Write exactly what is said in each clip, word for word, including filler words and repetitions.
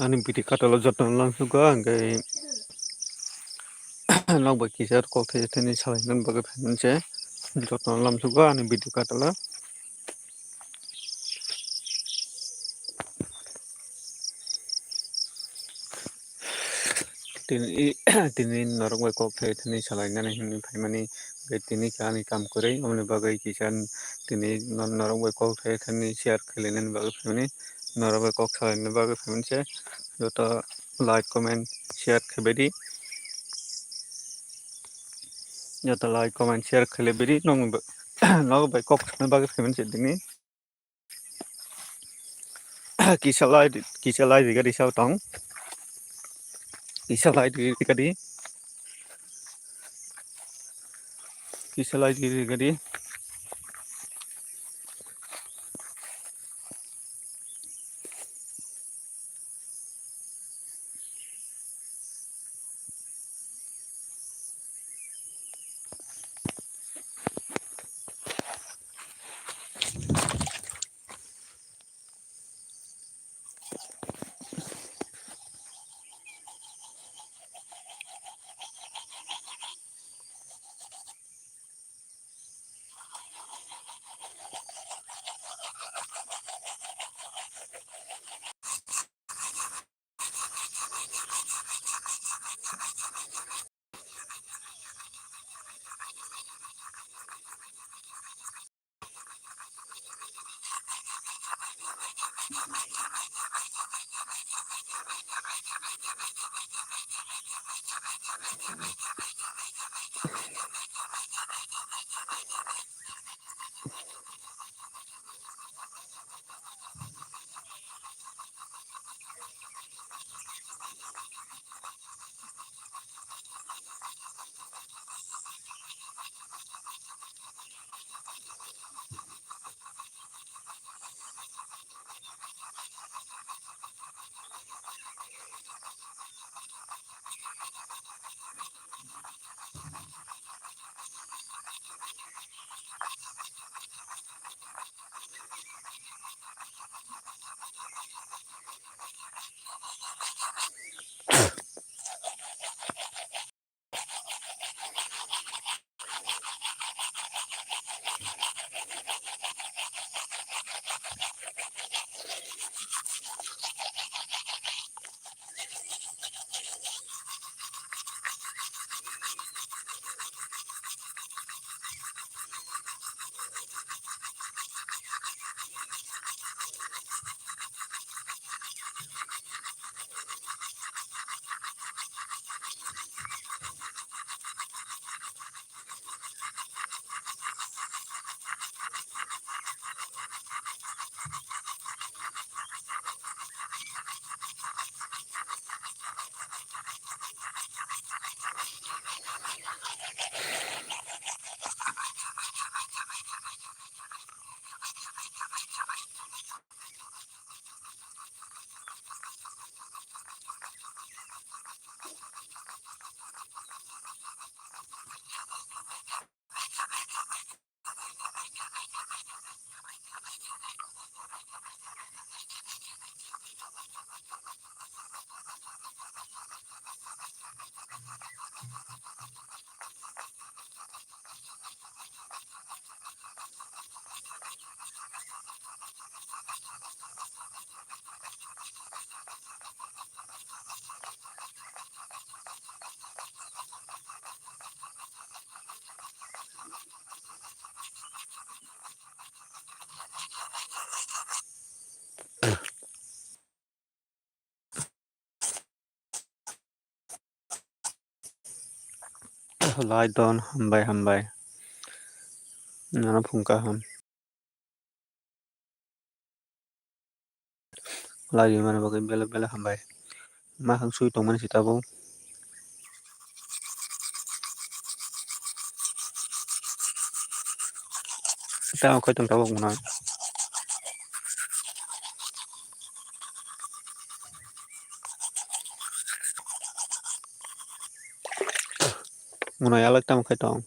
Ani video katalo jotono lamsugo, hwnkhe nok bai kisa kok thai thani salainani bagwi phaimani se jotono lamsugo ani video katalo. Tini, tini norok bai kok thai thani salainani hinwi phaimani, hwnkhe tini khe ani kam kwrwi, aboni bagwi kisa tini norok bai kok thai thani share khlainani bagwi phaimani, norok bai kok salainani bagwi phaimani se. Joto like, comment, share khlaibaidi. Joto like, comment, share khlaibaidi. Nokni ba-, nok bai kok sana bagwi phaimani se tini. Kisa lai, kisa lai riga risa tong. Kisa lai riga di. Kisa lai riga di. Lai don, hambai, hambai. Nono phung kaham. Lai rimani bagwi belai belai hambai. Ma khang sui tongmani se tabuk. Tamo khe tong tabuk mwnai. Mwnai alai tamo khe tong.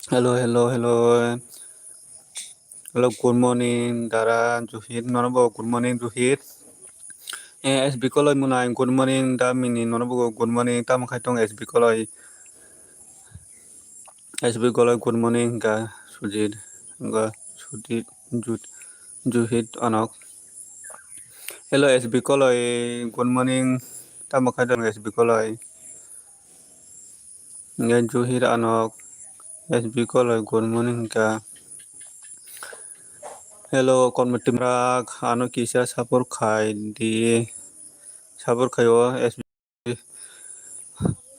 Hello, hello, hello. Hello, good morning, Dara Juhit. Nono bo good morning, Juhit. Eh, S B Koloi Munai, good morning, Damini. Nono bo good morning. Tamo khai tong S B Koloi? S B Koloi, good morning, ga Sujit, ga Sujit, Ju-, Juhit Anok. Hello, S B Koloi, good morning. Tamo khai tong S B Koloi? Nge Juhir Anok, S B Koloi, good morning ka. Hello, Kormoti Mrak, ano kisa support khai di. Support khai o S B.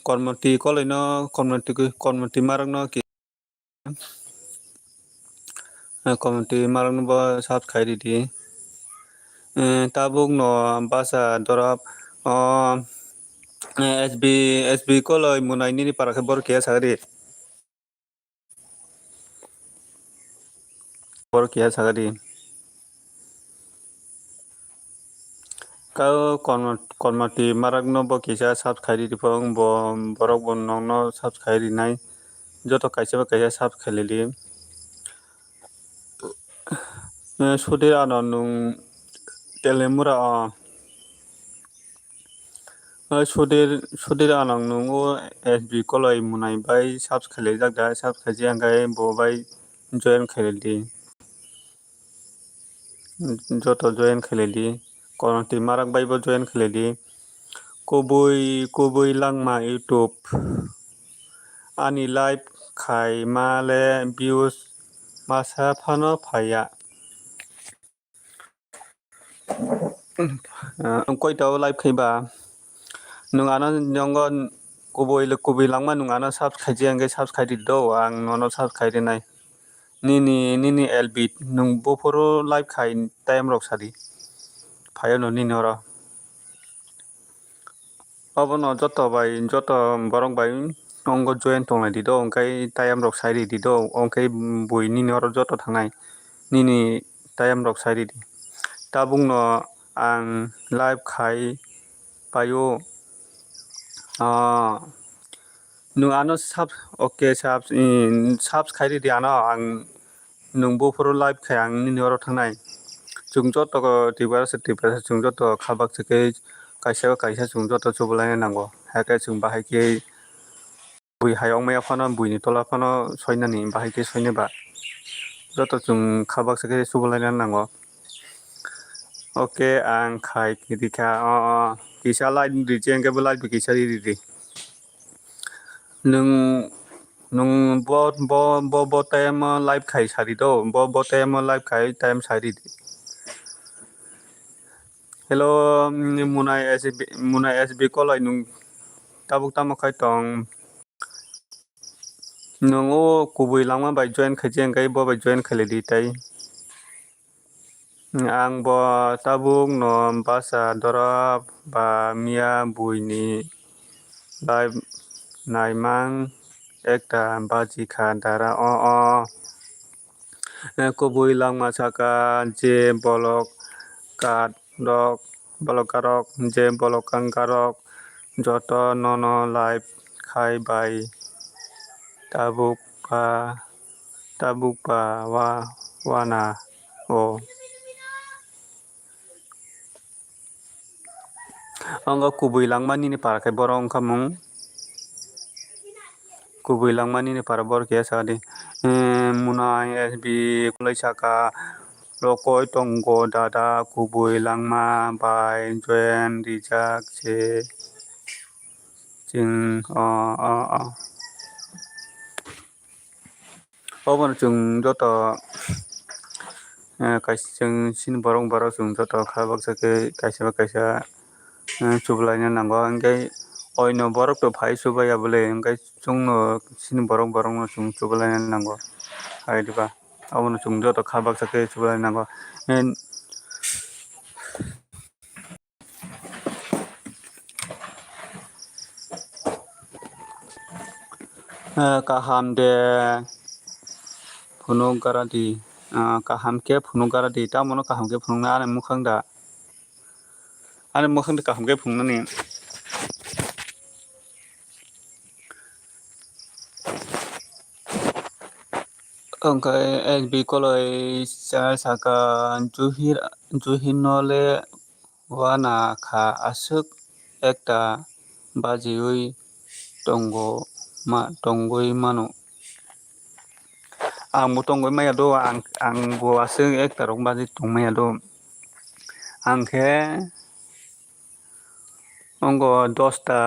Kormoti Koloi no, Kormoti, Kormoti Marak no ki-, Komoti Marak no bo subscribe di di. Eh, tabuk no basa dorap, oh, eh, S B, S B Koloi Munai nini para khe bor kiya sagadi. Bor kiya sagadi. Kau Kormo-, Kormoti Marak no bo kisa subscribe di phone bo borok bo nong no subscribe rinai. Joto kaisa ba kaisa subscribe di. Eh, Sudir ano nung Telemura o. Eh, Sudir, Sudir ano nung o S B Koloi Munai bai subscribe jak da, subscribe jang kai bo bai join khai di. Joto join khai di. Kormoti Marak bai bo join khai di. Kubui, Kubui Langma YouTube. Ani live khai ma le views masa phano phaiya. Ah, ang koita o live khai ba. Nung ano nongo kubui le kubui langma nung ano subscribe khai je ang subscribe di do, ang nono subscribe rinai. Nini, nini L B nung buphuru live khai time rok sadi. Phaio no nini oro. Obono joto bai, joto borok bai ongo join tonglai di do, hwnkhe tayam rok sai ri di do, hwnkhe bui nini oro joto thangnai nini tayam rok sai ri di. Tabukno ang live khai paio. Ah, nwng ano sub, okay, sub, mm, subs khai ri di ano, ang nwng buphuru live khai ang nini oro thangnai. Chwng joto Tiprasa, Tiprasa chwng joto kha baksa khe kaisa kaisa chwng joto chubulaina nango. Hakhe chwng bahai khe bui hai ongmaya phano, buini tola phano soinani bahai khe soinai ba. Joto chwng kha baksa khe chubulaina nango. Okay, ang khai rikha, o, o, kisa live rije, hwnkhe bo live bo kisa ri ridi. Nwng, nwng bo, bo, bo, bo time o live khai sari do, bo, bo time o live khai time sari di. Hello, mm, Munai S B, Munai S B Koloi nwng tabuk tamo khai tong? Nwng o kubui langma bai join khai je, hwnkhe bo bai join khai lai di tai. Ang bo tabuk no basa dorop ba miya buini live naimang ekta baji kha dara o o. Kubui langma saka je bolok kat rok, bolok karok, je bolok kangkarok joto nono live khai bai tabuk ba, tabuk ba wa, wana o. Ang o kubui langma nini para khe borok wngkha mung. Kubui langma nini para borok ya sa di. Eh, Munai S B Koloi saka rokoi tongo dada kubui langma bai join rijak se. Chwng o, o, o. Obono chwng joto, eh, kaisa chwng chini borok borok chwng joto kha baksa khe kaisa ba kaisa, eh, chubulaina nango. Hwnkhe oino borok to phai chubaiya bwle, hwnkhe chwngno chini borok borokno chwng chubulaina nango. Hai diba? Obono chwng joto kha baksa khe chubulaina nango. Eh, Eh, kaham de phunuk gara di. Ah, kaham khe phunuk gara di. Tamono kaham khe phunukna ani mwkhang da. Ani mwkhang de kaham khe phunuknani. Hwnkhe S B Koloi cha saka, Juhir, Juhirno le wana kha, aswk ekta bajiui tongo ma-, tongwi mano. Ang bo tongwi maya do, ang, ang bo aswk ekta rok baji tong maya do. Ang khe ongo dosta,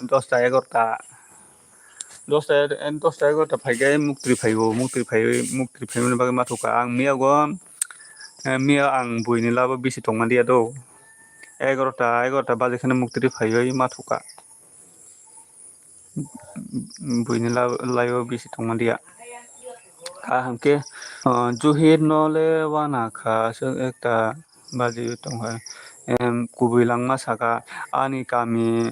dosta egarota, dosta, dosta egarota phaikhe muktwi phaio, muktwi phaiwi, muktwi phaimani bagwi ma thukha. Ang miyago, eh, miya ang buini labo bisi tongma diya do. Egarota, egarota baji kheno muktwi phaiwi ma thukha. Buini la-, laibo bisi tongma diya. Kaham khe, ah, Juhirno le wana kha, aswk ekta baji tongkha. Em, kubui langma saka, ani kami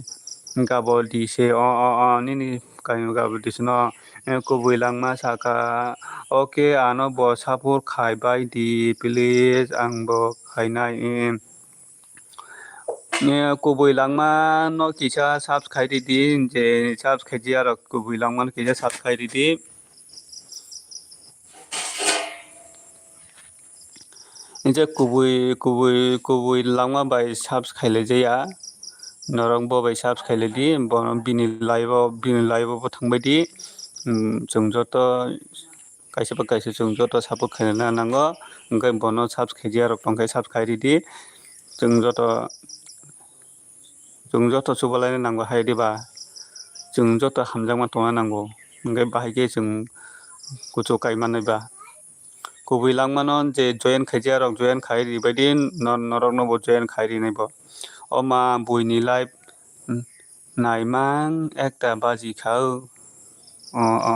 gabol di se, o, o, o, nini kami gabol di se no, em, kubui langma saka, okay, ano bo support khai bai di, please, ang bo khainai, em. Eh, kubui langma no kisa subscribe ridi, je subscribe ya rok kubui langma no kisa subscribe ridi. Inje kubui, kubui, kubui langma bai subscribe le jaya. Norok bo bai subscribe le di, bo bini live o, bini live o bo thangbai di. Hmm, chwng joto kaisa ba kaisa chwng joto support khaina nango, hwnkhe bono subscribe ya rok tongkhe subscribe ridi. Chwng joto, chwng joto chubalaina nango hai diba, chwng joto hamjakma tongna nango, hwnkhe bahai khe chwng kuchuk kai manai ba. Kubui langmano je join khaijak rok join khai ribaidi, nor-, norokno bo join khai rinai bo. O ma buini live naimang ekta baji kha o, o, o.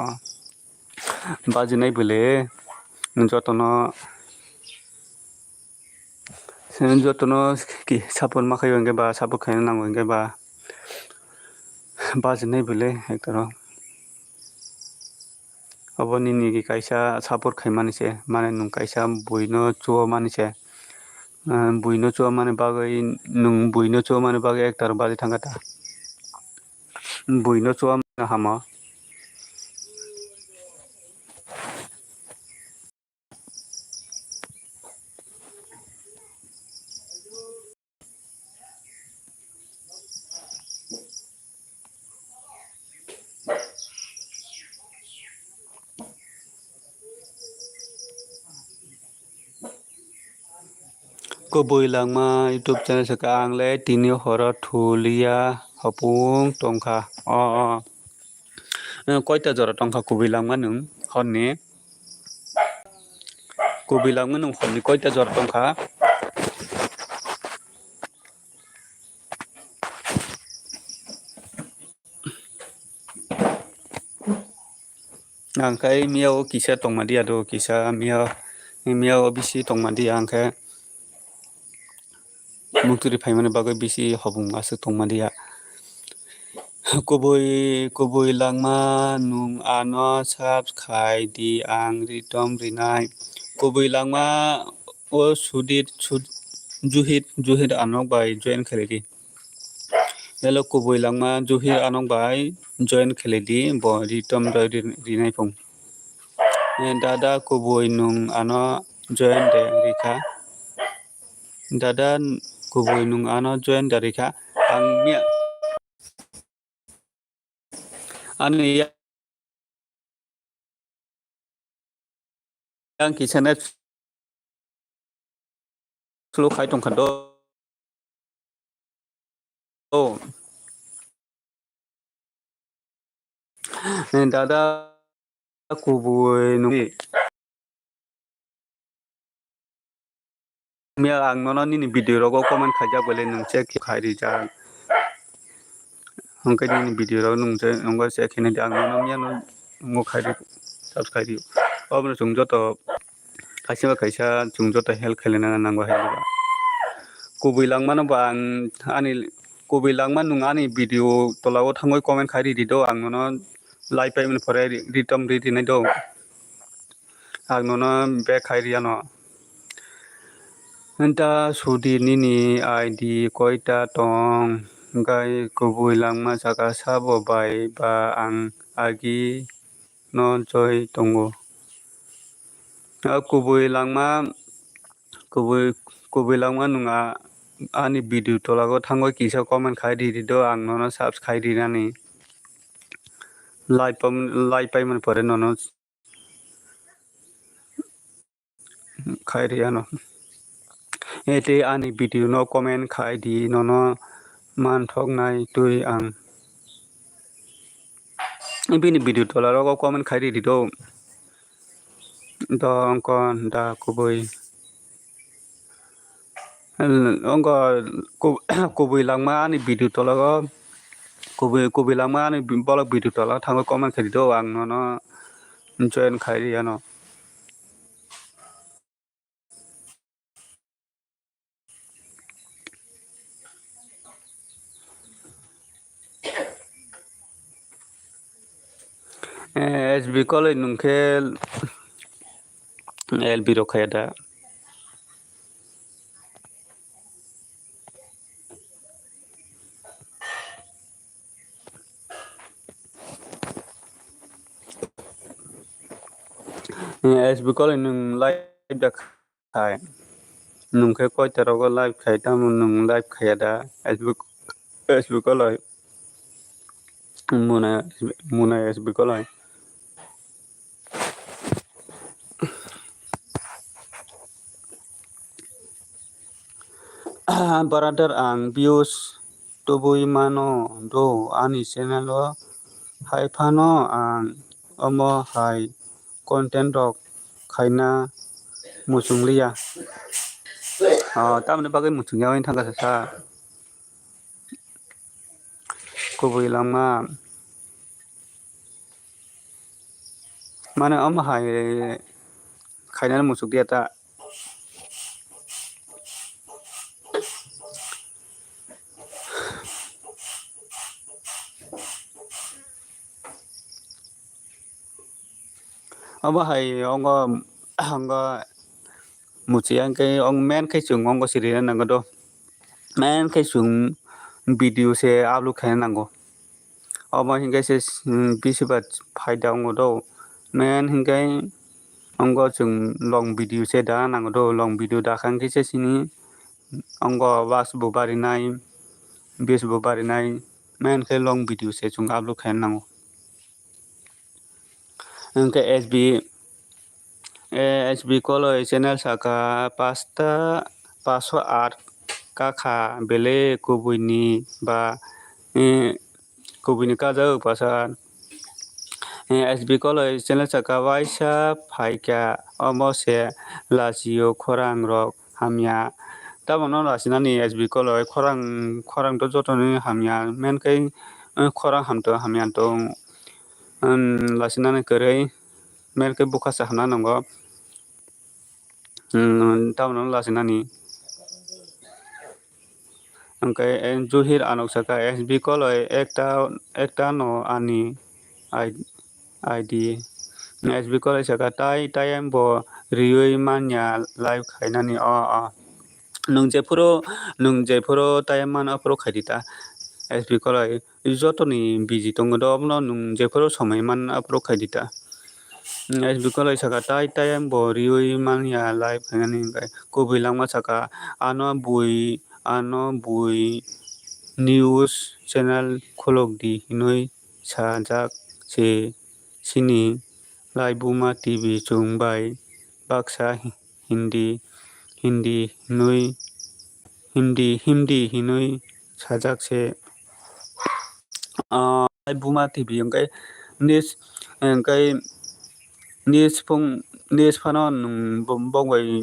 Bajinai bwle jotono, jotono ki support ma khaio hwnkhe ba, support khaina nango hwnkhe ba, bajinai bwle ekta rok. Obo nini kaisa support khaimani se, mane nwng kaisa buino chuo mani se. Ah, buino chuo mani bagwi, nwng buino chuo mani bagwi ekta rok bajwi thangkha ta. Buino chuo mano hamo. Kubui langma YouTube channel se ka, ang le tini horo thulia hopung tongkha. O, o. Eh, koita jora tongkha kubui langma nwng horni? Kubui langma nwng horni koita jora tongkha? Ang khe miya o kisa tongma diya do, kisa miya, miya o bisi tongma diya, ang khe muktwi rwi phaimani bagwi bisi hopung aswk tongma diya. Kubui, kubui langma nwng ano subscribe di, ang ritom rinai. Kubui langma o Sudhir, Sud-, Juhir, Juhir anok bai join khlai di. Hello, kubui langma Juhir anok bai join khlai di, bo ritom rwi ri-, rinai phung. Eh, dada kubui nwng ano join de rikha. Dada kubui nwng ano join de rikha. Ang miya-, ani ya-, yang kisa net slow khai tongkha do. Oh. Eh, dada kubui nungni. Miya ang nono nini video rogo comment khaijak bole nwng check khai rijak. Hwnkhe nini video rok nwng je, nwng check khe nai di, ang nono miya no nungo khai di, subscribe di. Obono chwng joto kaisa ba kaisa chwng joto help khailai nang nango hai diba. Kubui langmano bo ang ani kubui langma nwng ani video tola o thangwi comment khai ridi do, ang nono like paimani pore ri-, ritom ri rinai do. Ang nono back khai riya no. Nta Sudhir nini I D koita tong? Gai kubui langma saka sabo bai ba ang agi no joi tongo. O kubui langma, kubui, kubui langma nwng a-, ani video tolago thangwi kisa comment khai di, di do, ang nono subs khai rinani. Like pam-, like paimani pore nono khai ri ano. Ete ani video no comment khai di, nono manthoknai twi ang. Bini video tola rogo comment khai ri di do. Do ongkon da kubui. Ongko ku-, kubui langma ani video tolago. Kubui, kubui langma ani bolok video tola thango comment khai di do, ang nono join khai ri ano. Eh, S B Koloi nwng khe L B rok khaya da. Eh, S B Koloi nwng live da khai. Nwng khe koita rogo live khai, tamo nwng live khaya da? S B, S B Koloi. Muna, Muna S B Koloi. Brother, ang views tubui mano do ani channel o, hai phano ang omo hai content rok khaina muchung liya. O, tamoni bagwi muchung yaui thangkha sa. Kubui langma. Mane omo hai khainani muchuk diya ta. Omo hai ongo, ongo muchia hwnkhe ong men khe chwng ongo sirina nango do. Men khe chwng video se upload khaina nango. Omo hinkhe se, mm, bisi ba phaida wngo do. Men hinkhe ongo chwng long video se da nango do. Long video da kha hinkhe se sini ongo bas bo barinai, bis bo barinai. Men khe long video se chwng upload khaina nango. Hinkhe S B, eh, S B Koloi channel saka pasta, paso at kakha bele kubuini ba, eh, kubuini kajak pasa. Eh, S B Koloi channel saka waisa phaikha omo se lachio khorang rok hamya. Tabono lachinani S B Koloi khorang, khorang to jotoni hamya. Men khe, eh, khorang hamto hamya tong. Umm, lachinani kwrwi, men khe bwkha se hamna nango. Umm, tamoni lachinani. Hwnkhe, eh, Juhir Anok saka, S B Koloi ekta, ekta no ani I D. S B Koloi saka, tai, tai ang bo riui manya live khainani o, o. Nwng jephuru, nwng jephuru tai mano aphuru khaidi ta, S B Koloi. Jotoni busy tongo do, obono nwng jephuru somoi man aphuru khaidi ta. S B Koloi saka, tai, tai ang bo riui manya live khainani, hwnkhe kubui langma saka, ano bui, ano bui news channel khulok di hinui sajak se sini Laibuma T V chwng bai baksa Hindi, Hindi hinui, Hindi, Hindi hinui sajak se. Ah, Laibuma T V hwnkhe news, hwnkhe news phung, news phano nwng bo-, bok bai,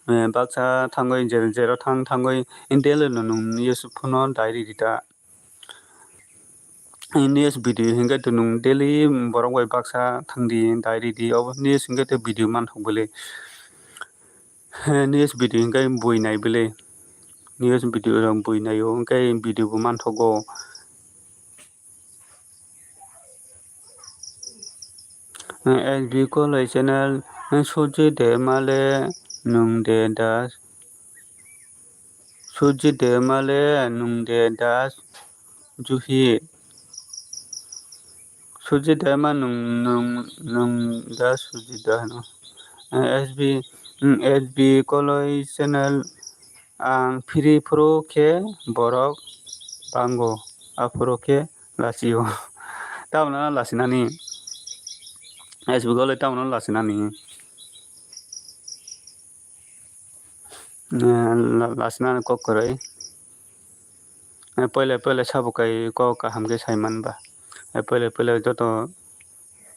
eh, baksa thangwi je-, jero thang thangwi daily no nwng news phano dai ridi ta. News video hwnkhe to nwng daily borok bai baksa thangdi, dai ridi, obo news hwnkhe to video manthok bwle. News video hwnkhe bui nai bwle. News video rok bui naio, hwnkhe video bo manthogo. S B Koloi channel, Sujit de male nwng de das. Sujit de male nwng de das Juhi. Sujit da ma nwng, nwng, nwng da Sujit da hwno? Eh, S B, mm, S B Koloi channel ang phiri phuru khe borok bango, aphuru khe lachio. Tamno lasinani? S B Koloi tamno lasinani? Eh, la-, lasinani kok kwrwi. Eh, poila poila sabo kai kok kaham khe sai man ba. Eh, poila poila joto,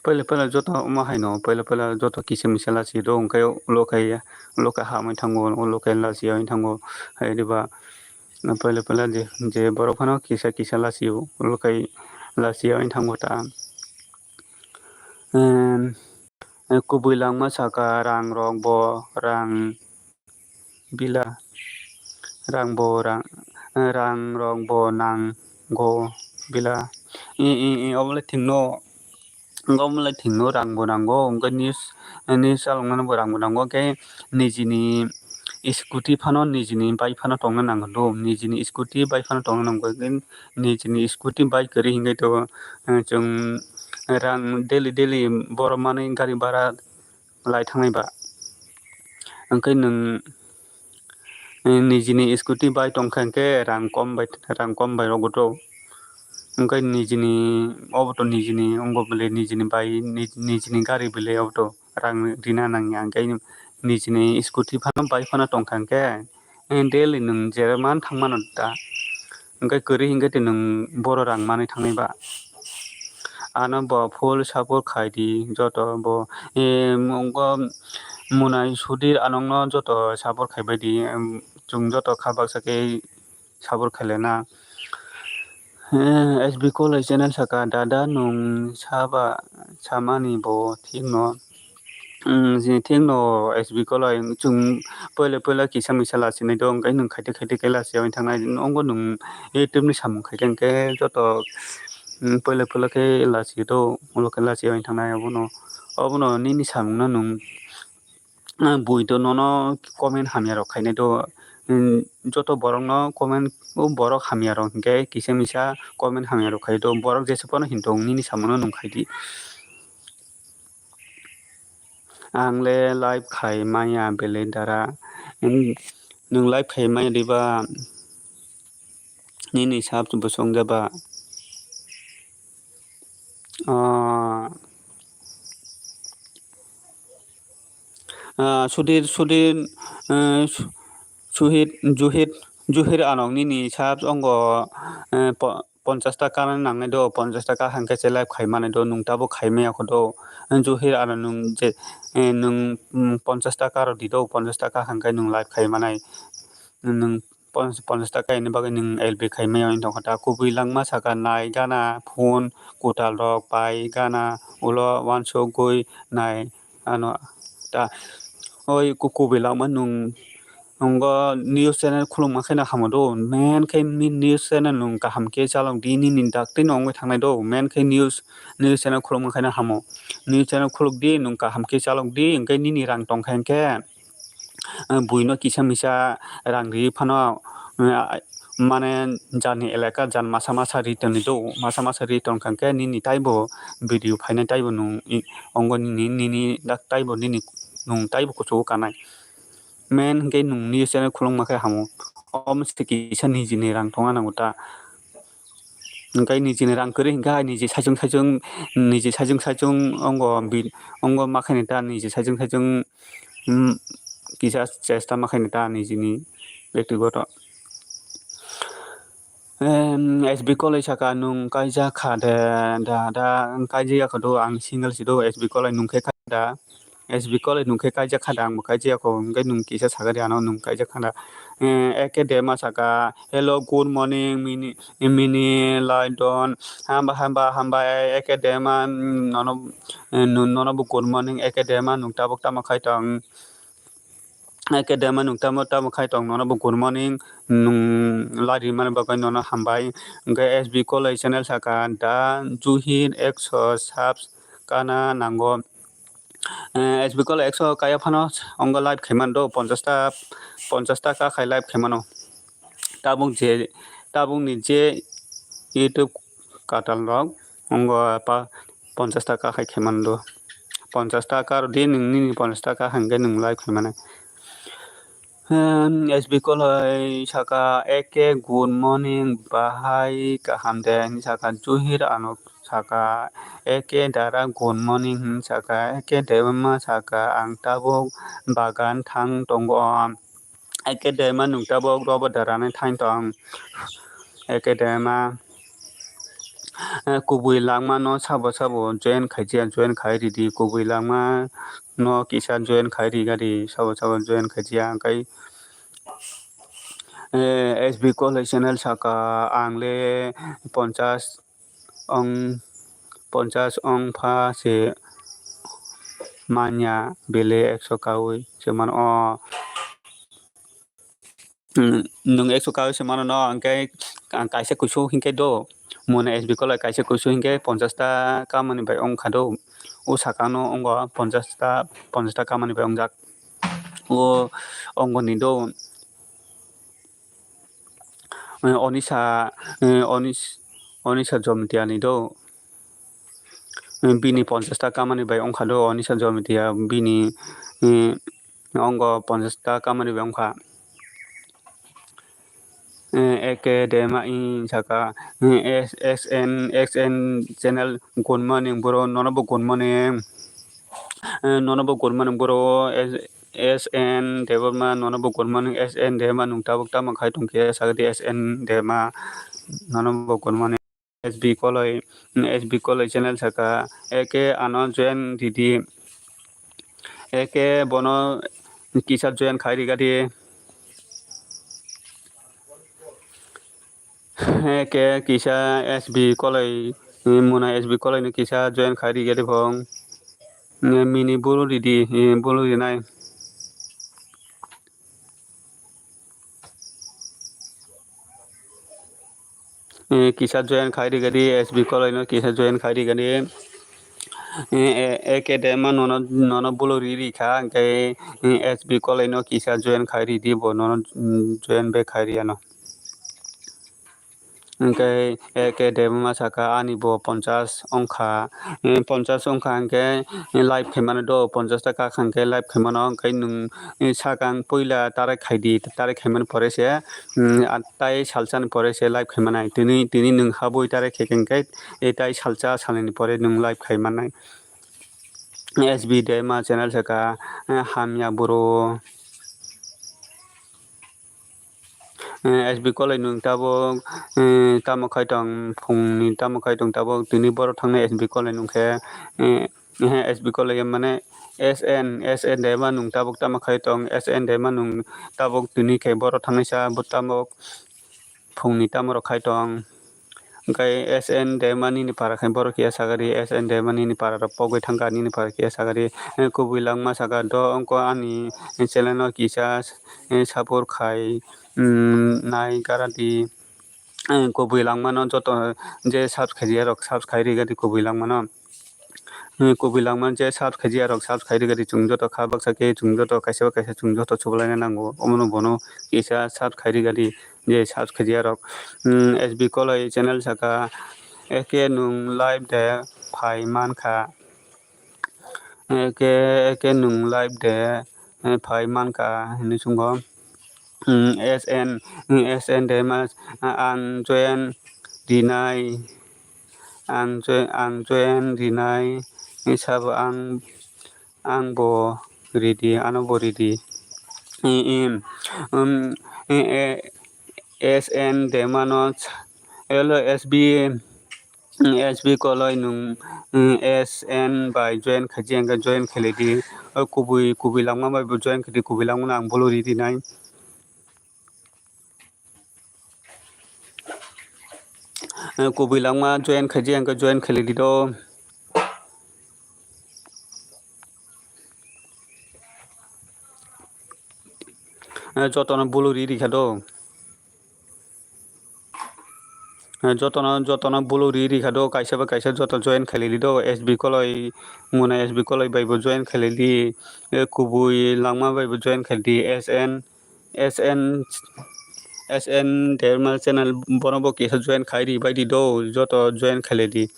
poila poila joto omo haino, poila poila joto kisa misa lasi do, hwnkhe ulo khai, ulo khai hamwi thango, ulo khai lasi yaui thango. Hai diba, eh, poila poila je, je borok phano kisa kisa lasi o, ulo khai lasi yaui thango ta. Em, eh, kubui langma saka rang rok bo rang bila, rang bo rang, rang rok bo nango bila. I, i, i, obo le thwngno, obo le thwngno rang bo nango, hwnkhe news, news chaloknani bo rang bo nango, hwnkhe nijini scooty phano, nijini bike phano tongna nango do, nijini scooty bike phano tongna nango, hwnkhe nijini scooty bike kwrwi hwnkhe to, eh, chwng rang daily, daily borok manwi gari bhara lai thangnai ba. Hwnkhe nwng, eh, nijini scooty bai tongkha hwnkhe rang kom bai, rang kom bai rwgo to. Hwnkhe nijini, obo to nijini, wngbo bwlwi nijini bai, ni-, nijini gari bwlwi obo to rang rina nangya. Hwnkhe nijini scooty phano bai phano tongkha hwnkhe, eh, daily nwng jera man thangmano da. Hwnkhe kwrwi hwnkhe tei nwng boro rang manwi thangnai ba? Ano bo full support khai di, joto bo, eh, mungko Munai Sudir anokno joto support khai bai di, em, chwng joto kha baksa khe support khai laina. Eh, S B Kolai channel saka, dada nwng saba samani bo thikno. Umm, je thikno S B Kolai chwng poila poila kisa misa lasinai do, hwnkhe nwng khaite khaite khe lasiya wng thangnai, nwng wngkha nwng YouTube ni samung khaikhe hwnkhe joto, umm, poila poila khe lasiya do, ulo khe lasiya wng thangnai abono, obono nini samungno nwng, ah, bui do nono comment hamya rok khainai do, umm, joto borokno comment, o borok hamya rok hwnkhe kisa misa comment hamya rok khai do, borok jesa phano hinwi tong nini samungno nwng khaidi. Ang le live khai maya belai dara. Nwng live khai maya diba? Nini sab bo song jaba. Ah, ah, Sudir, Sudir, eh, Su-, Suhit, Juhit, Juhir anok nini sab ongo, eh, po-, ponchash taka nangnai do, ponchash taka hwnkhe se live khai manai do, nwng tabuk khai maya kho do. Juhir ano nwng je, eh, nwng, mm, ponchash taka rw di do, ponchash taka hwnkhe nwng live khai manai. Nwng pon-, ponchash taka ni bagwi nwng L B khai maya wng tongkha ta. Kubui langma saka nai gana phone kwtal rok pai gana ulo uansukgwi nai ano ta. Oi ku-, kubui langma nwng Nwng o news channel khulukma khe no hamo do, main khe news channel nwng kaham khe chalok di, nini daktino wngwi thangnai do, main khe news, news channel khulukma khe no hamo. News channel khuluk di, nwng kaham khe chalok di, hwnkhe nini rang tong kha hwnkhe, eh, buino kisa misa rang riui phano, eh, mane jani elaka jan masa masa ri toni do, masa masa ri tong kha hwnkhe nini taibo video phainai, taibo nwng i-, ongo nini, nini dak taibo nini nwng taibo kuchugo kanai. Main hwnkhe nwng news channel khulukma khe hamo. Omo se kisa nijini rang tongna nango ta. Hwnkhe nijini rang kwrwi hwnkhe hai niji saichung saichung, niji saichung saichung ongo bi-, ongo ma khaini ta niji saichung saichung, mm, kisa chesta ma khaini ta nijini bektigoto. Em, S B Kolai saka nwng kaijak kha de, da, da, kaijak ya kho do, ang single si do, S B Kolai nwng khe kha da. S B Kolai nwng khe kaijak kha da, angbo kaijak ya kho, hwnkhe nwng kisa sakha de ano nwng kaijak kha da. Eh, eke dema saka, "Hello, good morning, mini, mini, Laidon, hamba, hamba, hambai, eke dema, mm, nono, eh, nu-, nono bo good morning, eke dema, nwng tabuk tamo khai tong?" Eke dema nwng tamo tamo khai tong, nono bo good morning, nwng live rimani bagwi nono hambai. Hwnkhe S B Kolai channel saka da Juhir ekso subs kana nango. Eh, S B Kolai ekso kaya phano ongo live khaimano do, ponchash ta, ponchash ta ka khai live khaimano. Tabuk je, tabukni je YouTube kwtal rok ongo pa-, Ponchash taka khai khe mando. Ponchash taka rw di, nwng nini ponchash taka hwnkhe nwng live khai mano. Hmm, S B Koloi saka, "Eke good morning, bahai kaham de?" hinwi saka. Juhir ano saka, "Eke dara good morning," hinwi saka. Eke Debbarma saka, "Ang tabuk bagan thang tongo." Eke Debbarma, "Nwng tabuk robo darani thang tong." Eke Debbarma, eh, kubui langma no sabo sabo join khaijia, join khai ridi. Kubui langma no kisa join khai rigadi, sabo sabo join khaijia. Hwnkhe, eh, S B Koloi channel saka, "Ang le ponchash ong, ponchash ong pha se manya, bele ekso kaui se mano." O, mm, nwng ekso kaui se mano no, hwnkhe ang kaisa kusu hinkhe do, mona S B Koloi kaisa kusu hinkhe ponchash ta kamani bai wngkha do. O sakano wngkha ponchash ta, ponchash ta kamani bai wngjak. O wngkha ni do. Eh, Onisa, eh, Onis-, Onisa Jomitiani do. Eh, bini ponchash ta kamani bai wngkha do, Onisa Jomitia bini, eh, wngkha ponchash ta kamani bai wngkha. Eh, Eke Debbarma in saka, eh, S-, S N, S N channel, "Good morning bro, nono bo good morning." Eh, nono bo good morning bro, S-, S N Debbarma, nono bo good morning, S N Debbarma, nwng tabuk tamo khai tongkhe, sagadi S N Debbarma, nono bo good morning. S B Koloi, S B Koloi channel saka, "Eke ano join ridi." Eke bono kisa join khai rigadi. Eke kisa S B Koloi, mona S B Koloi no kisa join khai rigadi phong. Mini bulu ridi, bulu rinai. Eh, kisa join khai rigadi, S B Koloi no kisa join khai rigadi. Eh, eh, Eke Debbarma nono, nono bulu ri rikha, hwnkhe, eh, S B Koloi no kisa join khai ridi, bo nono, mm, join back khai riya no. Hwnkhe Eke Debbarma saka, "Ani bo ponchash wngkha, eh, ponchash wngkha hwnkhe live khaimano do, ponchash ta kakha hwnkhe live khaimano, hwnkhe nwng, eh, sakang puila tarai khaidi, tarai khaimani pore se, mm, a-, tai salsani pore se live khaimanai. Tini, tini nwng habwi tarai khaikhe hwnkhe, eh, tai salsa salnini pore nwng live khaimanai." S B Debbarma channel saka, eh, "Hamya bro." Eh, S B Koloi nwng tabuk, eh, tamo khai tong, phungni tamo khai tong tabuk, tini borok thangnai S B Koloi nwng khe, eh, eh, S B Koloi mane S N, S N Debbarma nwng tabuk tamo khai tong, S N Debbarma nwng tabuk tini khe borok thangnai sa, bo tabuk phungni tamo rok khai tong. Hwnkhe S N Debbarma nini para khe borok kiya sagari, S N Debbarma nini para rok pogwi thangkha, nini para kiya sagari. Eh, kubui langma saka do wngkha ani channel no kisa, eh, support khai, mm, nai garadi. Eh, kubui langma no joto je subscribe rok subscribe rigadi kubui langma no. Eh, kubui langma je subscribe rok subscribe rigadi, chwng joto kha baksa khe chwng joto kaisa ba kaisa chwng joto chubalaina nango. Omono bono kisa subscribe rigadi. Je subscribe rok, mm, S B Koloi channel saka, "Eke nwng live de phai mankha, eke, eke nwng live de, eh, phai mankha," hinwi swngo. Mm, S N, mm, S N Debbarma, ang join rinai, ang join, ang join rinai, sabo ang, ang bo ridi, ano bo ridi. I, im, um, i, e, S N Debbarma no, hello, S B, mm, S B Koloi nwng, mm, S N bai join khaijak, hwnkhe join khailai di. O kubui, kubui langma bai bo join khaidi, kubui langma no ang bolo ri rinai. Eh, kubui langma join khaijak, hwnkhe join khailai di do. Eh, jotono bulu ri rikha do. Eh, jotono, jotono bulu ri rikha do, kaisa ba kaisa joto join khailai di do, S B Koloi, muna S B Koloi bai bo join khailai di, eh, kubui langma bai bo join khailai di, S N, S N, S N Debbarma channel bono bo kisa join khai ri bai di do, joto join khailai di.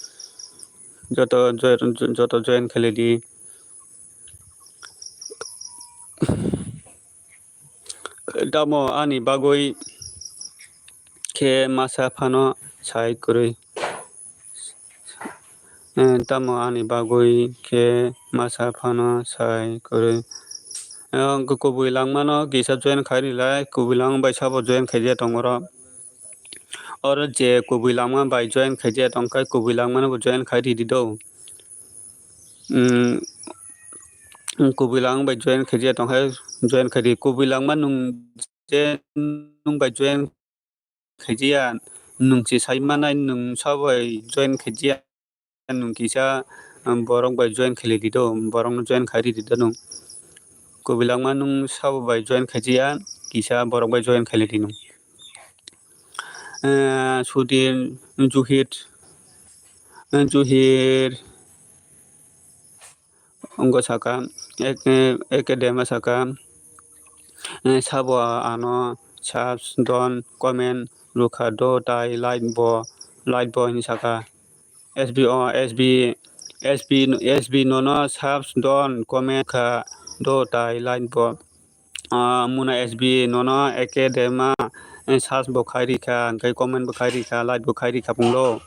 joto join, joto join khailai di. Tamo ani bagwi khe masa phano sai kwrwi. Eh, tamo ani bagwi khe masa phano sai kwrwi. Eh, kubui langmano kisa join khai rwlai, kubui langma bai sabo join khaijak tongo oro. Oro je kubui langma bai join khaijak tongkha, kubui langmano bo join khai ridi do. Hmm, kubui langma bai join khaijak tongkha, join khai di. Kubui langma nwng je nwng bai join khaijak ya, nwng se sai manai nwng sabo bai join khaijak ya, nwng kisa, um, borok bai join khailai di do, borok no join khai ridi do nwng. Kubui langma nwng sabo bai join khaijak ya, kisa borok bai join khailai di nwng. Eh, Sudhir, Juhir, eh, Juhir, Wngkha saka, ek-, eh, ekedema saka, eh, sabo ano subs don comment rwkha do tai like bo, like bo hinwi saka. S B o, S B, S B, S B nono subs don comment kha do tai like bo. Ah, Muna S B nono ekedema, eh, subs bo khai rikha, hwnkhe comment bo khai rikha, like bo khai rikha phunglo.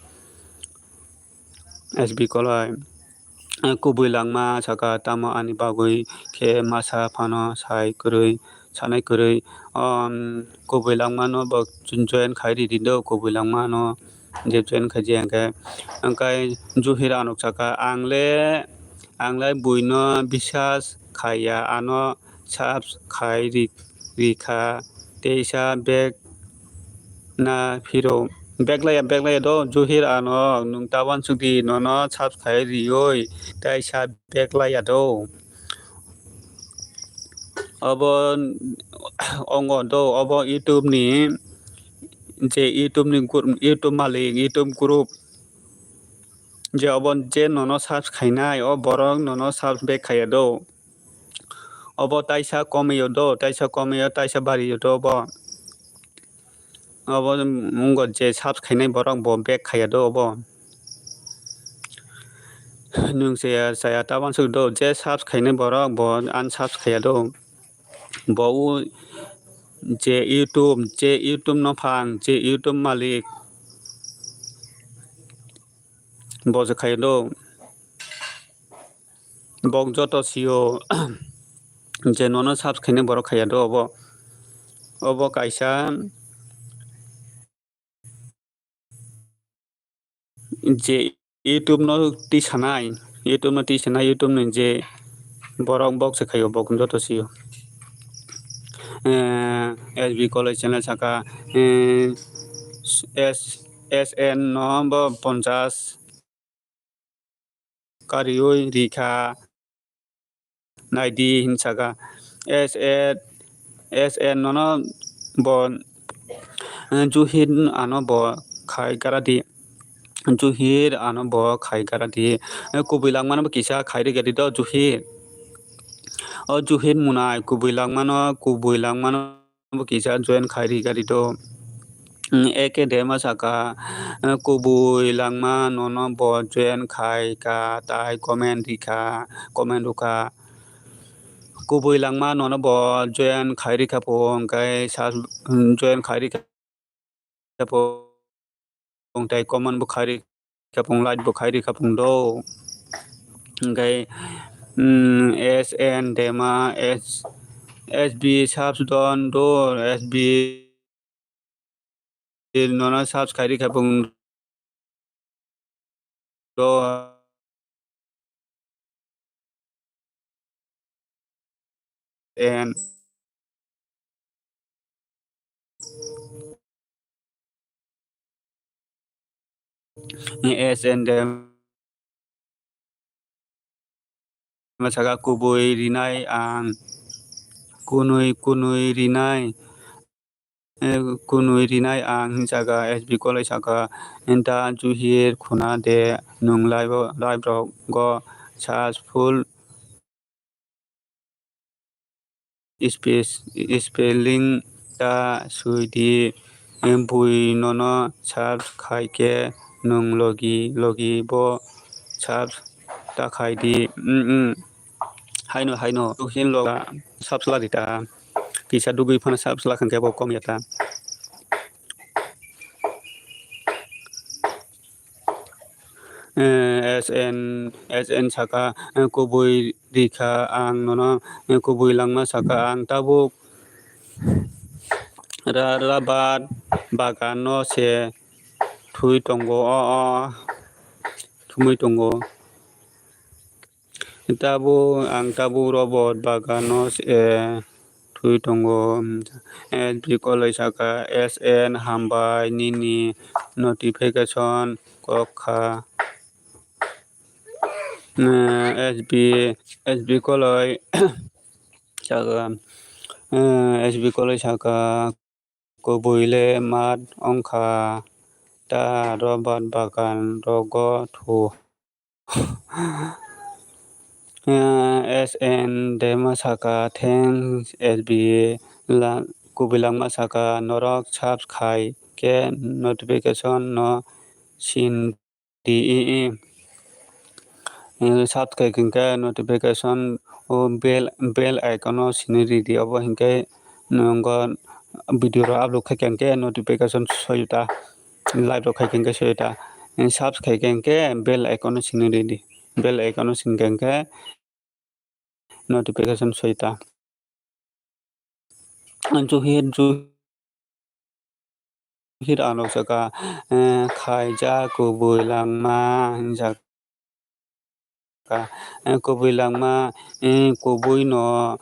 S B Kolai, eh, kubui langma saka, tamo ani bagwi khe masa phano sai kwrwi, sanai kwrwi. Um, kubui langmano bo join khai ridi do, kubui langmano je join khai je hwnkhe. Hwnkhe Juhir anok saka, ang le, ang le buino bisas khaiya, ano subs khai ri-, rikha, teisa bag na phiro. Bag laya, bag laya do, Juhir ano, nwng ta uansuk di, nono subs khai rioi, teisa bag laya do. Obo ongo do, obo YouTube ni, je YouTube ni group, YouTube malik, YouTube group, je obo je nono subs khainai, o borok nono subs back khaiya do. Obo taisa komiyo do, taisa komiyo, taisa bariyo do obo. Obo wngkha je subs khainai borok bo back khaiya do obo. Nwng chaya chaya ta uansuk do, je subs khainai borok bo unsubs khaiya do. Bo o je YouTube, je YouTube no phang, je YouTube malik bo se khaiya do. Bok joto sio je nono subs khainai borok khaiya do obo. Obo kaisa je YouTube no tisanai, YouTube no tisanai, YouTube ni je borok bok se khaio, bok joto sio. Eh, S B Kolai channel saka, eh, S, S N no bo ponchas kariui rikha, naidi hin saka. S A, S A nono bo, eh, Juhir ano bo khai gara di. Juhir ano bo khai gara di. Eh, kubui langmano bo kisa khai rikha di do Juhir. O Juhir Munai kubui langmano, kubui langmano bo kisa join khai ri gari do. Mm, eke dema saka, eh, kubui langma nono bo join khai ka tai comment ri kha, comment rw kha. Kubui langma nono bo join khai ri kha pho, hwnkhe sa, mm, join khai ri kha pho. Tei comment bo khai ri kha phung, like bo khai ri kha phung do. Hwnkhe, mm, S N Dema, S, S B Subs don do, S B nono subs khai ri kha phung do. N S N D masaka kubui rinai ang, kunui kunui rinai. Eh, kunui rinai ang hinjaga S B Kolai saka, da Juhir khuna de nwng live o, live rogo successful space, spelling ta sui di, eh, bui nono search khai khe nwng logi logi bo sub ta khai di. Mm, mm. Haino, haino. Hin lo sub sla di ta. Kisa dugui phano sub sla khan khe bo kom ya ta. Eh, S N, S N saka, eh, kubui rikha ang nono, eh, kubui langma saka ang tabuk ra-, rabar bagan no se thui tongo o, o, thumui tongo. Tabuk, ang tabuk robot bagano se thui tongo. S B Koloi saka, S N hambai nini notification kok kha. Eh, S B, S B Koloi saka, eh, S B Koloi saka, kubui le mat wngkha ta robot bagan rogo thu. Eh, S N Dema saka, thanks S B la-, kubui langma saka, norok subs khai khe notification no sin di, i, i. Eh, subs khai khe notification o bell, bell icon o sini ridi, obo hinkhe nongo video rok upload khai khe notification soyota. Live rok khai khe soyota. Subs khai khe bell icon no sini ridi. Bell icon no sini khe notification soyota. Juhir, juhir ano saka, eh, khaija kubui langma hinjak. Ka, eh, kubui langma, eh, kubui no,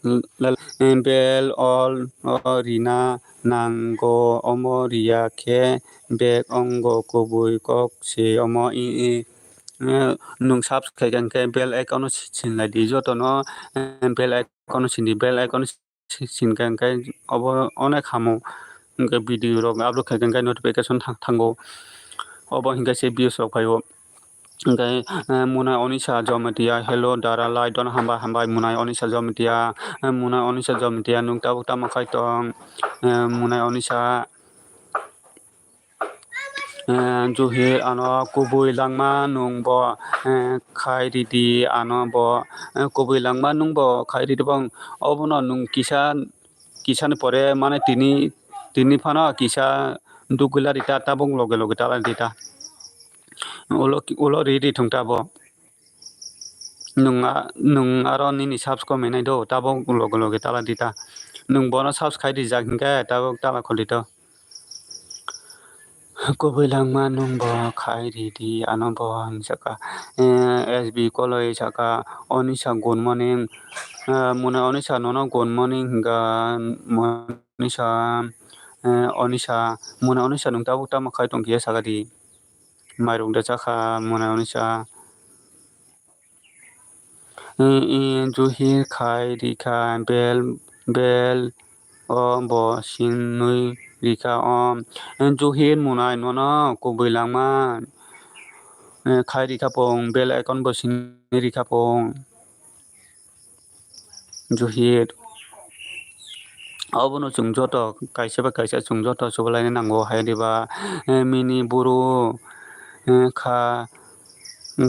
l-, l-, eh, bell all, o rina nango, omo riya khe bek ongo kubui kok se omo i, i, eh, nwng subs khai khe bell icon no si-, sinlai di joto no, eh, bell icon no sindi, bell icon no si-, sinkha hwnkhe obo onek hamo hwnkhe video rok upload khaikha hwnkhe notification thang-, thango. Obo hinkhe se views rok phaio. Hwnkhe, eh, Munai Onisa Jomatia, hello Dara Lai, dono hambai hambai Munai Onisa Jomatia, eh, Munai Onisa Jomatia, nwng tabuk tamo khai tong, eh, Munai Onisa. Eh, Juhir ano kubui langma nwng bo, eh, khai ridi ano bo, eh, kubui langma nwng bo khai ridi bong. Obono nwng kisa, kisani pore mane tini, tini phano kisa dugwila rita tabuk loge loge tala rita. Ulo, ulo ridi thung ta bo. Nwng a-, nwng aro nini subs komwi nai do, tabuk loge loge tala di ta. Nwng bono subs khai rijak hinkhe tabuk tala kholi to. Kubui langma nwng bo khai ridi ano bo hinwi saka. Eh, S B Koloi saka, Onisa good morning. Eh, mune Onisa nono good morning hinka, Monisa, eh, Onisa, mune Onisa nwng tabuk tamo khai tongkhe saka di. Mairung da chakha mune Onisa. Eh, eh, Juhir khai rikha bell, bell o bo sinwi rikha o. Eh, Juhir munai nono kubui langma, eh, khai rikha pung, bell icon bo sinwi rikha pung. Juhir. Obono chwng joto kaisa bai kaisa chwng joto chubalaina nango hai diba, eh, mini buru, eh, kha,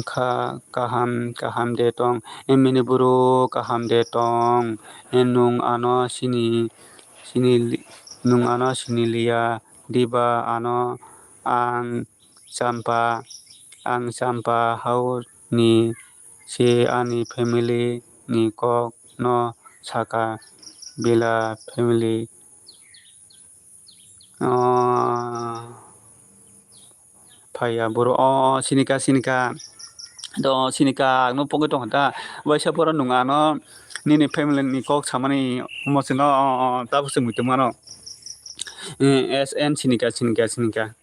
kha kaham, kaham de tong, eh, mini buru kaham de tong, eh, nwng ano sini, sini li-, nwng ano sini liya diba ano ang Champa, ang Champa hao ni se ani family ni kok no saka, bela family. Oh, phaiya boro, oh, sinika, sinika. Do sinika, ang no pogwi tongkha ta. Waisa poro nwng ano nini family ni kok samani omo chwngno, oh, oh, tabuk se muitu mano. Eh, S N sinika, sinika, sinika.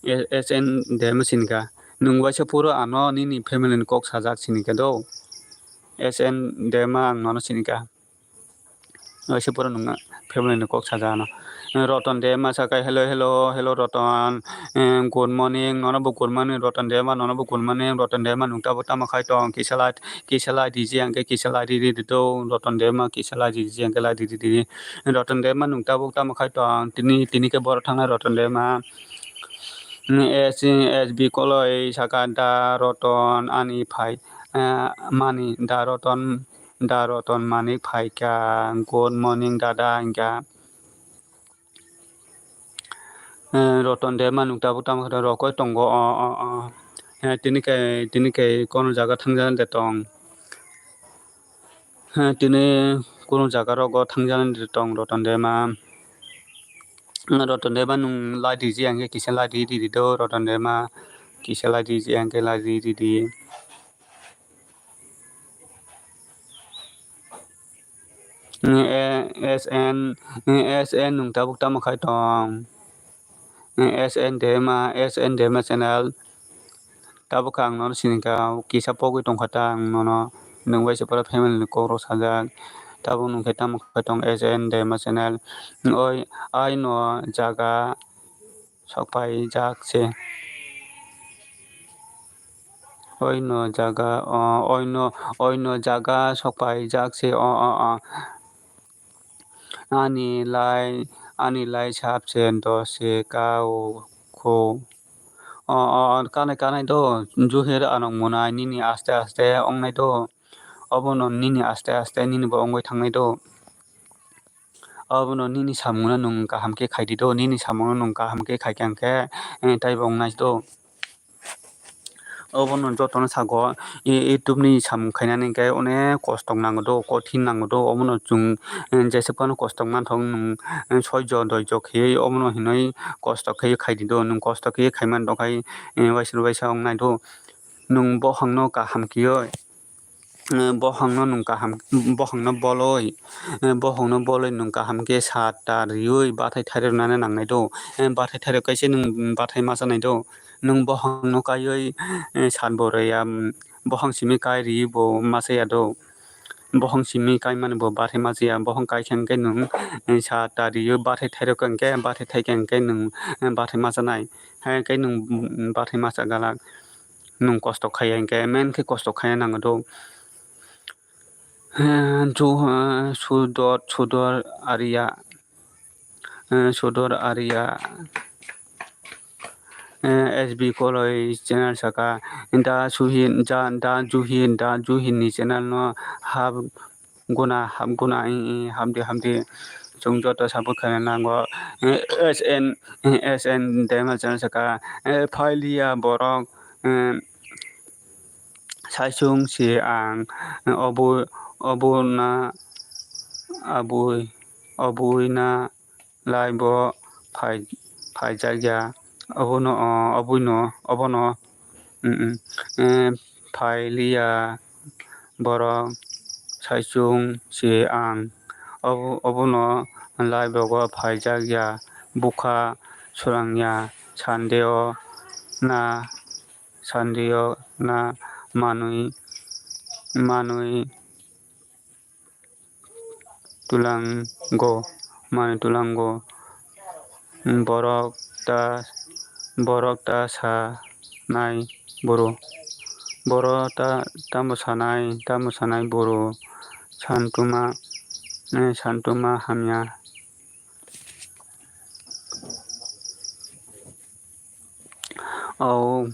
S N Dema sinika. Nwng waisa phuru ano nini family ni kok sajak sinika do. S N Dema ang nono sinika. Waisa phuru nwng family ni kok sajak ano. Roton Dema saka, hello, hello, hello Roton. Em, good morning, nono bo good morning, Roton Dema, nono bo good morning, Roton Dema nwng tabuk tamo khai tong, kisa lai, kisa lai di je, ang khe kisa lai di, di, di do, Roton Dema, kisa lai di je, ang khe lai di, di, di. Roton Dema nwng tabuk tamo khai tong, tini, tini khe boro thangnai Roton Dema. S, S B Koloi saka, "Da Roton ani phai, eh, mani, Da Roton, Da Roton mani phaikha, good morning dada," hinkha. Eh, Roton Debma nwng tabuk tamo khe rokoi tongo, o, o, o. Eh, tini khe, tini khe kono jaga thangjaknai de tong. He, tini kunu jaga rogo thangjaknai tong Roton Debma. Roton Debma nwng light riji, ang khe kisa light ridi do, Roton Debma. Kisa light riji, ang khe light ridi. E, S N, S N nwng tabuk tamo khai tong? S N Debma, S N Debma channel. Tabuk khe ang nono sini kha, kisa pogwi tongkha ta ang nono, nwng bai se pura family ni kok rok sajak. Tabuk nwng khe tamo khe tong S N Debma channel. Oi, aino jaga sok pai jak se. Oino jaga, o, oino, oino jaga sok pai jak se, o, o, o. Ani lai, ani lai sap se dos se ka o kho. O, o, o, kanai, kanai do, juhir anok monai, nini aste aste ongnai do. Obono nini aste aste nini bo ongoi thangnai do. Obono nini samungno nwng kaham khe khai di do, nini samungno nwng kaham khe khai khe ang khe, eh, taibo ongnai do. Obono jotono sago, i-, YouTube ni samung khainani hwnkhe onek kosto nango do, kothin nango do, obono chwng, eh, jesa phano kosto manthogo nwng, eh, soijo doijo khaiwi obono hinwi kosto khaiwi khai di do, nwng kosto khaiwi khai mani tongkhai, eh, waisa waisa wngnai do, nwng bophangno kaham khaiwi, eh, bophangno nwng kaham, bophangno bolwi, eh, bophangno bolwi nwng kaham khe sat ta riwi bathai thairoknani nangnai do, eh, bathai thairok kaisa nwng bathai ma chanai do. Nwng bophangno kaiwi, eh, sat bo rwya, mm, bophang simi kai riwi bo ma chaya do. Bophang simi kaimani bo bathai ma chaya. Bophang kai khe hwnkhe nwng, eh, sat ta riwi bathai thairok hwnkhe, bathai thaikhe hwnkhe nwng, eh, bathai ma chanai. Hai khe nwng, mm, bathai ma cha galak. Nwng kosto khaiya hwnkhe, main khe kosto khaina nango do. Eh, ju-, eh, Sudor, Sudor Ariya. Eh, Sudor Ariya, eh, S B Koloi channel saka, da Suhin, da, da Juhin, da Juhin ni channel no hap guna, hap guna, i, i, hamdi, hamdi. Chwng joto support khaina nango. Eh, S N, eh, S N Debma channel saka, eh, phailiya borok, eh, saichung se ang, obo, obo na, abui, obui na lai bo phai, phaijakya, obono, o, oboino, obono, mm, mm, eh, phailiya borok saichung se ang, obo, obono lai bogo phaijakya, bwkha swrangya, sandeo na, sandeo na manwi, manwi twlango, manwi twlango. Borok ta, borok ta sanai boro. Borok ta, tamo sanai, tamo sanai boro. Santuma, eh, santuma hamya. O.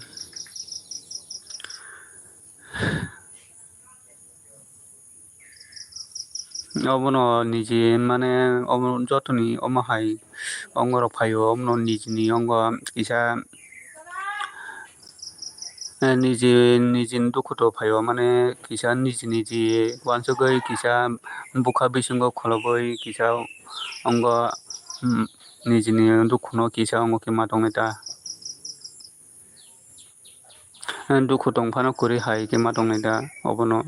Obono niji mane omo jotoni omo hai ongorok phaio, omono nijini ongo kisa, eh, niji, nijini dukhuto phaio, mane kisa niji niji uansugwi kisa bwkha bisingo kholobwi kisa ongo, mm, nijini dukhuno kisa ongo khe ma tongnai ta. Dukhu tong phano kwrwi hai khe ma tongnai da obono.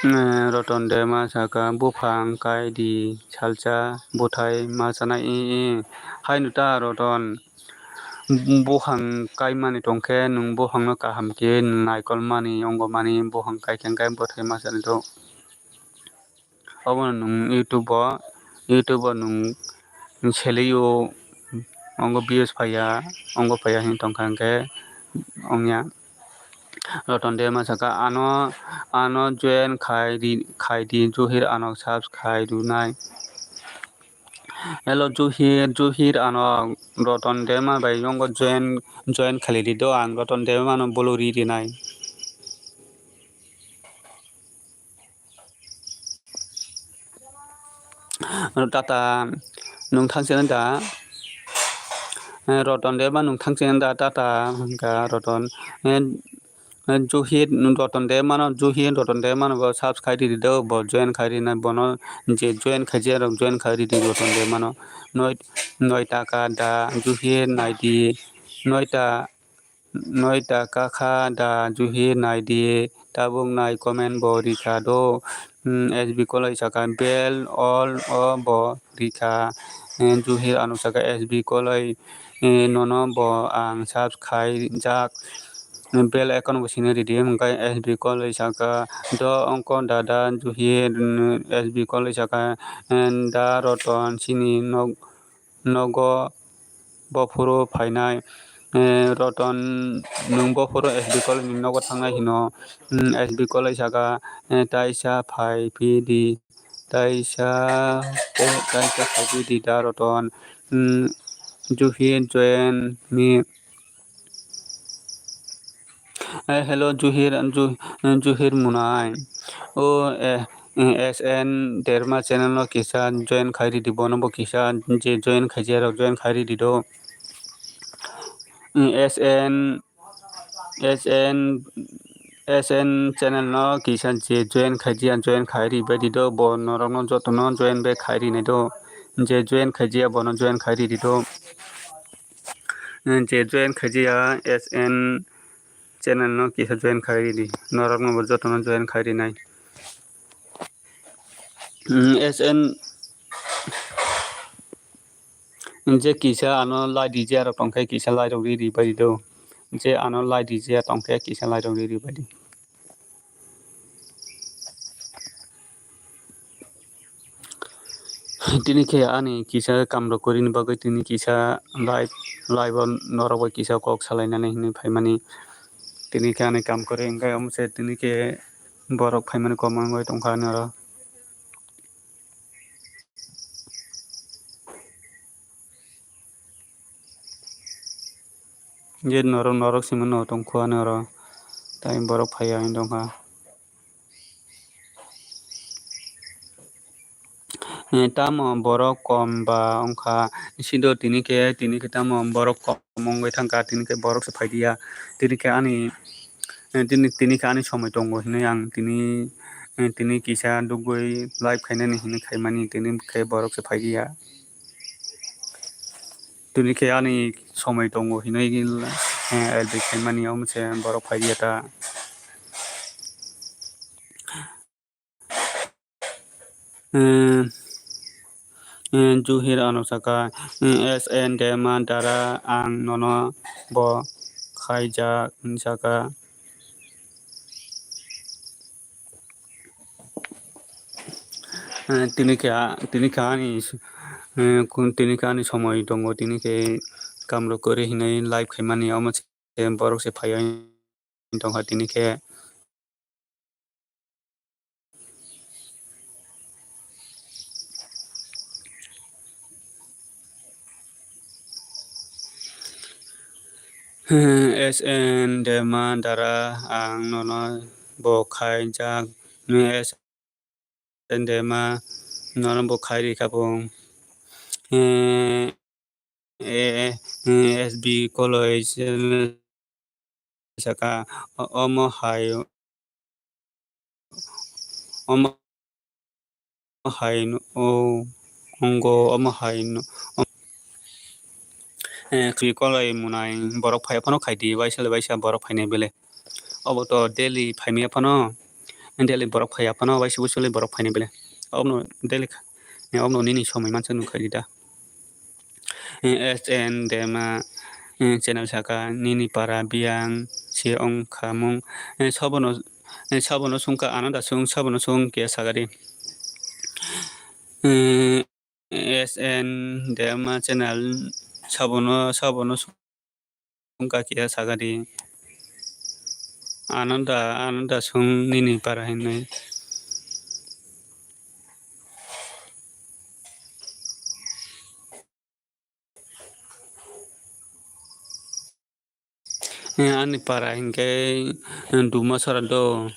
Eh, Roton Debma saka, "Buphang kai di salsa, bwthai ma chanai," i, i. Haino ta Roton, buphang kaimani tongkhe nwng buphangno kaham khe naikolmani, ongomani, buphang kaikhe hwnkhe bwthai ma chanai do. Obono nwng YouTube o, YouTube o nwng selio, ongo views phaiya, ongo phaiya hinwi tongkha hwnkhe wngya. Roton Debbarma saka, ano, ano join khai di, khai di, Juhir ano subscribe rwnai. Hello Juhir, Juhir ano Roton Debbarma bai yongo join, join khaili di do, ang Roton Debbarma no bolo ri rinai. Tata, nwng thangchina da? Eh, Roton Debbarma nwng thangchina da? Tata, hwnkha Roton. Eh, eh, Juhir, Roton Debbarma no, Juhir, Roton Debbarma no bo subscribe ridi do, bo join khai rinai, bono je join khaijak rok join khai ridi Roton Debbarma no. Noi, noi taka da, Juhir naidi, noi ta, Noi ta kakha da Juhir naidi, tabuk nai comment bo rikha do. Hmm, S B Koloi saka bell all o bo rikha. Hmm, Juhir ano saka S B Koloi, eh, nono bo ang subscribe jak. Bell icon bo sini ridi, hwnkhe S B Koloi saka do ongko dada Juhir, hmm, S B Koloi saka, eh, da Roton sini nog-, nogo bophuru phainai, eh, Roton, nwng bophuru S B Koloi ni nogo thangnai hino, mm, S B Koloi saka, eh, taisa phai phi di, taisa, eh, taisa phai phi di da Roton, mm, Juhir join me. Eh, hello, Juhir, Ju-, Juhir Munai. O, eh, eh, S N Debbarma channel no kisa join khai ridi, bono bo kisa je join khaijak rok join khai ridi do. Eh, S N, S N, S N channel no kisa je join khaijak join khai ri bai di do, bo norok no joto no join bai khai ri nai do. Je join khaijak bono join khai ridi do. Je join khaijak S N channel no kisa join khai ridi. Norok no bo joto no join khai rinai. Mm, S N je kisa ano like rija rok tongkhe kisa like rok ri ri bai do. Je ano like rija tongkhe kisa like rok ri ri bai di. Tini khe ani kisa kamrok kwrwini bagwi tini kisa live, live-o norok bai kisa kok salainani hinwi phaimani. Tini khe ani kam kwrwi hwnkhe omo se tini khe borok phaimani kwbangwi tongkha ani oro. Je norok, norok simi no tongkho ani oro, tai borok phaiya wng tongkha. Eh, tamo borok kom ba wngkha, sido tini khe, tini khe tamo borok kom wngwi thangkha, tini khe borok se phaidiya, tini khe ani, eh, tini, tini khe ani somoi tongo hinwi ang tini, eh, tini kisa dugwi live khainani hinwi khaimani, tini khe borok se phaidiya. Tini khe ani somoi tongo hinwi, eh, L B khaimani, omo se borok phaidiya ta. Eh, eh, Juhir ano saka, eh, S N Debbarma dara ang nono bo khaijak, hinwi saka. Eh, tini khe a-, tini khe ani, eh, kun-, tini khe ani somoi tongo, tini khe kamrok kwrwi hinwi live khaimani, omo se borok se phaiya wng tongkha tini khe. S N Debbarma dara ang nono bo khaijak, S N Debbarma nono bo khai rikha bo. Eh, eh, eh, S B Koloi saka, o-, omo hai, omo hai no, o, ongo, omo hai no, om-, eh, Koloi Munai borok phai phano khai di, waisa le waisa borok phainai bele. Obo to daily phaimaya phano, daily borok phaiya phano, waisa waisa le borok phainai bele. Obono daily kha-, eh, obono nini somoi mansa nung khai di da. Eh, S N Debbarma, eh, channel saka nini para biyang se wngkha mung. Eh, sabono, eh, sabono sungkha ano da sung, sabono sung khe sakadi. Eh, S N Debbarma channel sabono, sabono sung wngkha khe sakadi. Ananda, Ananda song nini para hinwi. Eh, ani para hinkhe, eh, Dumasara do.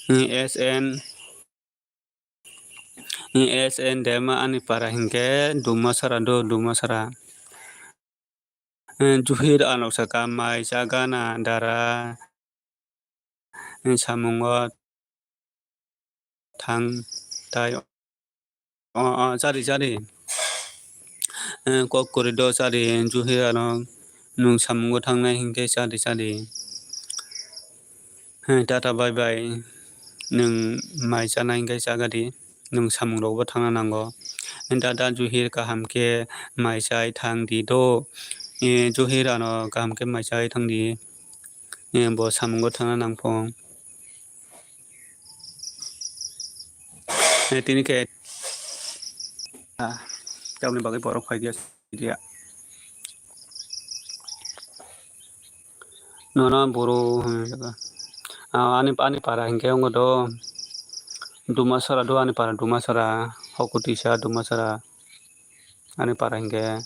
Eh, S N, eh, S N Dema ani para hinkhe Dumasara do, Dumasara. Eh, Juhir ano saka mai cha gana dara. Eh, samungo thang tai. O, o, chari, chari. Eh, kok kwrwi do chari, Juhir ano nwng samungo thangnai hinkhe chari, chari. Eh, tata bye bye. Nwng mai chanai hinkhe chagadi. Nwng samungrokbo thangna nango. Eh, tata Juhir kaham khe mai chai thang di do. Eh, Juhir ano kaham khe mai chai thang di. Eh, bo samungo thangna nangphong. Eh, tini khe, ah, tamni bagwi borok phai dia, dia. Nono boro, hmm, jaga. Ah, ani, ani para hinkhe wngkha do. Dumasara do, ani para Dumasara. Hokutisa Dumasara. Ani para hinkhe.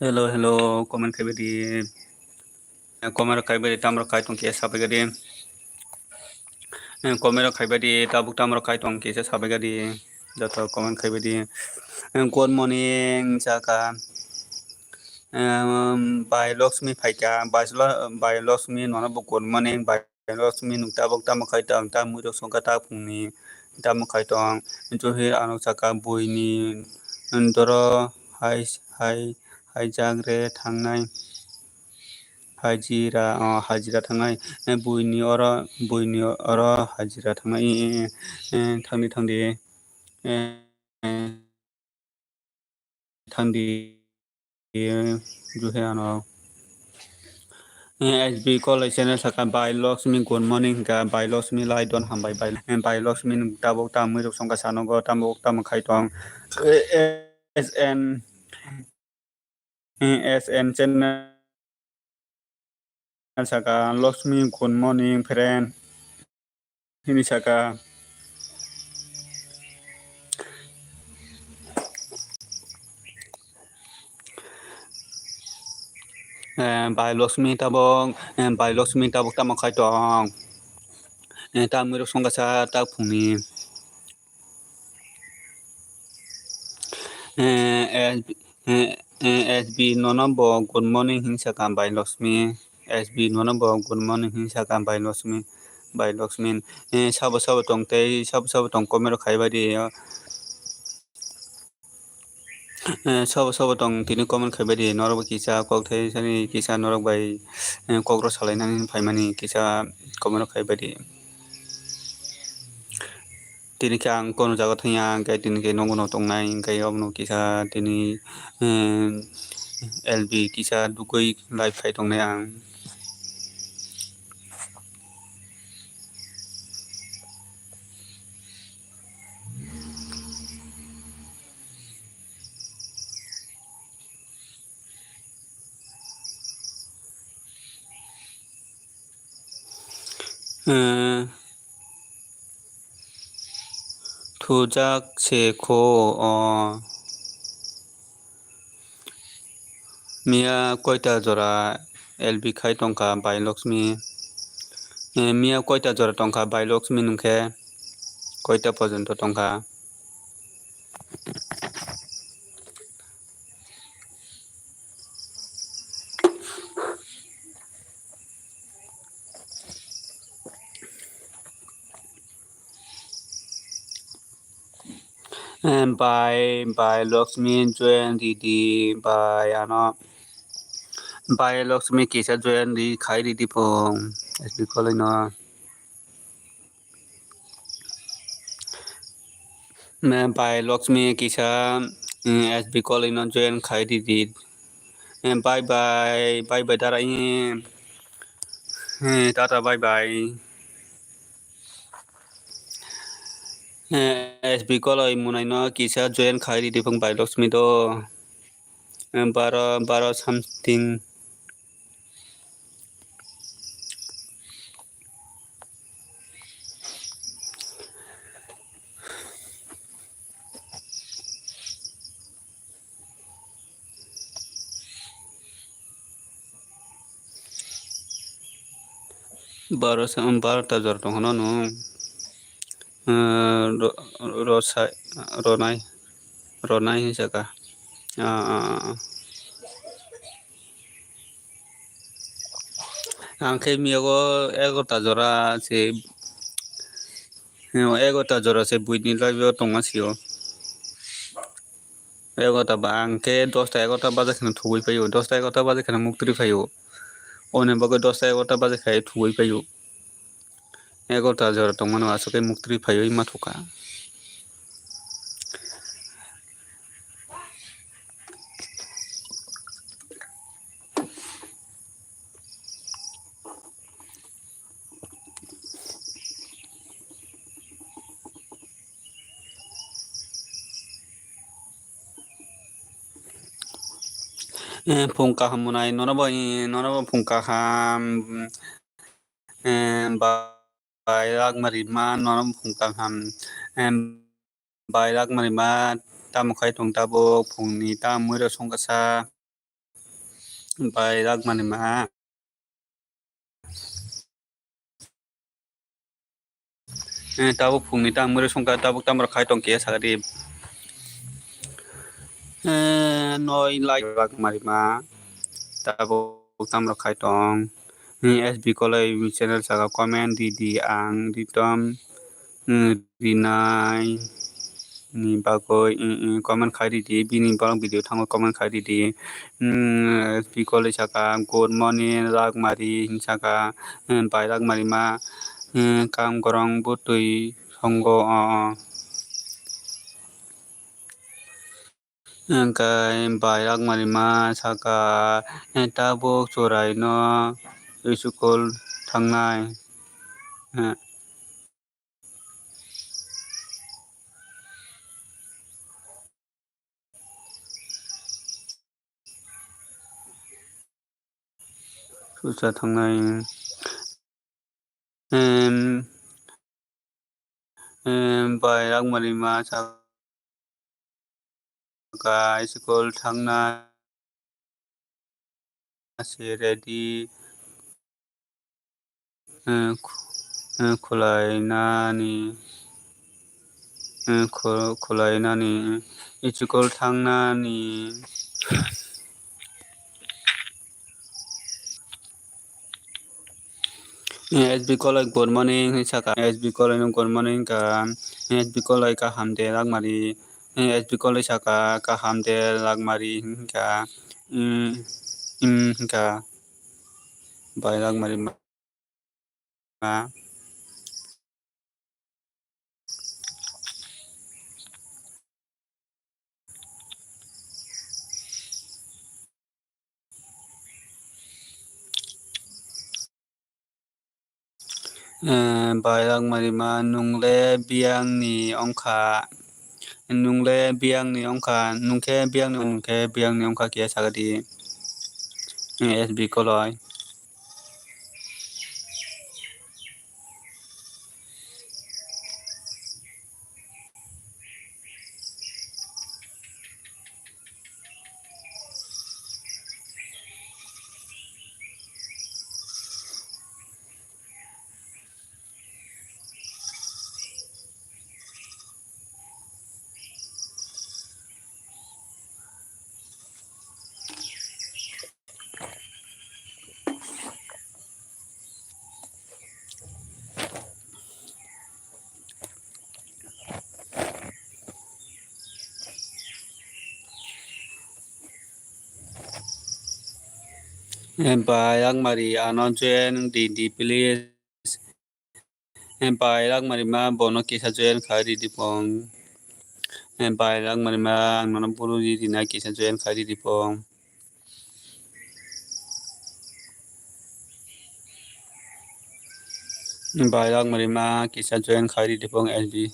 Hello, hello, comment khaibai di. Comment rok khaibai di, tamrok khai tong khe sabai di. Comment rok khaibai di, tabuk tamrok khai tong khe sabai di. Joto comment khaibai di. Good morning, saka. Em, Bai Lakshmi phaikha, Bai Lo-, Bai Lakshmi nono bo good morning, Bai Lakshmi nwng tabuk tamo khai tong, ta mwirok songkha ta phungni tamo khai tong. Juhir ano saka buini doro hai, hai, haijak re thangnai. Hajira, o, hajira thangnai. Eh, buini oro, buini oro hajira thangnai. Eh, eh, eh, thangdi, thangdi. Eh, eh. Thangdi, Juhir ano. Eh, S B College channel saka, Bai Lakshmi, good morning, hinkha, Bai Lakshmi, lai don hambai, Bai, eh, Bai Lakshmi, nwng tabuk ta mwirok songkha sanogo, tabuk tamo khai tong. Eh, S N, eh, S N channel saka, Lakshmi, good morning, friend. Hini saka. Eh, Bai Lakshmi tabuk, eh, Bai Lakshmi tabuk tamo khai tong. Eh, ta mwirok songkha sa ta phungni. Eh, eh, eh, eh, S B nono bo good morning hin saka Bai Lakshmi. S B nono bo good morning hin saka Bai Lakshmi, Bai Lakshmi. Eh, sabo sabo tong tei sabo sabo tong comment rok khaibai di. Eh, sabo sabo tong tini comment khaibai di. Norok bai kisa kok thai sani kisa norok bai, eh, kok rok salai nani phaimani kisa comment rok khaibai di. Tini khe ang kono jaga thangya, hwnkhe tini khe nogo no tongnai, hwnkhe obono kisa tini, eh, L B kisa dugui live khai tongnai ang. Eh, thujak se kho, o. Miya koita jora L B khai tongkha Bai Lakshmi? Eh, miya koita jora tongkha Bai Lakshmi nwngkhe? Koita porjonto tongkha? Em, bai, bai Lakshmi join ridi, bai ano, bai Lakshmi kisa join ri khai ridi phung, S B College no. Em, bai Lakshmi kisa, em, S B College no join khai ridi. Em, bye bye, bye bye dara, em, em, tata bye bye. Eh, S B College mwnai no kisa join khai ridi phung bai Lakshmi do. Eh, baro, baro something. Baro sa, baro ta jora tong hwnno nw. Eh, ro-, ro-, sa-, ronai, ronai hinwi saka. Ah, ah, ah, ah. Ang khe miyago egarota jora se, egarota jora se buini live o tongma sio. Egarota ba ang khe dosta egarota baja kheno thugui phaio, dosta egarota baja kheno muktri phaio. Oni bagwi dosta egarota baja khai thugui phaio. Egarota jora tongmano aswk khe muktri phaiwi ma thukha. Eh, phung kaham mwnai, nono bo, eh, nono bo phung kaham, eh, ba-, bai Ragmari ma, nono bo phung kaham, eh, bai Ragmari ma, tamo khai tong tabuk, phungni tamo muiro songkasa, bai Ragmari ma. Eh, tabuk phungni tang mwrwi songkha, tabuk tamo khai tong khe sakha di. Eh, noi like Ragmari ma, tabuk tamo khai tong. Eh, S B College channel saka comment di di ang ditom, eh, rinai ni bagwi, eh, eh, comment khai di di, bini borok video thango comment khai di di. Hmm, S B College saka, "Good morning, Ragmari," hin saka, hmm, bai Ragmari ma, hmm, kam gorong bwtwi songo, o, o. Hwnkhe bai Ragmari ma saka, eh, tabuk chwraino school thangnai. Eh. Susa thangnai. Em, em, bai Ragmari ma saka school thangna se ready. Eh, khu-, eh, khwlainani, eh, khu-, khwlainani, school thangnani. Eh, S B College good morning hinwi saka, S B College no good morning ka, S B College kaham de Ragmari, eh, S B College saka kaham de Ragmari hinwi ka, mm, mm, hinwi ka. Bai Ragmari ma. Eh, bai Ragmari ma, nungle biyangni ongkha, nungle biyangni ongkha, nungkhe biyangni, nungkhe biyangni ongkha kiya sagadi, eh, S B Koloi. Em bai Rangmari ano join ridi please. Em bai Rangmari ma bono kisa join khai ridi pong. Em bai Rangmari ma ang nono buru ridi na kisa join khai ridi pong. Em bai Rangmari ma kisa join khai ridi pong S B.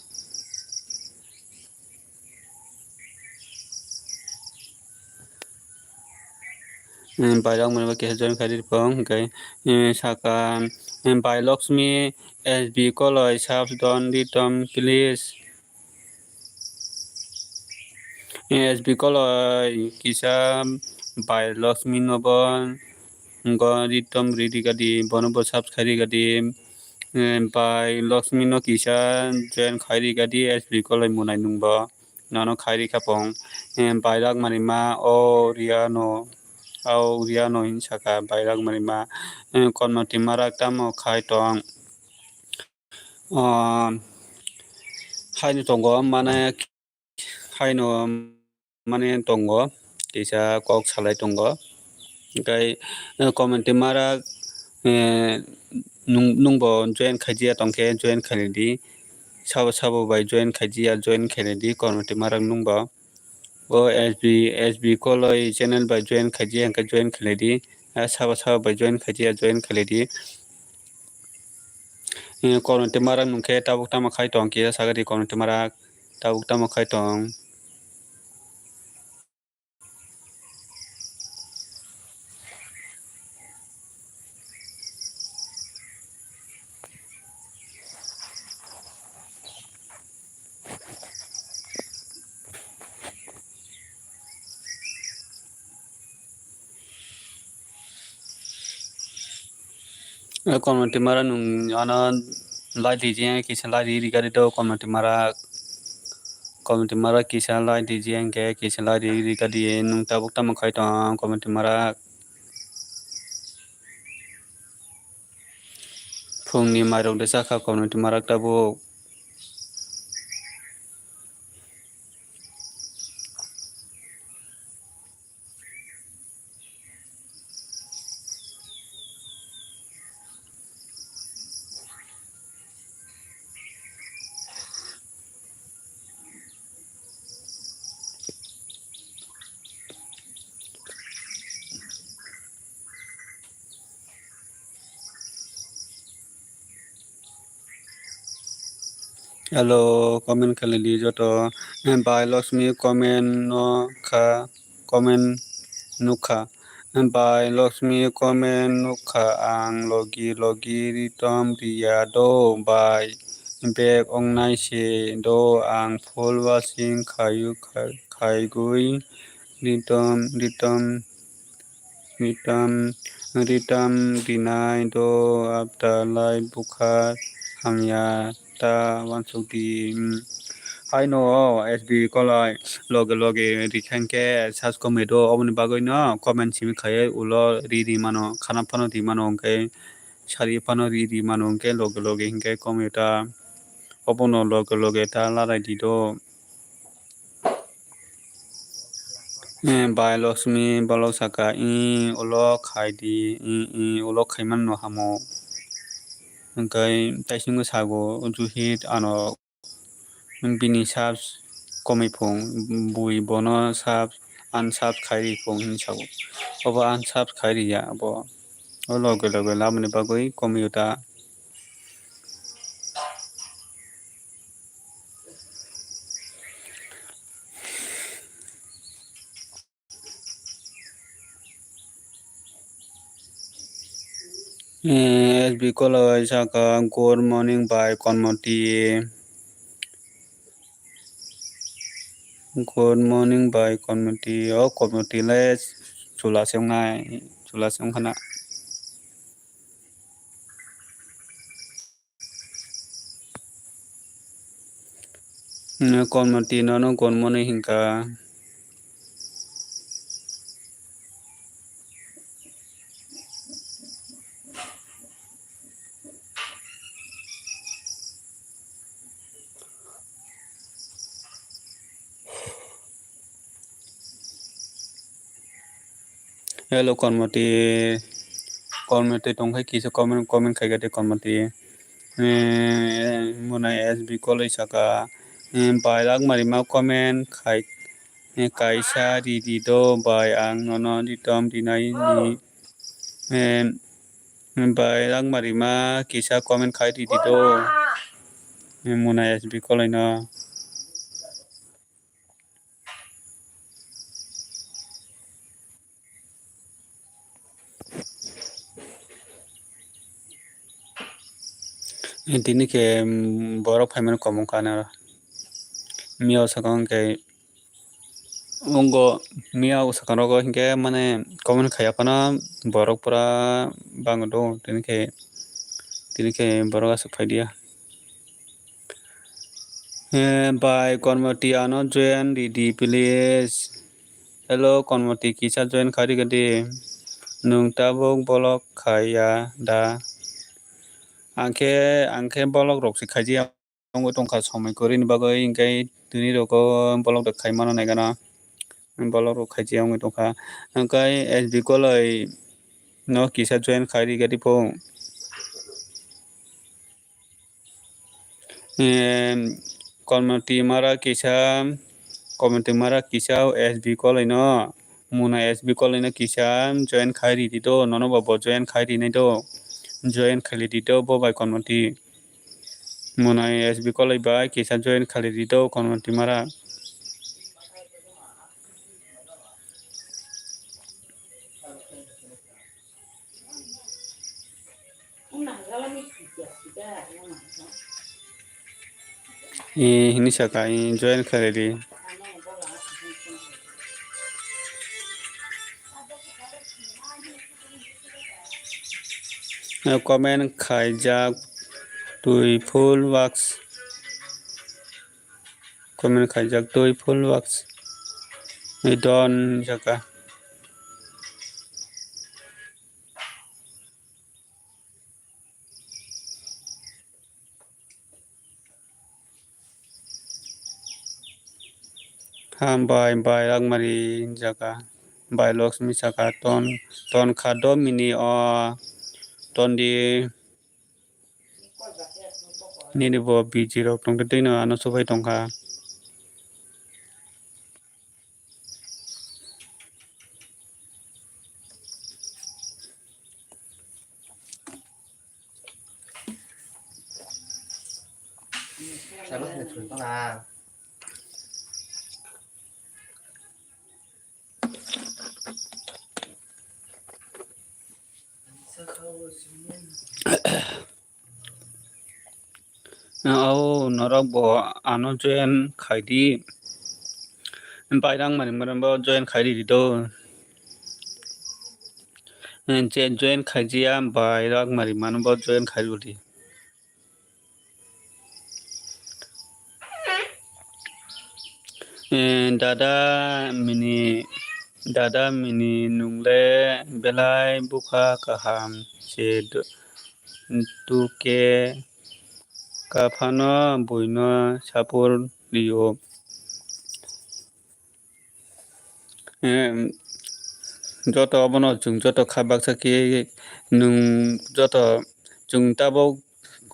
Em, bai Rangmari ma kisa join khai ridi pong, hingke, em, saka, em, bai Lakshmi S B Koloi subs don ritom please. Em, S B Koloi kisa bai Lakshmi no bo, go ritom ridi gadi, bono bo subs khai ridi gadi. Em, bai Lakshmi no kisa join khai ridi gadi, S B Koloi munai nung bo. Nono khai rikha pong. Em, bai Rangmari ma o Riano, o Riano hin saka bai Rangmari ma. Em, Kormoti Marak tamo khai tong. O, haino tongo, mane haino mane tongo, kisa kok salai tongo. Hingke, eh, Kormoti Marak, eh, nung, nungbo join khaijiya tongkhe join khailidi. Sabo sabo bai join khaijiya join khailidi Kormoti Marak nungbo. O S B, S B Koloi channel bai join khaijiya hingke join khailidi. Ah, sabo sabo bai join khaijiya join khailidi. Eh, Kormoti Marak nungkhe tabuk tamo khai tong kisa sagadi Kormoti Marak tabuk tamo khai tong. Eh, Kormoti Marak nung ano lai di je kisa lai di rikari do Kormoti Marak. Komiti mara kisa lai di, je hingke kisa lai di, rika di, nwng tabuk tamo khai tong, komiti mara. Phungni mairok de chakha komiti mara tabuk. Hello, comment khlai di joto. Bai Lakshmi comment no kha, comment nukha. Bai Lakshmi comment nukha, ang logi logi ritom riya do bai. Bag ongnai se do ang full washing khayu kha-, khaigwi ritom ritom. Ritam, ritam rinai do after life bwkha hamya ta wansuk di. Hmm. Haino S B kolai loge loge rikha hinkhe sas komwi do, oboni bagwi no comment simi khaiwi ulo ri ri mano, khana phano ri mano hinkhe sari phano ri ri mano hinkhe loge loge hinkhe komwi ta obono loge loge ta larai di do. Eh, bai Lakshmi bolok saka, "Ih, ulo khai di, ih, ih, ulo khai manno hamo." Hingke taisingo sago, "Juhit ano bini subs komoi phung, bui bono subs, unsubs khai ri phung," hinwi sago. Obo unsubs khai riya, abo o loge loge labani bagwi komoi ta. Eh, S B koloi saka, "Good morning bai Konmoti." Good morning bai Konmoti. O Konmoti le chwla se wngnai, chwla se wngkhana. Konmoti nono good morning hinkha. Hello, Konmoti. Comment twi tongkhe kisa comment, comment khaikha tei comment twi. Eh, mwnai S B Koloi saka, eh, bai rak marima comment khai, eh, kaisa ridi do bai ang nono ritom rinai ni, eh, bai rak marima kisa comment khai ridi do, eh, mwnai S B Koloi no. Tini khe, mm, borok phaimani komung kha nw. Miyao sakha hwnkhe, wngkha miyao sakha rogo hinkhe mane comment khaiya phano borok pura bangwi tongo. Tini khe, tini khe borok aswk phaidiya. Eh, bai Konmoti ano join ridi please. Hello Konmoti, kisa join kharika di. Nwng tabuk bolok khaiya da? Angkhe, angkhe bolok rok se khaijak wngwi tongkha somoi kwrwini bagwi, hinkhe tini rogo bolok rok khai mano naikha na. Bolok rok khaijak wngwi tongkha. Hinkhe S B Koloi no kisa join khairika di pho. Em, Komoti Mara kisa, Komoti Mara kisa S B Koloi no, mwnai S B Koloi no kisa join khai ridi do, nono bo bo join khai rinai do, join khai ridi do bo bai Komoti, mwnai S B Koloi bai kisa join khai ridi do Komoti Mara. Eh, hini saka, eh, join khairidi. Eh, comment khaijak twi full works. Comment khaijak twi full works. Eh, don jaka. Hambai, bai Rangmari jaka, bai Laxmi saka ton, ton kha do mini o ton di. Nini bo busy rok tongkhe twi no ano subai tongkha. Ao norok bo ano join khaidi. Bai Rangmari mano bo join khaidi do. Je join khaijia bai Rangmari mano bo join khaidi. Eh, dada mini, dada mini nungle belai bukha kaham se do-, duke kaphano buino sapor rio. Em, joto obono chwng joto kha baksa khe nwng joto chwng tabuk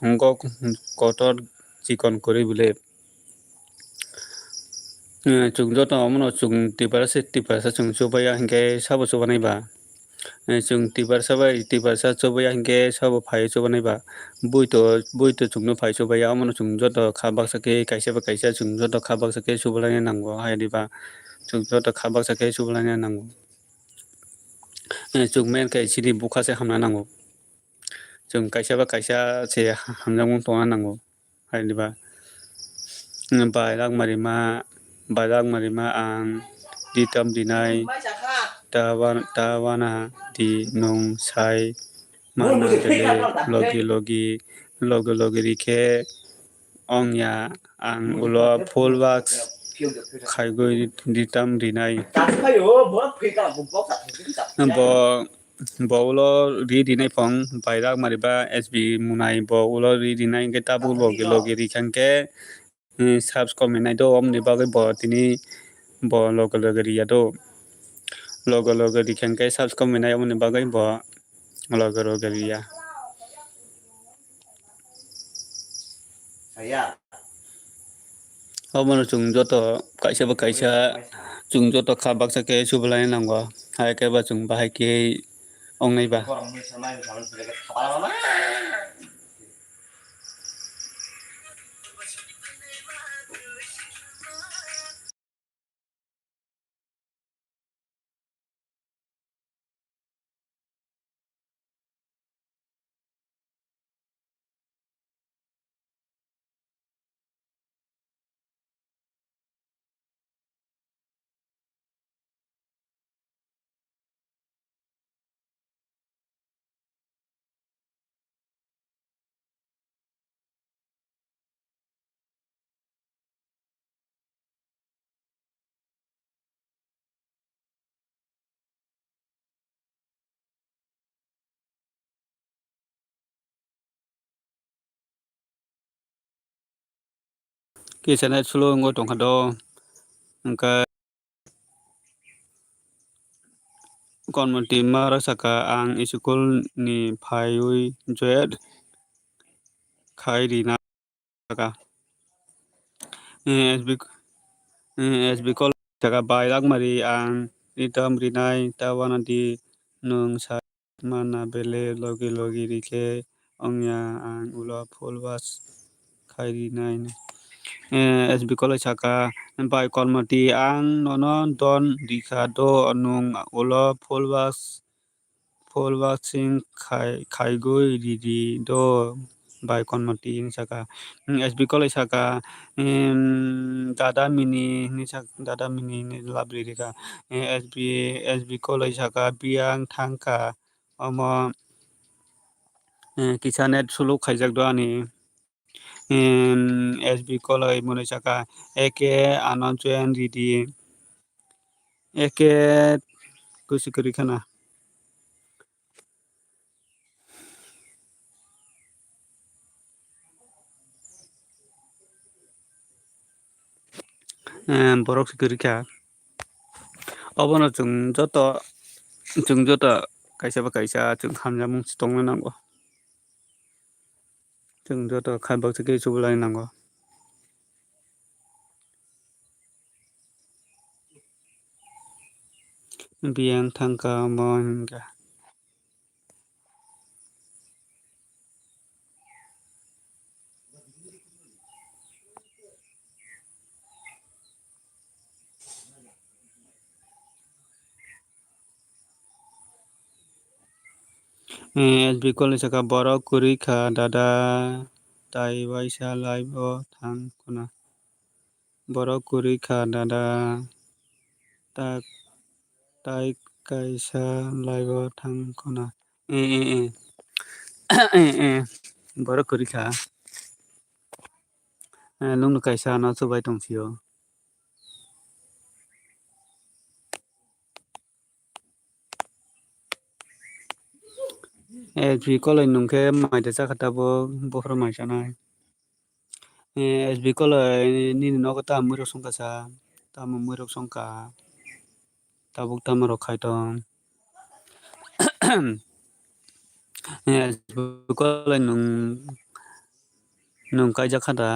hwngo kotor chikon kwrwi bwle. Eh, chwng joto omono chwng Tiprasa se Tiprasa chwng chubaiya hinkhe sabo chubanai ba? Eh, chwng Tiprasa bai Tiprasa chubaiya hinkhe sabo phaiwi chubanai ba? Buito, buito chwngno phai chubaiya, omono chwng joto kha baksa khe kaisa bai kaisa chwng joto kha baksa khe chubalaina nango hai diba? Chwng joto kha baksa khe chubalaina nango. Eh, chwng men khe chini bukha se hamna nango. Chwng kaisa bai kaisa se hamjakmung tongna nango. Hai diba? Bai Rangmari ma, bai Rangmari ma ang ditom dinai ta wan-, ta wana di nwng sai mano bele logi logi, logi logi rikhe ongya ang ulo full works khaigwi ditom dinai. Bo Bo ulo ri rinai phang bai Rangmari ba S B Munai bo ulo ri rinai hinkhe tabuk logi logi rikha hinkhe, eh, subs comment nai do, omoni bagwi bo tini bo logi logi riya do. Logi logi rikha hinkhe subs comment nai omoni bagwi bo loge loge riya. Obono chwng joto kaisa ba kaisa chwng joto kha baksa khe subulai nango, hai khe ba chwng bahai khe wngnai ba. Kisa nai slow wngwi tongkha do, hwnkhe Konmoti ma rw saka, ang school ni phaiwi join khai rina saka. Eh, S B, eh, S B college saka, bai Lakmari, ang ritom rinai ta wanadi, nwng sa mana bele logi logi rikhe wngya, ang ulo full was khai rinai. Eh, S B college saka, bai Konmoti, ang nono don rikha do, nwng ulo full was full boxing khai, khaigwi ridi do bai Konmoti, hwnwi saka. Hmm, S B Koloi saka, hmm, dada mini hwnwi sak-, dada mini hwnwi labri rikha. Eh, S B, S B Koloi saka, biyang thangkha, omo, eh, kisa net suluk khaijak do ani. Hmm, S B Koloi mwnwi saka, eke ano join ridi. Eke kusi kwrwi khana. Em, borok se kwrwi kha. Obono chwng joto, chwng joto kaisa ba kaisa chwng hamjakmung se tongna nango. Chwng joto khai baksa khe chubulai nango. Biyang thangkha omo hinkha. Eh, S B Koloi saka, borok kwrwi kha dada, tai waisa live o thang khuna. Borok kwrwi kha dada, tak, tai kaisa live o thang khuna. Eh, eh, eh. Eh, eh. Borok kwrwi kha. Eh, nwng no kaisa ano chubai tong sio. Eh, S B Koloi nwng khe mai da chakha tabuk, bophor mai chanai. Eh, S B Koloi nini nogo tamo mwirok songkha sa, tamo mwirok songkha, tabuk tamo rok khai tong. Eh, S B Koloi nwng, nwng kaijak kha da?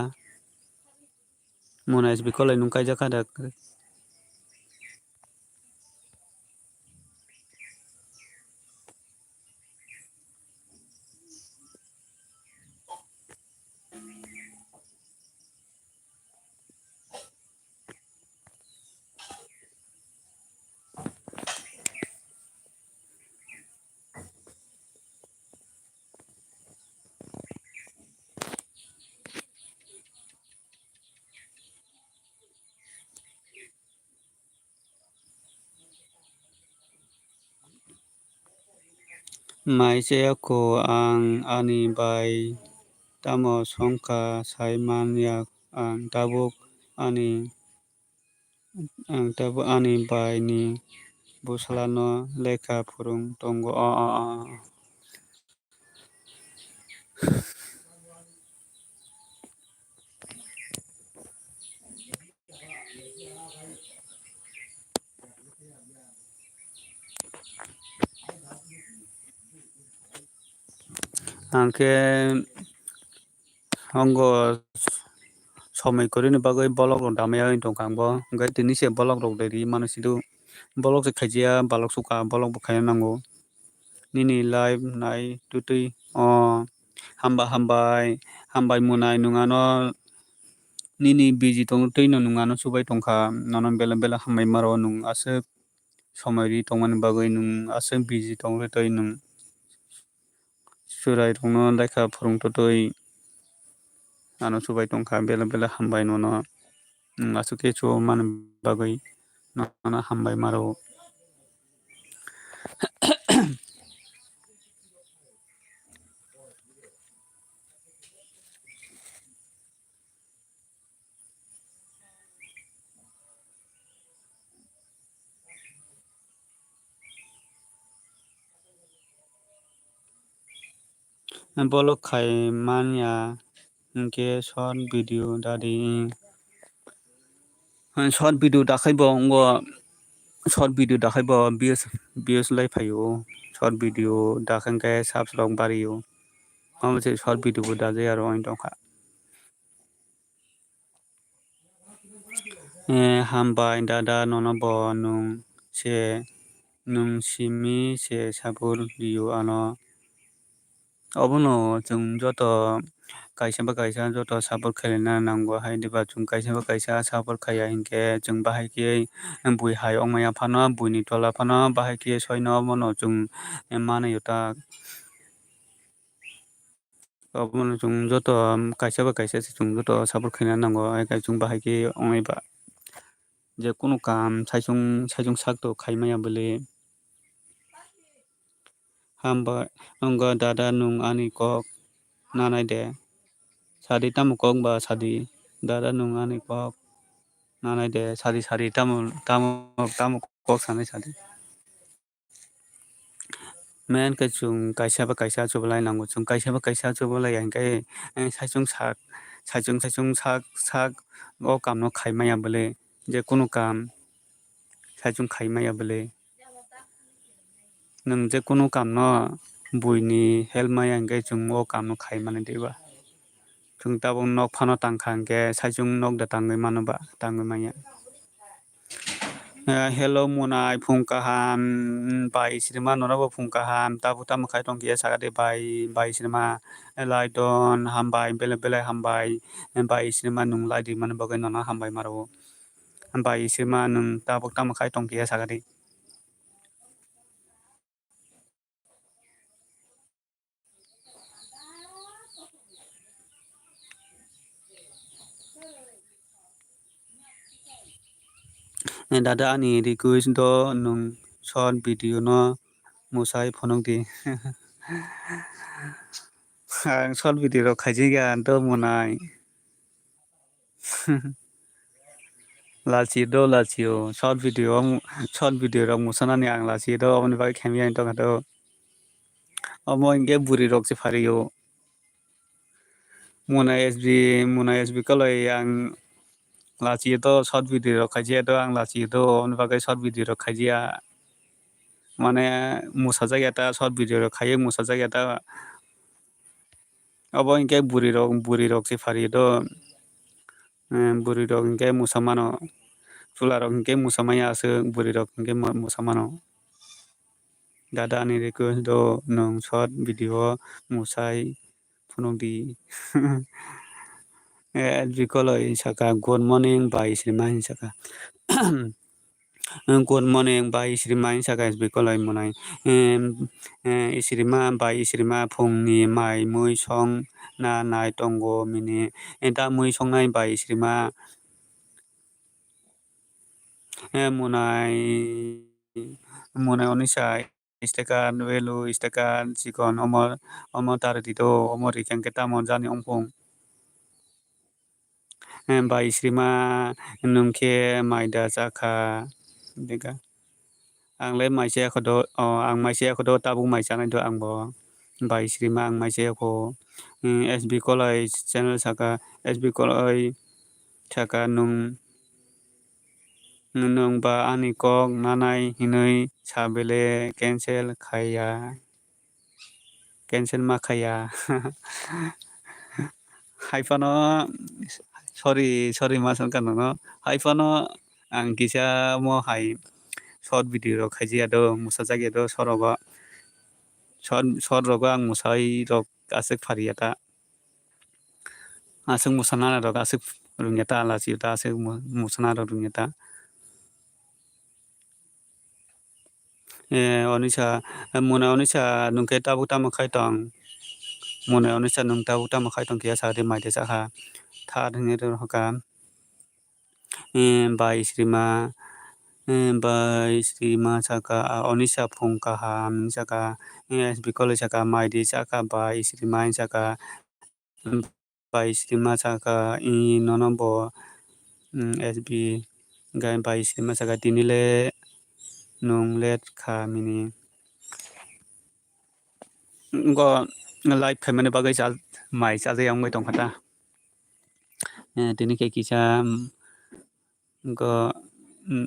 Mona S B Koloi nwng kaijak kha da? Mai chaya kho ang ani bai, tamo songkha sai man ya ang tabuk ani, ang tabuk ani bai ni bwsla no lekha phwrwng tongo. O, o, o. Ang khe ongo somoi kwrwini bagwi vlog rok damya wng tongkha ang bo. Hwnkhe tini se vlog rok de ri mano sido. Vlog se khaijiya balok sukha, vlog bo khaina nango. Nini live nai twtwi o hamba hambai, hambai mwnai nwng ano nini busy tongtwi no nwng ano chubai tongkha, nono belai belai hambai maro nwng aswk somoi ri tongmani bagwi nwng aswk busy tongtwi nwng chwrai rokno lekha phwrwng twtwi ano chubai tongkha, belai belai hambai nono nwng aswk khe chuba mani bagwi nono hambai maro. Bolok khai manya hwnkhe short video dadi. Short video dakhai bo wngo, short video dakhai bo views, views lai phaio. Short video dakhai hwnkhe subs rok bario. Omo se short video bo dajai aro wng tongkha. Eh, hambai dada, nono bo nwng se, nwng simi se sabur rio ano. Obono chwng joto kaisa ba kaisa joto sabur khailina nango, hai diba chwng kaisa ba kaisa sabur khaiya hinkhe chwng bahai khe bui hai ongmaya phano, buini tola phano bahai khe soino obono chwng manwi ta. Obono chwng joto kaisa ba kaisa se chwng joto support khaina nango, hai khe chwng bahai khe wngnai ba. Je kunu kam saichung, saichung sak to khai maya bwle. Hamba wngkha dada nwng ani kok nanai de. Sadi tamo kok ba sadi. Dada nwng ani kok nanai de. Sadi sadi tamo, tamo, tamo kok sanai sadi. Main khe chwng kaisa ba kaisa chubalai nango. Chwng kaisa ba kaisa chubalai ya hinkhe, eh, saichung sak, saichung, saichung sak, sak o kamno khai maya bwle. Je kunu kam saichung khai maya bwle. Nwng je kunu kamno buini help maya hinkhe chwng o kamno khai mani diba. Chwng tabuk nok phano tangkha hinkhe saichung nok da tangwi mano ba, tangwi manya. Eh, hello Munai, phung kaham, mm, bai Srima, nono bo phung kaham, tabuk tamo khai tong khe sakha de bai, bai Srima, eh, lai don, hambai, belai belai hambai, eh, bai Srima, nwng lai di mani bagwi nono hambai maro. Bai Srima, nwng tabuk tamo khai tong khe sakha de. Eh, dada, ani request do nwng short video no mwsai phunuk di. Ang short video rok khaijak ya do Munai. Lachi do, lachi o. Short video, short video rok mwsanani ang lachi do, aboni bagwi khaimya tongkha do. Omo hinkhe bwrwi rok se phari o. Muna S B, Muna S B koloi ang lachi do, short video rok khaijak do, ang lachi do, aboni bagwi short video rok khaijak. Mane mwsajak ya ta, short video rok khaiwi mwsajak ya ta. Obo hinkhe bwrwi rok, bwrwi rok se phari do. Eh, bwrwi rok hinkhe mwsa mano. Chwla rok hinkhe mwsa manya aswk, bwrwi rok hinkhe mwsa mano. Dada ani request do nwng short video mwsai phunuk di. Eh, S B koloi saka, "Good morning, bai Srima," hinwi saka. "Good morning, bai Srima," hinwi saka S B koloi Munai. Em, eh, Srima, bai Srima, phungni mai mui song na nai tongo mini. Eh, da mui songnai bai Srima? Eh, Munai, Munai onisa sticker, value sticker, chikon omo, omo tari di do, omo rikhe khe tamo jani ongkhong. Eh, bai Srima, nwng khe mai da chakha? Dega. Ang le mai chaya kho do, o, ang mai chaya kho do, tabuk mai chanai do ang bo. Bai Srima, ang mai chaya kho. Hmm, S B Koloi channel saka, S B Koloi saka, nwng, nwng ba ani kok nanai hinwi sa bele cancel khaiya. cancel ma khaya. Hai phano sorry, sorry ma sankha nono. Hai phano ang kisa mo hai short video rok khaijaya do, musajak ya do short rogo. Short, short rogo ang musai rok aswk phariya ta. Aswk musana rok aswk rwngya ta, lachiyo ta, aswk mu-, musana rok rwngya ta. Eh, Onisa, eh, Muna Onisa, nwng khe tabuk tamo khai tong? Muna Onisa, nwng tabuk tamo khai tong? Kiya sa de mai de cha kha. Tha thwngwi rw kha. Eh, bai Srima, eh, bai Srima saka, ah, Onisa phung kaham hinwi saka, eh, S B College saka, mai de cha kha, bai Srima hinwi saka. Bai Srima saka, "I nono bo, mm, S B gai bai Srima saka, tini le nwng let kha mini." Go live khaimani bagwi chal-, mai chajak ya wngwi tongkha ta. Eh, tini khe kisa, mm, go, mm,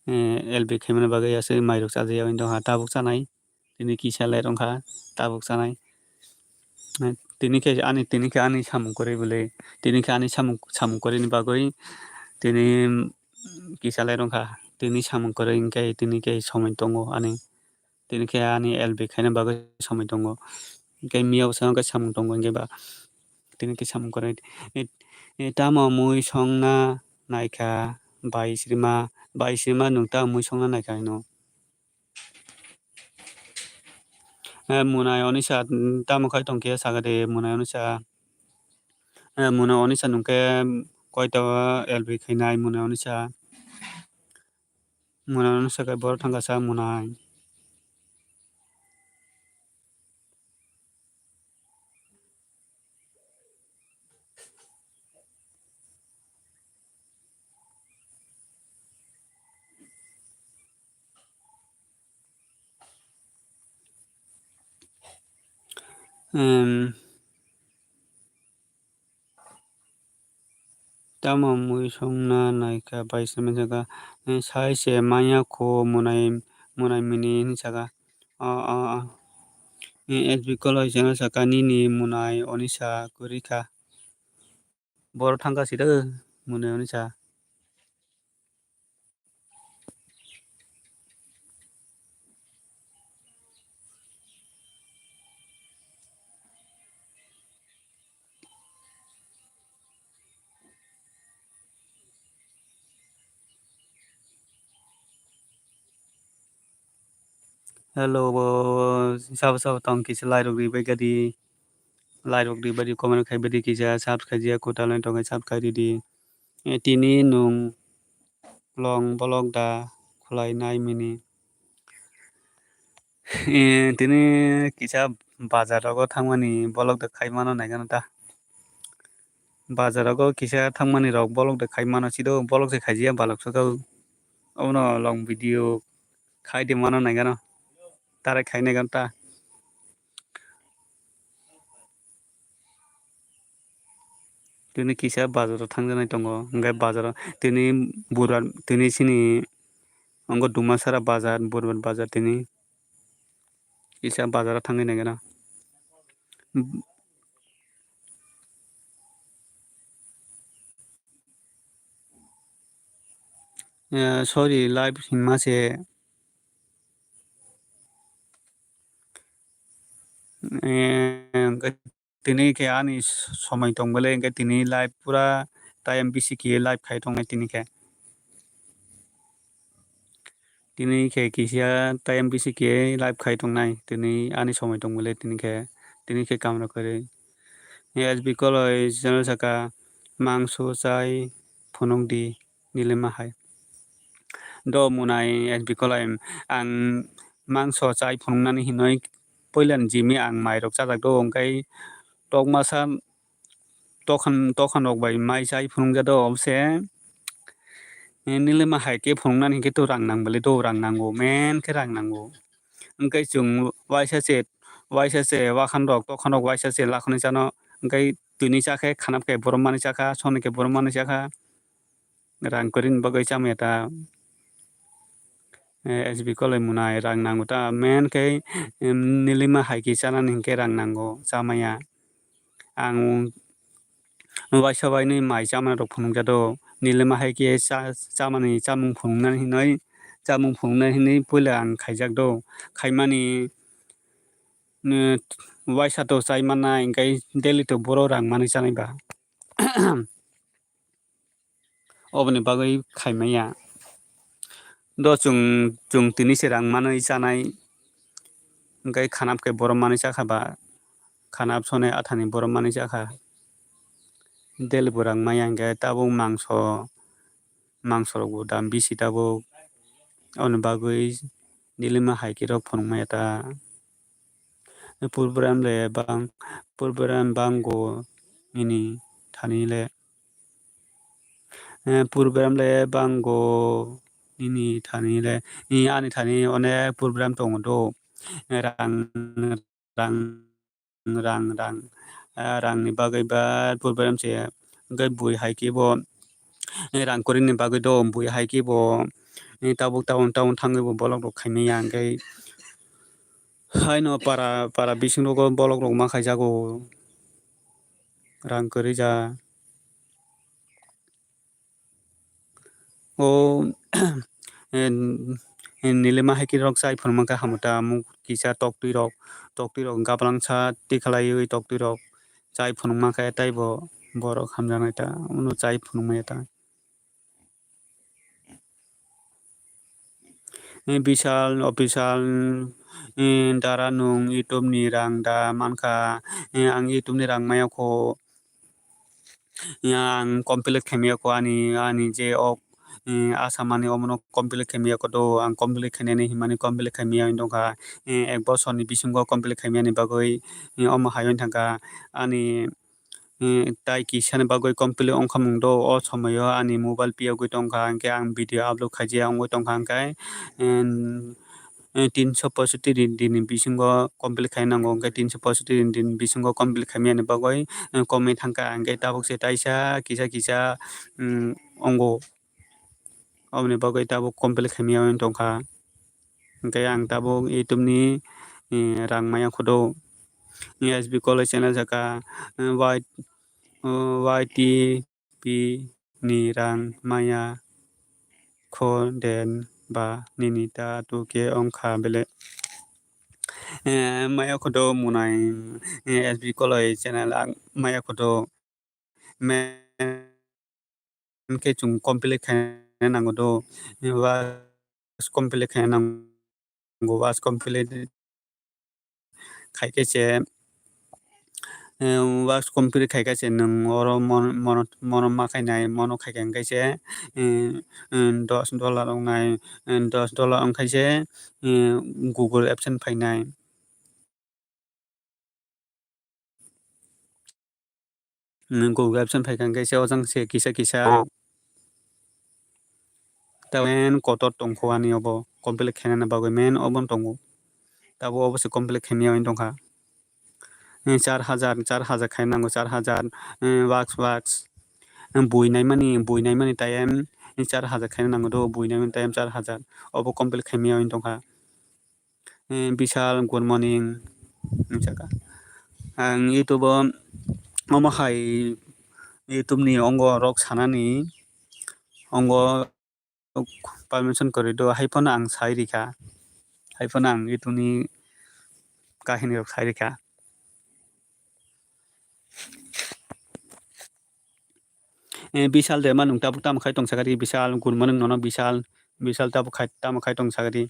eh, L B khaimani bagwi aswk mairok chajak ya wngwi tongkha, tabuk chanai. Tini kisa light wngkha, tabuk chanai. Eh, tini khe ani, tini khe ani samung kwrwi bwle, tini khe ani samung, samung kwrwini bagwi tini, mm, kisa light wngkha. Tini samung kwrwi hwnkhe tini khe somoi tongo ani. Tini khe ani L B khaina bagwi somoi tongo. Hwnkhe miyabo se wngkha samung tongo hwnkhe ba. Tini khe samung kwrwi. Eh, eh, tamo mui songna naikha bai Srima, bai Srima nwng tamo mui songna naikha hino. Eh, Munai Onisa, mm, tamo khai tongkhe saga de, Munai Onisa. Eh, Munai Onisa nwng khe, mm, koito L B khainai Munai Onisa. Munai Onisa khe borok thangkha sa Munai. Em, tamo mui songna naikha bai Srima saka, eh, sai se manya kho Munai, Munai mini hinwi saka. O, o, o. Eh, S B College channel saka nini Munai Onisa kwrwi kha. Borok thangkha sida Munai Onisa. Hello, bo, sabo sabo tong kisa like rok ribai gadi. Like rok ribai di, comment khai bai di kisa, subscribe ya kwtal nai tong khe subscribe ridi. Eh, tini nwng long bolok da khwlai nai mini. Eh, tini kisa bazar rogo thangmani bolok da khai mano nai gana ta. Bazar rogo kisa thangmani rok bolok da khai mano, chido bolok se khaijiya balok saka. Obono long video khai di mano nai gana. Tare khai nai gana ta. Tini kisa bazaro thangjaknai tongo, hwnkhe bazaro tini bura, tini chini wngo Dumasara bazar, Burbat bazar tini kisa bazaro thangwi naikhe na. Eh, sorry, live himma se. Eh, hwnkhe tini khe ani somoi tong bwle, hwnkhe tini live pura time bisi khe live khai tongnai tini khe. Tini khe kisa time bisi khe live khai tongnai, tini ani somoi tong bwle tini khe, tini khe kamra kwrwi. S B Koloi channel saka mangso chai phunuk di. Nilima hai. Do munai S B Kolai, ang mangso chai phunuknani hinoi puila ni jimi ang mairok chajak do, hwnkhe tokmasa tokhan, tokhan rok bai mai chai phunukjak do, obse nilima hai khe phunuknani hinkhe to rang nang bwle, do rang nango, men khe rang nango. Hwnkhe chwng waisa se, waisa se wakhan rok, tokhan rok waisa se lakhonwi chano, hwnkhe tini chakhe khanap khe borom manwi chakha, soni khe borom manwi chakha. Rang kwrwini bagwi chamaya ta. eh, S B Koloi mwnai rang nango ta, main khe, em, nilima hai khe chanani hinkhe rang nango, chamaya. Ang waisa wainwi mai chamani rok phunukjak do, nilima hai khe cha-, chamani chamung phunuknani hinwi, chamung phunuknani hinwi puila ang khaijak do, khaimani, eh, waisa to chai mannai, hinkhe daily to boro rang manwi chanai ba. Oboni bagwi khaimaya. Do chwng, chwng tini se rang manwi chanai, hinkhe khanap khe borom manwi chakha ba, khanap sonai athani borom manwi chakha. Daily bo rang maya hinkhe tabuk mangso, mangso rok bo dam bisi tabuk. Oboni bagwi nilima hai khe rok phunukmaya ta. Purberem le bang, purberem bango nini thani le. Eh, purberem le bango nini thani le. Ni ani thani onek purberem tongo do. Rang, rang, rang, rang. Ah, rangni bagwi ba purberem se. Hinkhe bui hai khe bo, eh, rang kwrwini bagwi do, bui hai khe bo, eh, tabuk town, town thangwi bo bolok rok khaimaya hinkhe. Haino para, para bisingo bolok rok ma khaijago rang kwrwi ja. O, en, en nilima hai khe rok chai phunukma khe hamu ta, muk kisa toktwi rok, toktwi rok gablangsa tikhalaiwi toktwi rok chai phunukma khe teibo borok hamjaknai ta, uno chai phunukmaya ta. Eh, Bishal, official, eh, dara nwng YouTube ni rang da mankha, eh, ang YouTube ni rang maya kho, eh, ang complete khaimaya kho ani, ani je ok, eh, asa mani omono complete khaimaya kho do, ang complete khainani hinmani complete khaimaya wng tongkha, eh, ek bosor ni bisingo complete khaimani bagwi, eh, omo hai wng thangkha ani, eh, tai kisa ni bagwi complete wngkha mung do, o somoyo ani mobile piyogwi tongkha, hinkhe ang video upload khaijak wngwi tongkha, hinkhe, eh, eh, tinso poisotti din, din ni bisingo complete khai nango, hinkhe tinso poisotti din, din bisingo complete khaimani bagwi, eh, komwi thangkha, hinkhe tabuk se taisa kisa kisa, mm, wngo. Oboni bagwi tabuk complete khaimaya wng tongkha. Hinkhe ang tabuk YouTube ni, eh, rang maya kho do. S B College channel saka, eh, Y, eh, Y T P ni rang maya kho den ba nini ta tu khe wngkha bele. Eh, maya kho do mwnai, eh, S B College channel ang maya kho do. Men khe chwng complete khaina nango do. Watch complete khaina nango, watch complete khai khe se, eh, watch complete khai khe se nwng oro mon-, mono, mono ma khainai, mono khai khe se, eh, eh, dos dollar wngnai, eh, dos dollar wng khe se, eh, Google AdSense phainai. Hmm, Google AdSense phaikha hinkhe se o jang se kisa kisa. Tabuk main kotor tongkho ani obo complete khainani bagwi main obo tongo. Tabuk obo se complete khaimaya wng tongkha. Eh, char hajar, char hajar khaina nango, char hajar, eh, wax, wax. Eh, bui naimani, bui naimani time, eh, char hajar khaina nango do, bui naimani time char hajar. Obo complete khaimaya wng tongkha. Eh, Bishal, good morning, hinwi sakha. Ang YouTube o, omo hai YouTube ni ongo rok sanani, ongo permission kwrwi do, hai phano ang sai rikha, hai phano ang YouTube ni kahini rok sai rikha. Eh, Bishal de ma nwng tabuk tamo khai tong sakha di, Bishal, good morning nono Bishal, Bishal tabuk khai, tamo khai tong sakha di.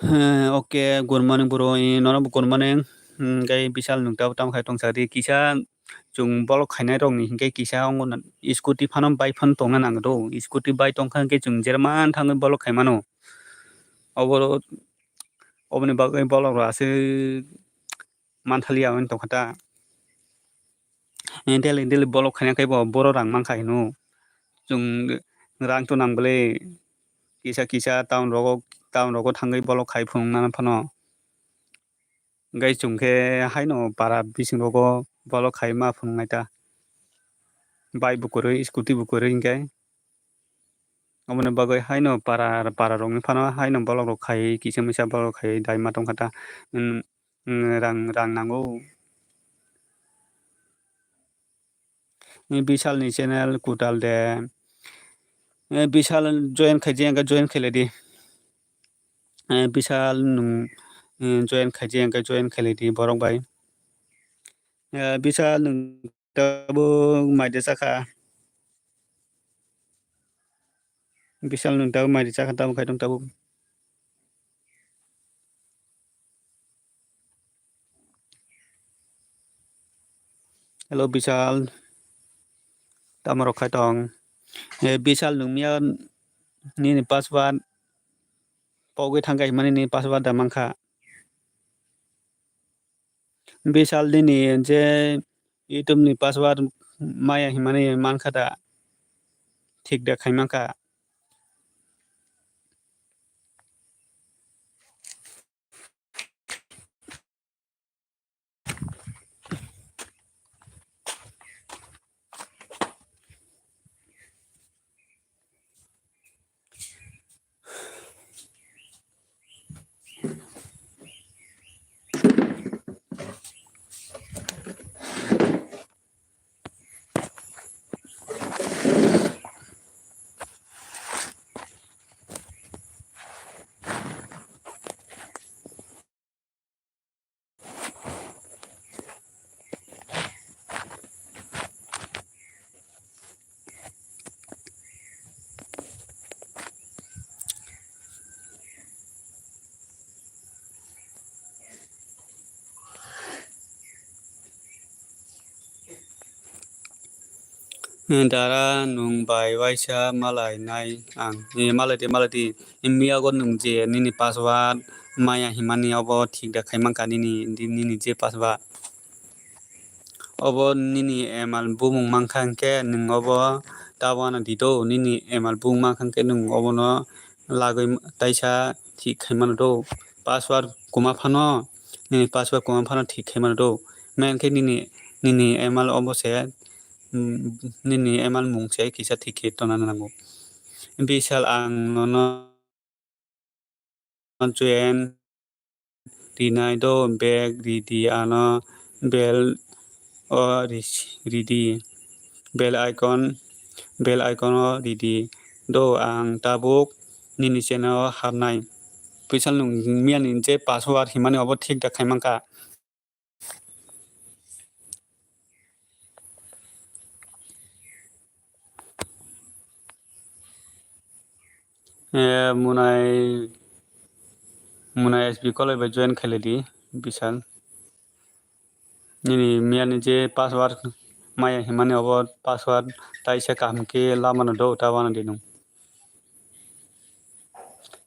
Eh, okay, good morning bro, eh, nono bo good morning. Hmm, gai Bishal nwng tabuk tamo khai tong sakha di, kisa chwng bolok khainai rok ni hinkhe kisa ongo na, scooty phano bike phano tongna nango do, scooty bike tongkha hinkhe chwng jerman thangwi bolok khai mano. Obo, oboni bagwi bolok rok aswk manthaliya wng tongkha ta. Eh, daily, daily bolok khaina khe bo boro rang mankha hino. Chwng rang to nang bwle kisa kisa town rogo, town rogo thangwi bolok khai phunukna phano. Gai chwng khe haino para bising rogo bolok khai ma phunuknai ta. bike bo kwrwi, scooty bo kwrwi hinkhe. Aboni bagwi haino para, para rokni phano haino bolok rok khai, kisa misa bolok khai, daima tongkha ta, mm, mm, rang, rang nango. Ni Bishal ni channel kwtal de. Eh, Bishal join khaijak, join khailai di. Eh, Bishal nwng, eh, join khaijak, join khailai di borok bai. Eh, Bishal nwng tabuk mai de chakha. Bishal nwng tabuk mai de chakha, tamo khai tong tabuk. Hello, Bishal. Tamo rok khai tong? Eh, Bishal, nwng miya nini password pogwi thangkha himani nini password da mankha. Bishal, nini je YouTube ni password maya himani mankha da? Thik da khai mankha? Dara, nwng bai waisa malai nai ang. Eh, malai di, malai di. Miyago nwng je nini password maya himani obo thik da khai mankha nini, nini je password. Obo nini emal bumung mankha hinkhe nwng obo ta uanadi do, nini emal bumung mankha hinkhe nwng obono lagwi taisa thik khai mano do. Password kwma phano, nini password kwma phano thik khai mano do. Main khe nini, nini emal obo se, mm, nini emal mung se kisa thik khe tongna nango. Bishal, ang nono join rinai do, bag ridi ano, bell o ris-, ridi, bell icon, bell icon o ridi do, ang tabuk nini channel o habnai. Bishal, nwng miyani je password himani obo thik da khai mankha? Eh, Munai, Munai S B Koloi bai join khailai di, Bishal. Nini miyani je password maya himani obo password taisa kaham khe lamano do, ta uanadi nwng.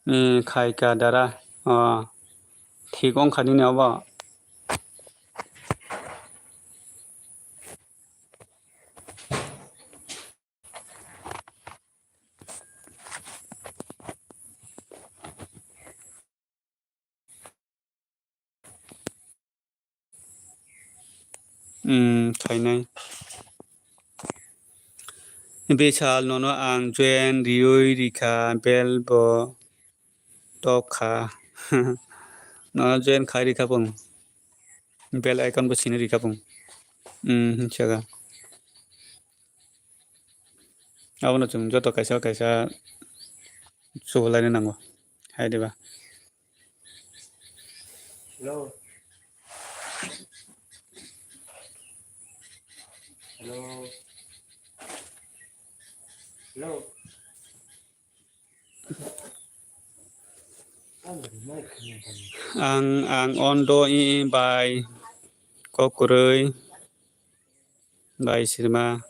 Eh, khai ka dara, oh, thik wngkha nini obo. Hmm, khainai. Bishal, nono ang join riui rikha, bell bo tokha. Nono join khai rikha pung. Bell icon bo sini rikha pung. Hmm, hinsaga. Abono chwng joto kaisa kaisa suhulaina nango, hai diba? Hello. Hello. Hello. Ang, ang ondo i bai kok kwrwi bai sirma.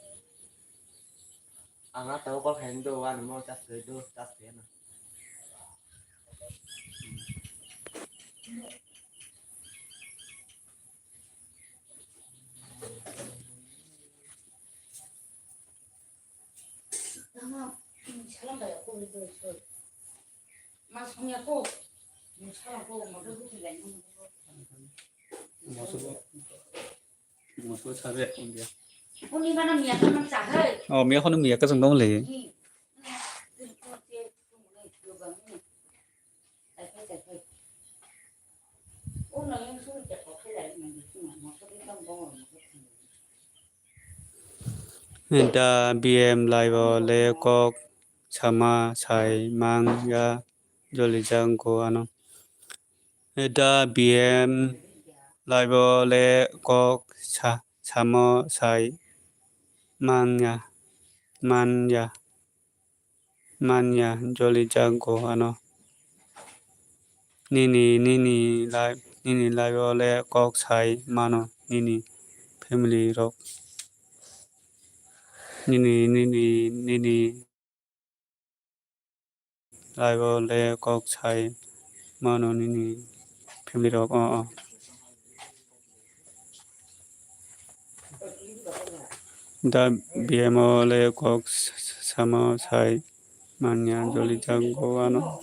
Ang a tao kok hai do, ani mo tas do, tas do na. Moso, moso sabe, India. Oh, miya kono miya kasang dong le. Da B M live o le kok sama sai mang ya joli jang go ano. Da B M live o le kok sa-, samo sai man ya, man ya, man ya, joli jago ano. Nini, nini live, nini live o le kok sai mano nini family rok. Nini, nini, nini live o le kok sai mano nini family rok, o, o. Da B M o le kok s-, s-, samo sai manya joli jago ano.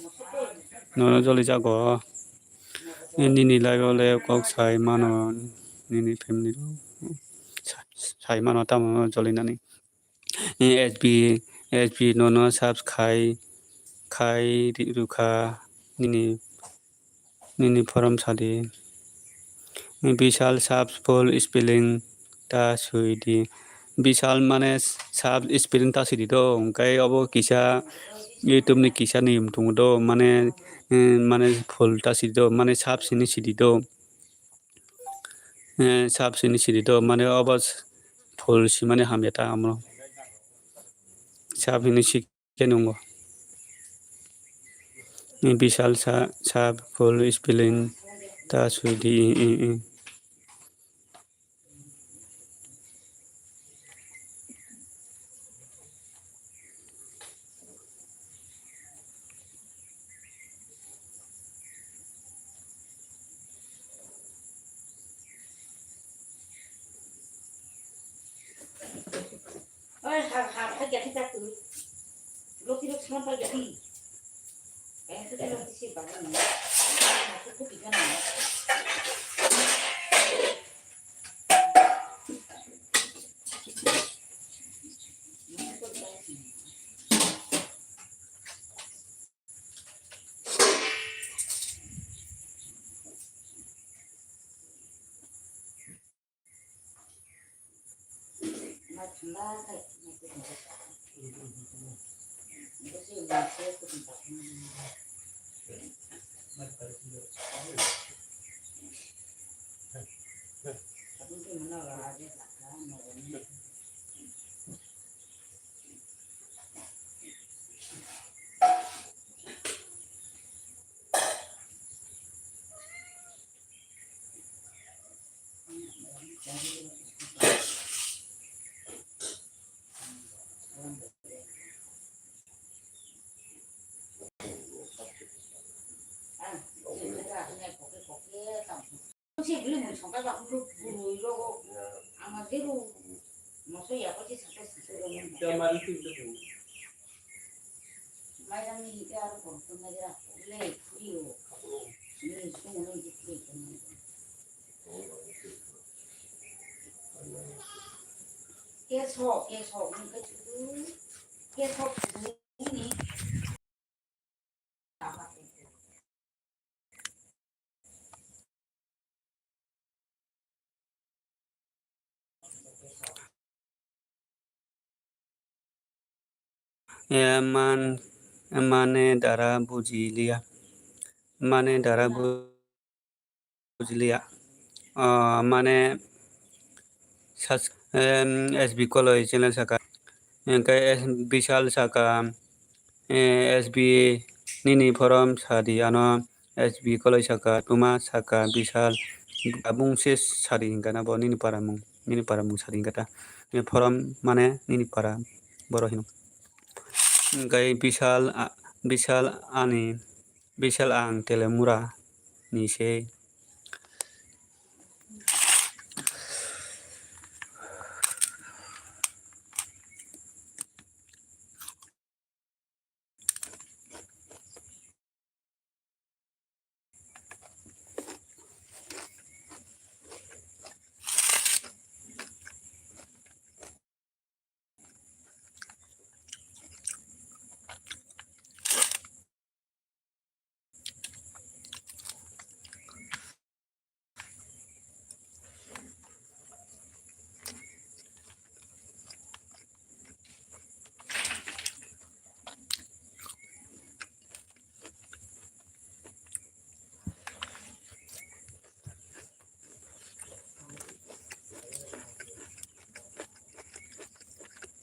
Nono joli jago. Nini live o le kok sai mano nini family rok. Sa-, sai mano tamo joli nani. Eh, S B, S B nono subs khai, khai ri-, rukha nini, nini forum sadi. Bishal subs full spelling ta sui di. Bishal mane subs spelling ta sui di do, hwnkhe obo kisa YouTube ni kisa niyom tongo do, mane, eh, mane full ta sui di do, mane subs hinwi sui di do. Eh, subs hinwi sidi do, mane obo s-, full simani hamya ta amo. Subs hinwi sikhe nungo. Ni bishal sa-, subs full spelling ta sui di, i, i, i. Oi, ha, ha, ha, ha, ha, ha, ha. Loki, loki, loki, loki, loki. Keso, keso, keso, keso. Eh, man, mane dara bujiliya. Mane dara bu-, bujiliya. Ah, mane sas-, em, S B Koloi channel saka. Hingke S-, Bishal saka, eh, S B nini forum sadi ano S B Koloi saka, Tuma saka, Bishal, abung se sadi hingka na bo nini paramung, nini paramung sadi hingka ta. Eh, forum mane nini para boro hino. Hingke Bishal, a, Bishal ani Bishal ang Telemura ni se.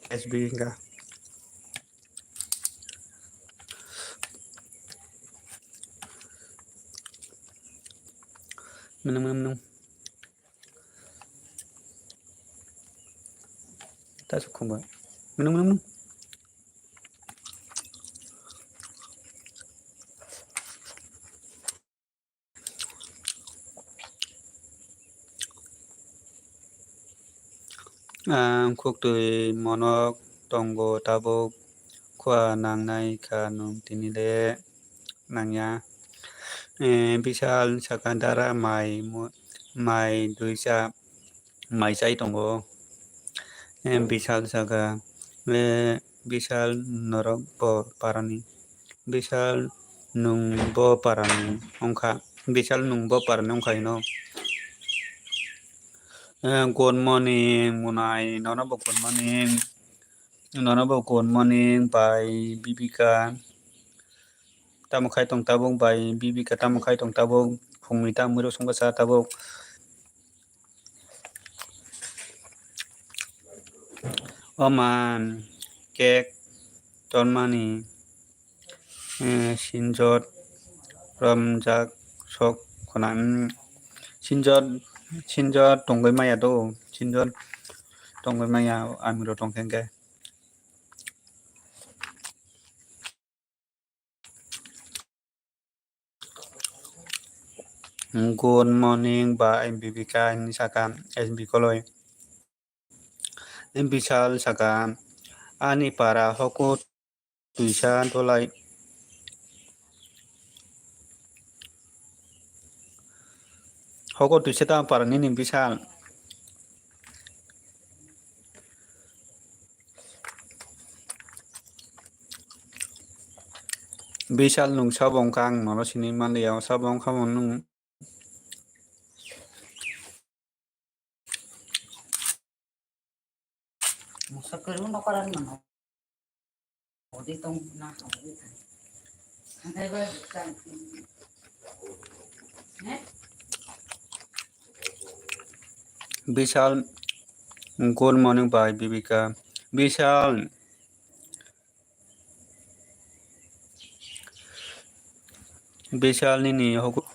S B wngkha. Mwnung, mwnung, mwnung. Ta suk khumba. Mwnung, mwnung, mwnung. Ang khuktwi monok tongo, tabuk khua nangnai kha nwng tini le nangya. Eh, Bishal saka dara mai mu-, mai duisa mai chai tongo. Eh, Bishal saka, eh, Bishal norok bo parani. Bishal nwng bo parani wngkha. Bishal nwng bo parani wngkha hino. Eh, good morning, Munai, nono bo good morning. Nono bo good morning, bai Bibika. Tamo khai tong tabuk, bai Bibika, tamo khai tong tabuk, phungni tamo rw songkha sa tabuk. O man, cake tonmani, eh, sinjot romjak sok khuna, mm, sinjot, sinjot tongwi maya do, sinjot tongwi maya, amiro tongkhe hwnkhe. Good morning, ba Bibika hinwi saka S B koloi. Bishal saka, ani para hoko twisa dolai. Hoko twisa ta para nini Bishal. Bishal nwng sabo wngkha, ang nono sinwi manliya, o sabo wngkha nwng. Bishal, good morning, bai Bibika. Bishal, Bishal nini hoko.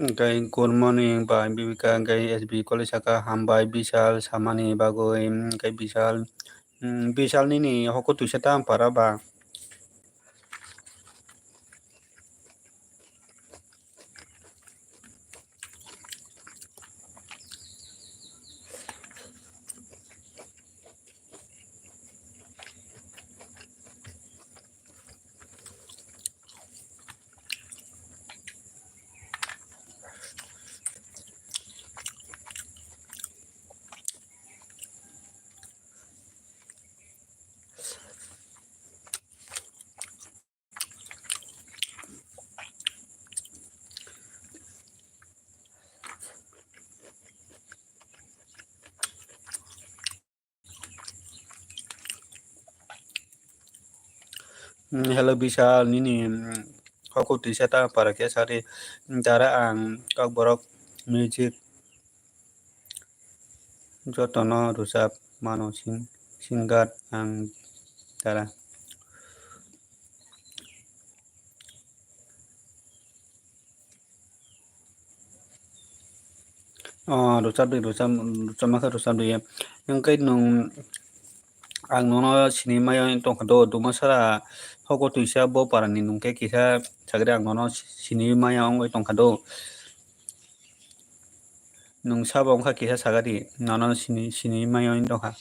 Hwnkhe good morning bai Bibika, hwnkhe S B koloi saka hambai Bishal samani bagwi, hwnkhe Bishal, mm, Bishal nini hoko twisa ta para ba? Mm, hello Bishal, nini, mm, hoko twisa ta para khe sadi, mm, dara ang Kokborok music jotono rwchap mano sing-, singer ang dara. Oh, rwchapdi, rwchap-, rwchapma khe rwchapdi. Hwnkhe nwng, ang nono sinimaya wng tongkha do, Dumasara hoko twisa bo parani nwng khe kisa sagri ang nono sinimaya wngwi tongkha do. Nwng sabo wngkha kisa sagri, nono sini, sinimaya wng tongkha.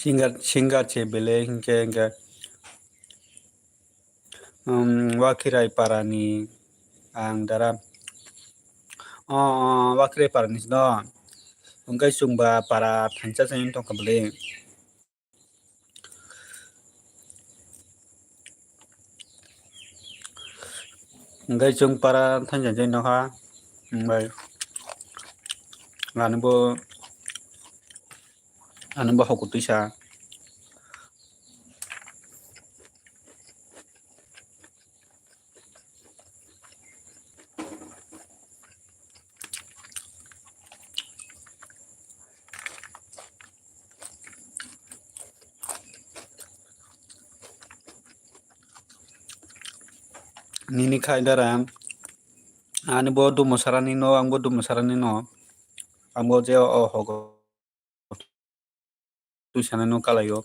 Singer, singer se belai hinkhe, hinkhe, um, Wakhirai parani ang dara. O, o, Wakhirai parani sino. Hwnkhe chwngba para thansa se wng tongkha bwle. Hwnkhe chwng para thansa se nokha. Hwnkhe ani bo, ani bo hokutwisa. Nini khai dara, ani bo dumo sarani no, ang bo dumo sarani no, ang bo je o hogo. Twi sanai no kalai o.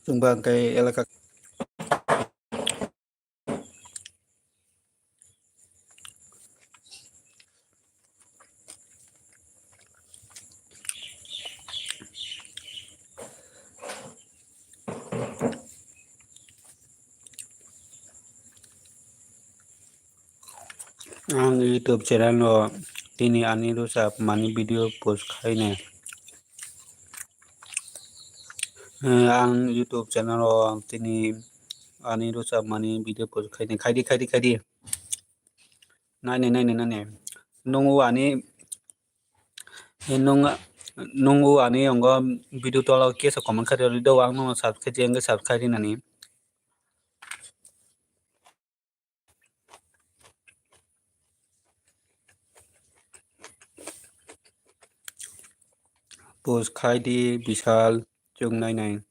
Chwng ba hwnkhe elaka. Ang YouTube channel o tini ani rwchapmani video post khainai. Eh, ang YouTube channel o tini ani rwchapmani video post khainai. Khaidi, khaidi, khaidi. Nainai, nainai, nainai. Nung o ani, eh, nung, nung o ani ongo video tola o kesa comment khaidi rw di do, ang nung subscribe khaidi, ang subscribe khaidi nani. Post khaidi Bishal chwng nainai.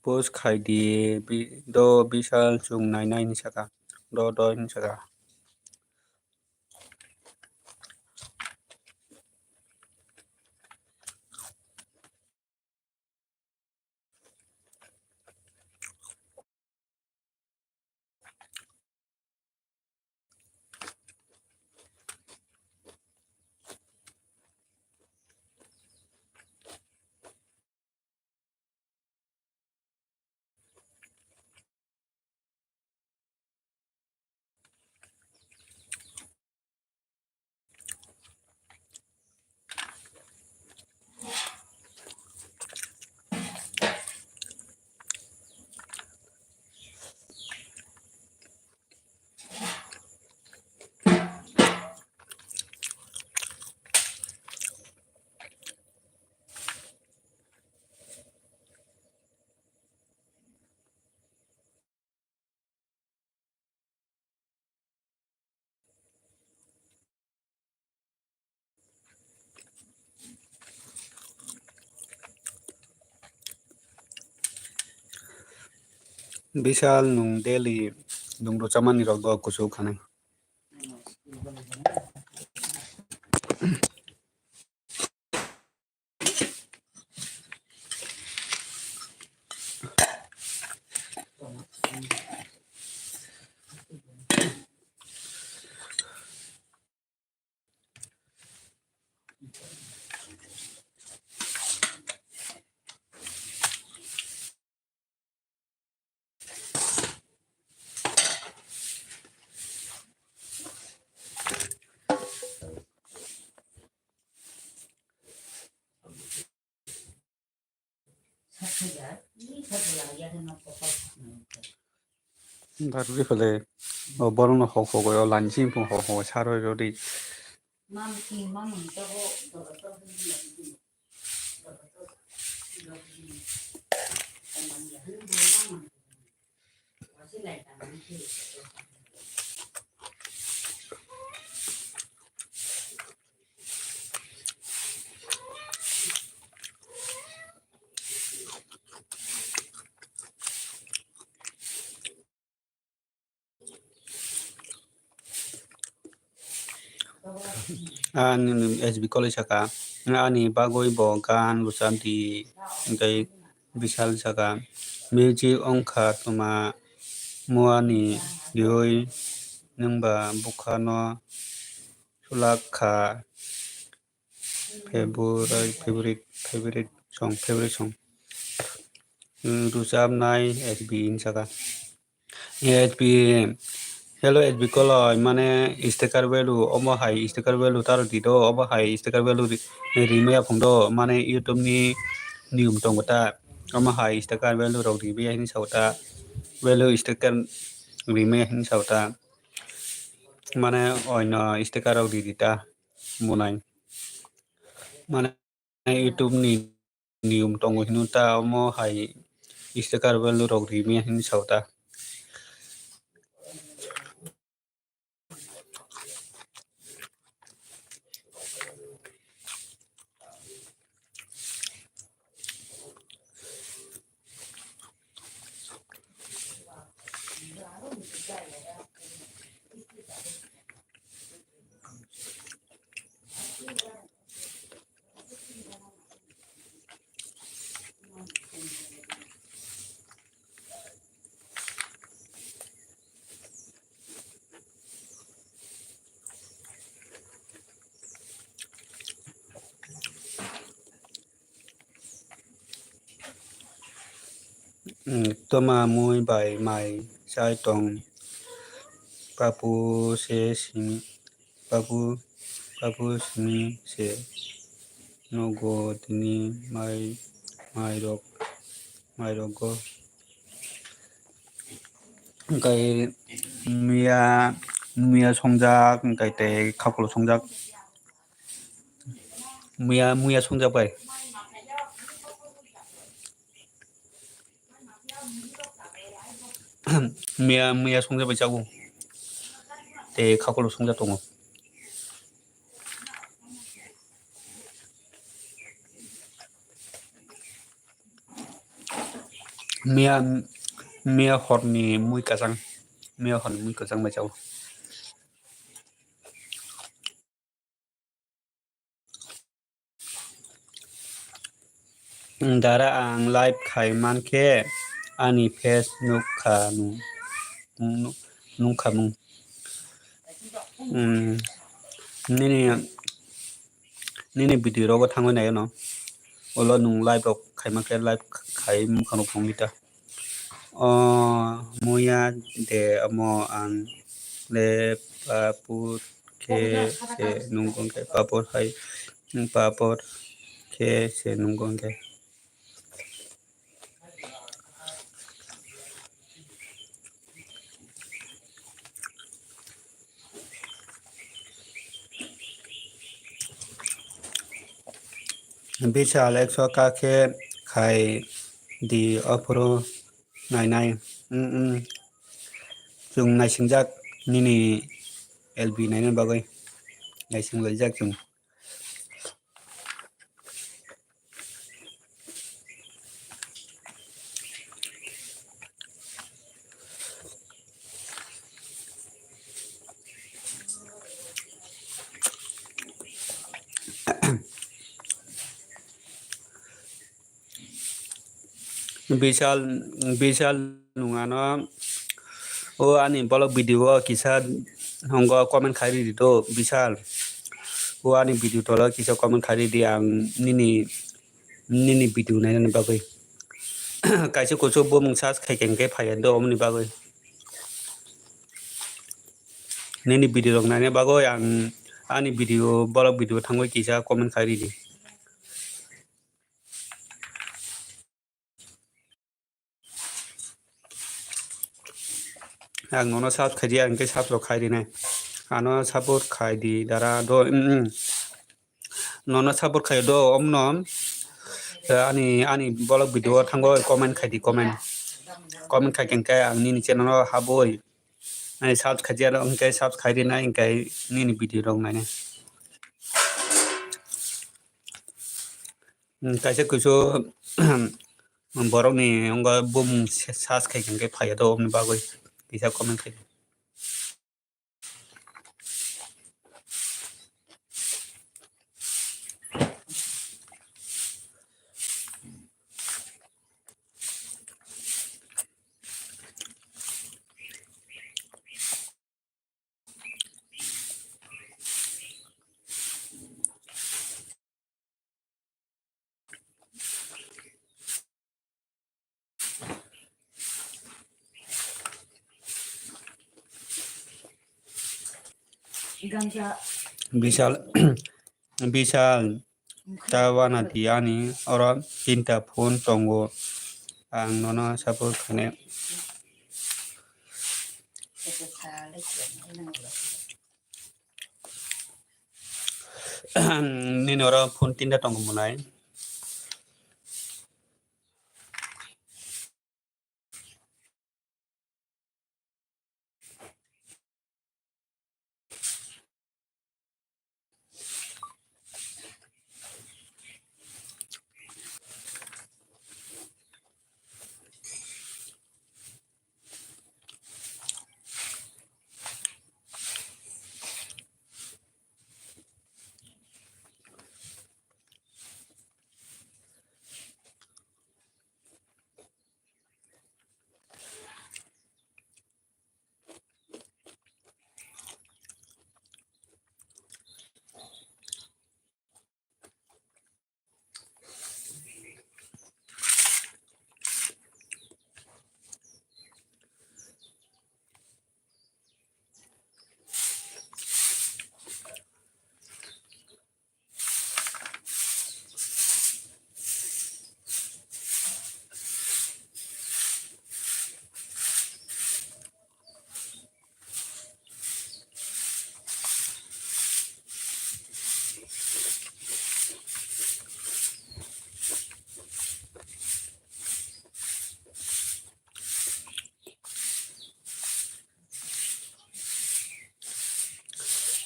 Post khaidi bi-, do Bishal chwng nainai hinwi saka. Do, do hinwi saka. Bishal nwng daily nwng rwchapmani rok bo kuchuk khanai. Darwi khale, o borok no hok hok o, lanchi phung hok hok o, saroi rodi. Ani S B Koloi saka, ani bagwi bo gan rwchapdi, hwnkhe Bishal saka, music wngkha twma muani riwi nwngba bukhano sulak kha. Favorite, favorite, favorite song, favorite song. Hmm, rwchapnai S B hinwi saka. S B, hello S B Koloi, mane sticker value, omo hai sticker value ta rwdi do, omo hai sticker value ri-, rimaya phung do, mane YouTube ni niyom tongo ta, omo hai sticker value rok rimaya hinwi sao ta, value sticker rimaya hinwi sao ta, mane oino sticker rok ridi ta. Bunai. Mane YouTube ni niyom tongo hino ta, omo hai sticker value rok rimaya hinwi sao ta. Toma mui bai mai chai tong, papu se simi, papu, papu simi se nogo tini mai, mai rok, mai rogo. Hwnkhe miya, miya songjak, hwnkhe tei khakulo songjak. Miya, miya songjak bai. Miya, miya songjak bai chago. Tei khakulo songjak tongo. Miya, miya horni mui kwchang, miya horni mui kwchang bai chao. Dara ang live khai mankhe ani face nukha nung, nung, nungkha mung. Hmm, nini, nini video rogo thangwi naio no. Ulo nung live rok khaima khe live khai mukhang rok phungdi ta. O muya de omo ang le papur khe se nungkong khe papur hai papur khe se nungkong khe. Bishal ekso ka khe khai di ophuru nainai. Mm, mm. Chwng naisingjak nini L B naina bagwi. Naisinglaijak chwng. Bishal, Bishal nung ano o ani bolok video o kisa hongo comment khai ridi to Bishal. O ani video tolo kisa comment khai ridi ang nini, nini video nainani bagwi. Kaisa kuchuk bumung search khai khe hwnkhe phaiya do omoni bagwi. Nini video rok naina bagwi ang ani video bolok video thangwi kisa comment khai ridi. Ang nono sub khai di, ang khe sub rok khai rinai. Ano support khai di dara do, mm, mm. Nono support khai do, omno, eh, ani, ani bolok video o thango comment khai di, comment. Comment khai khe ang nini channel o haboi. Ani sub khai di, aro hwnkhe sub khai rinai, hwnkhe nini video rok nainai. Hmm, kaisa kuisu borokni wngkha bumung se-, search khai khe phaiya do, oboni bagwi kisa comment khai. Bishal, Bishal, ta wana di ani oro tinta phone tongo. Ang nono support khainai. Nini oro phone tinta tongo monai.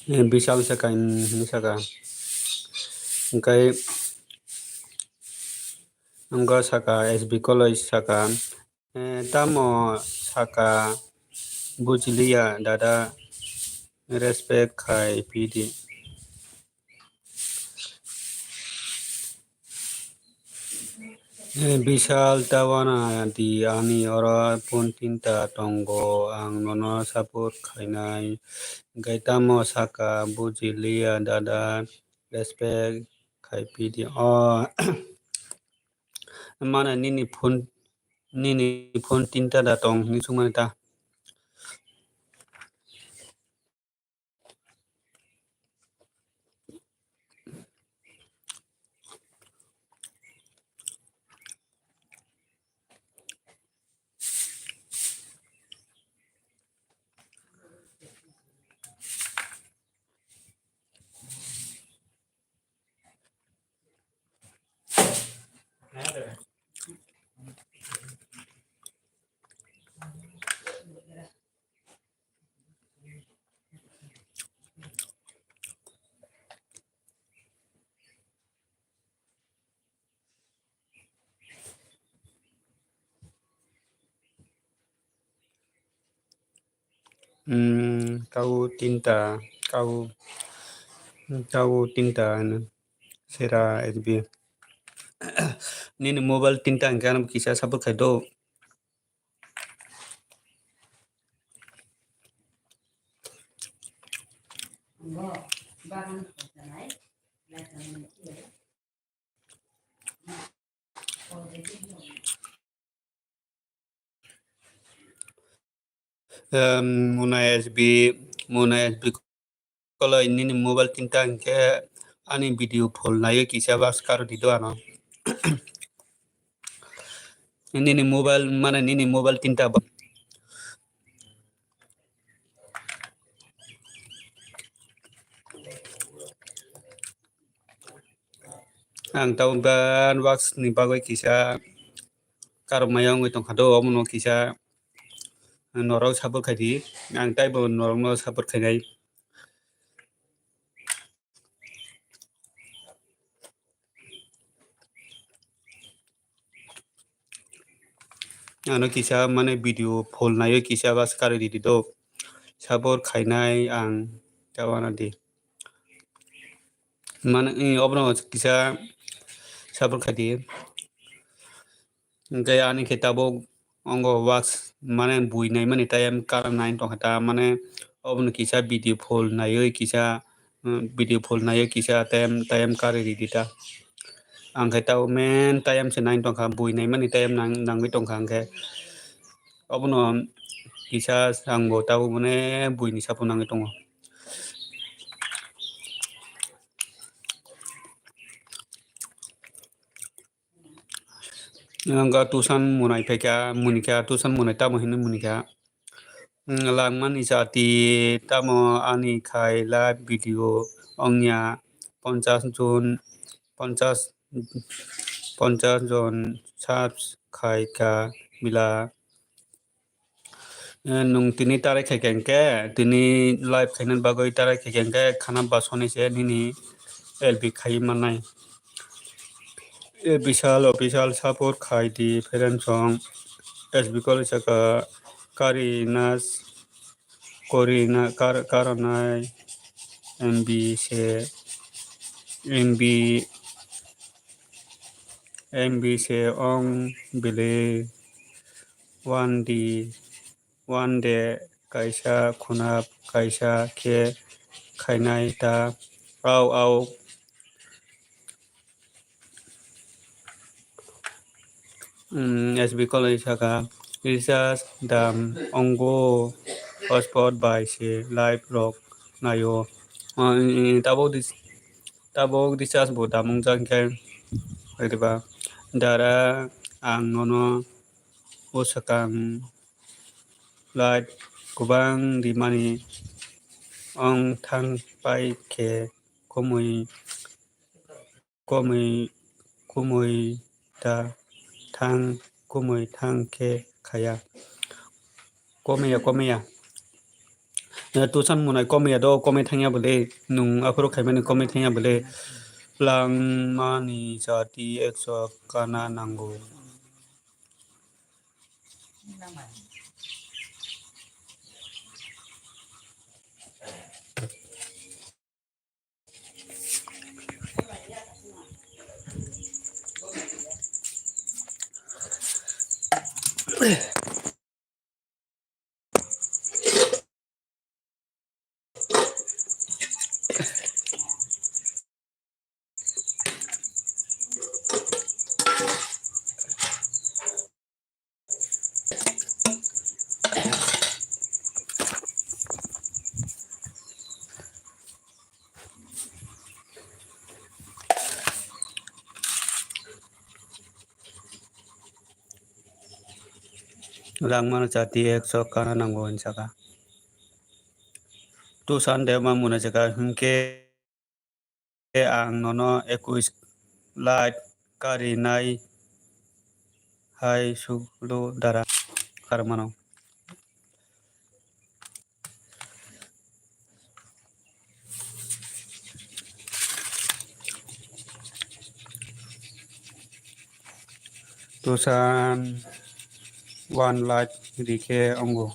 Eh, Bishal saka, hinwi saka. Hwnkhe wngkha saka, S B College saka. Eh, tamo saka, bujiliya, dada, respect khai pidi. Eh, Bishal ta wana di ani oro phone tinta tongo, ang nono support khainai. Hwnkhe tamo saka, bujiliya, dada, respect khai pidi. O, mane nini phone, nini phone tinta da tong hinwi swngmani ta. Hmm, kau tinta, kau, kau tinta, ano, sera S B. Nini mobile tinta hwnkhe ano kisa support khai do. Em, Muna S B, Muna S B koloi nini mobile tinta hwnkhe ani video phol naiwi kisa bas karo di do ano. Nini mobile, mane nini mobile tinta ba. Ang tabuk ban wax ni bagwi kisa karokmaya wngwi tongkha do, omono kisa norok support khai di, ang taibo norokno support khainai. Ano kisa mane video phol naiwi kisa bas kari di do. Support khainai ang tabana di. Mane, eh, obono kisa support khai di. Hwnkhe ani khe tabuk ongo wax mane bui naimani time kara nai tongkha ta, mane obono kisa video phol naiwi kisa, mm, video phol naiwi kisa time, time kari ridi ta. Ang khe tabuk main time se nai tongkha, bui naimani time nang-, nangwi tongkha, hwnkhe obono kisa angbo tabuk mane buini sapo nangwi tongo. Wngkha Tusan Munai phaikha, munikha, Tusan Munai tamo hinwi munikha. Langmani jati tamo ani khai live video wngya ponchas jon, ponchas, ponchas jon subs khaikha bila. Eh, nwng tini tarai khaikha hwnkhe, tini live khaina bagwi tarai khaikha hwnkhe khana basoni se nini L P khai mannai. Eh, Bishal official support khai di friends song. S B College saka kari nas, kori na, kar-, karanai M B se, M B, M B se ong bile one D. One day kaisa khunap kaisa khe khainai ta. Au, au. Mm, S B College saka, recharge dam ongo, hotspot bai se live rok naio. Ah, eh, eh, tabok dis-, tabok recharge bo dam wngjak khe, hwnkhe ba dara ang nono o swkang live kwbang rimani wng thang pai khe komwi, komwi, komwi ta thang, komwi thang khe khaya. Komya, komya. Eh, Tusan Munai komya do, komwi thangya bwle. Nwng aphuru khaimani komwi thangya bwle. Langmani jati ekso kana nango. Langmano jati ekso kana nango hwnwi saka. Tusan Debbarma muna saka, hwnkhe ang nono ekwis live karinai hai suklu dara karmano. Tusan one live rikhe ongo.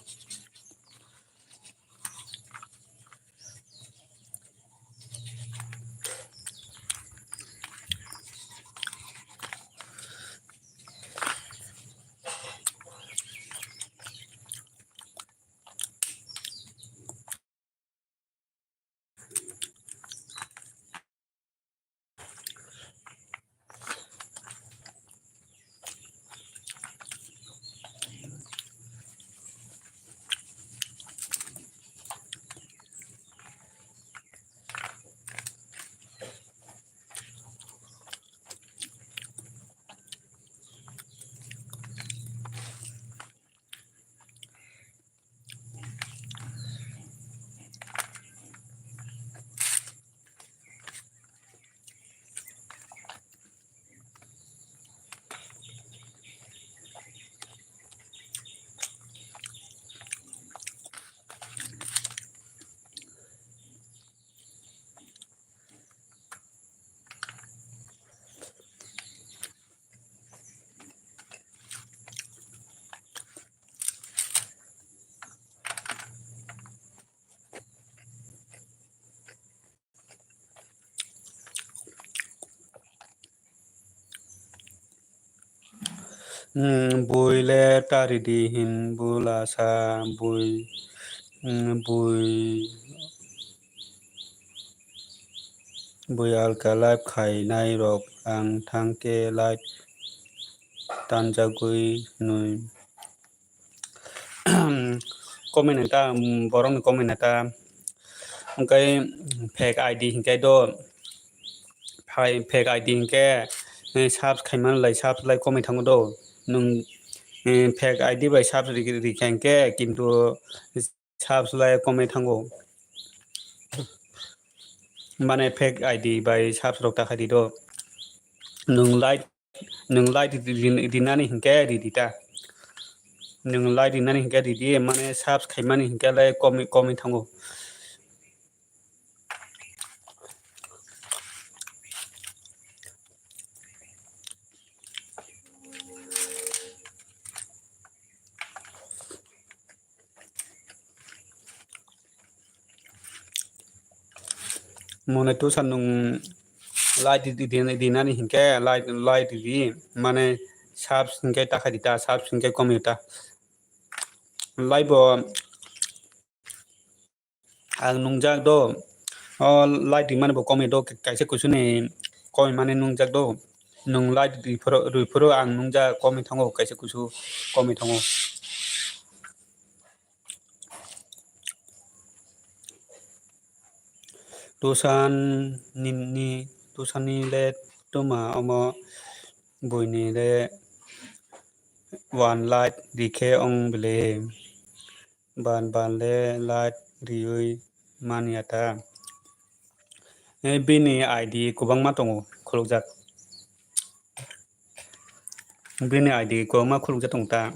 Hmm, bui le ta ridi hin bula sa bui, hmm, bui, bui alka live khainai rok ang thangkhe live tanjagwi nwi. Comment neta, borokni comment neta. Hwnkhe fake I D hinkhe do, phai fake I D hinkhe, eh, search khaimani lai search lai komwi thango do. Nwng, eh, fake I D bai subs ri-, rikha hinkhe, kintu subs lai komwi thango. Mane fake I D bai subs rok ta khai di do. Nwng like, nwng like ri-, ri-, rinani hinkhe ridi ta. Nwng like rinani hinkhe ridi, mane subs khaimani hinkhe lai komwi, komwi thango. Mone tusa nwng like di, di, di, dinani hinkhe like, like di, di, mane subs hinkhe ta khai di ta, subs hinkhe komwi ta. Like bo ang nungjak do, o like rimani bo komwi do, kaisa kusu ni komwi mani nungjak do. Nwng like riphuru, riphuru ang nungjak komwi thango, kaisa kusu komwi thango. Tusan nini, tusan ni le tuma omo buini le one like rikhe ong bele. Ban ban le like riui manya ta. Eh, bini I D kwbangma tongo khulukjak. Bini I D kwbangma khulukjak tongo ta.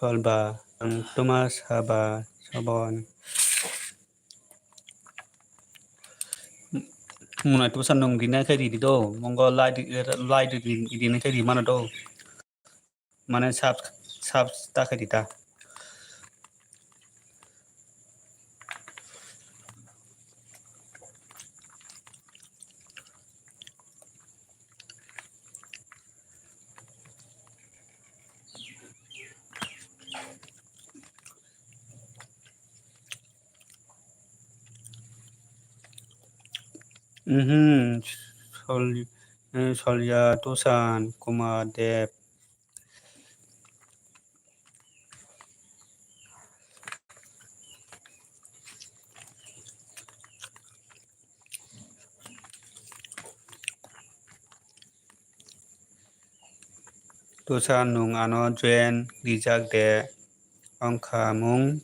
Solba, ang tuma saba, sabon. Muna tusa nung rina khe ridi do, mongo lai di, lai di, rina khe rimano do. Mane sub, sub ta khe di ta. Mhm. Sol-, eh, Solya Tusan Kumar Dev. Tusa nwng ano join rijak de wngkha mung.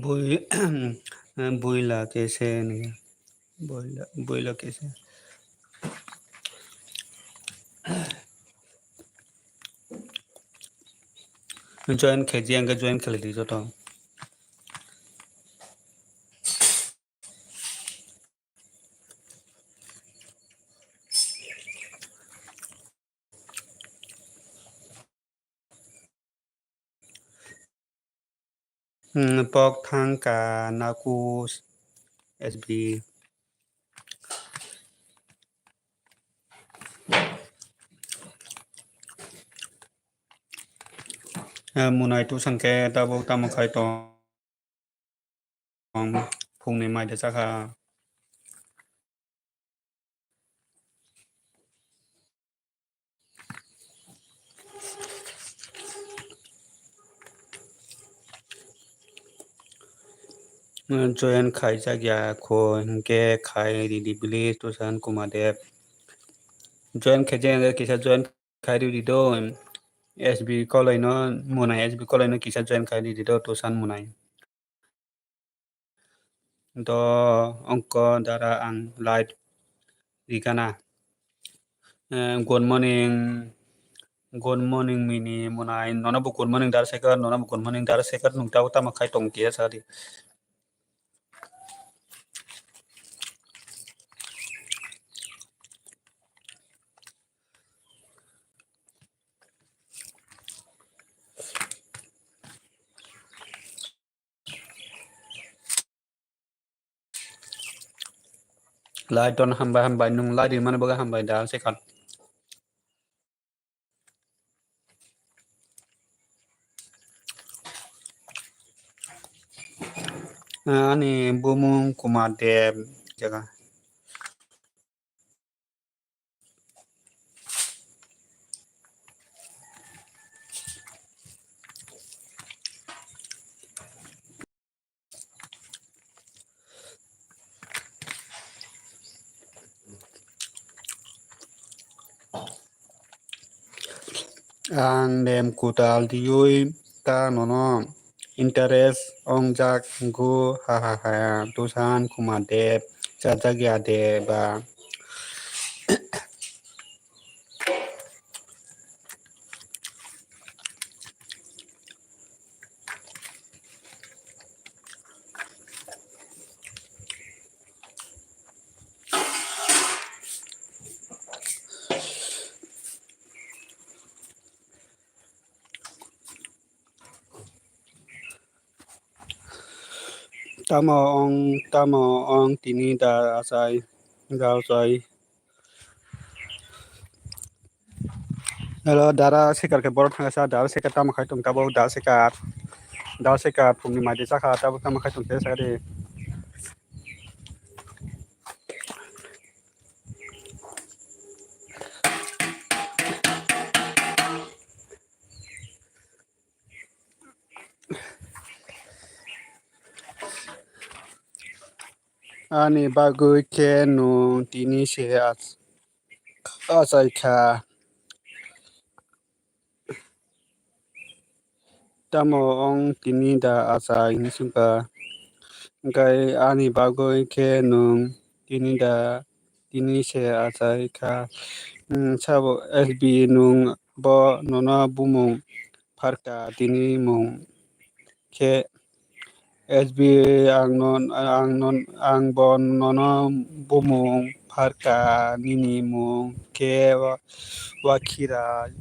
Bui, buila kese ni. Buila, buila kese. Join khe, je ang join khe di joto. Hmm, pok thang ka naku S B. Eh, munai tu sangke tabuk tamo khai tong. Phungni mai de chakha. Join khaijak ya kho, hinkhe khai ridi please, Tusan Kumar Dev. Join khaijak ya kisa join khai ridi do. S B Kolai no, Munai S B Kolai no kisa join khai ridi do, Tusan Munai. Do ongko dara ang live rikana. Eh, good morning. Good morning, Mini Munai. Nono bo good morning, Dara Sekar. Nono bo good morning, Dara Sekar. Nung tabo tamo khai tong khe sa di. Lai ton hambai, hambai, nung lai rimani bagwi hambai, Dara Sekar. Ani bumung Kumar Dev jaga. Ang nem kwtal twiwi ta nono interest wngjak wngo, ha ha ha. Dushan Kumar Dev, chajak ya de ba? Tamo ong, tamo ong tini da achai, da achai. Hello, Dara Sekar khe borok thangsa, Dara Sekar tamo khai tong tabuk, Dara Sekar. Dara Sekar phungni mai de chakha, tabuk tamo khai tong khe sa de. Ani bagwi khe nwng tini se ach-, achai kha. Tamo ong tini da achai hinwi swngkha? Hwnkhe ani bagwi khe nwng tini da, tini se achai kha. Hmm, sabo S B nwng bo nono bumung pharkha tini mung khe S B ang non, ang non, ang bo nono bumung pharkha nini mung khe wa-, Wakhirai.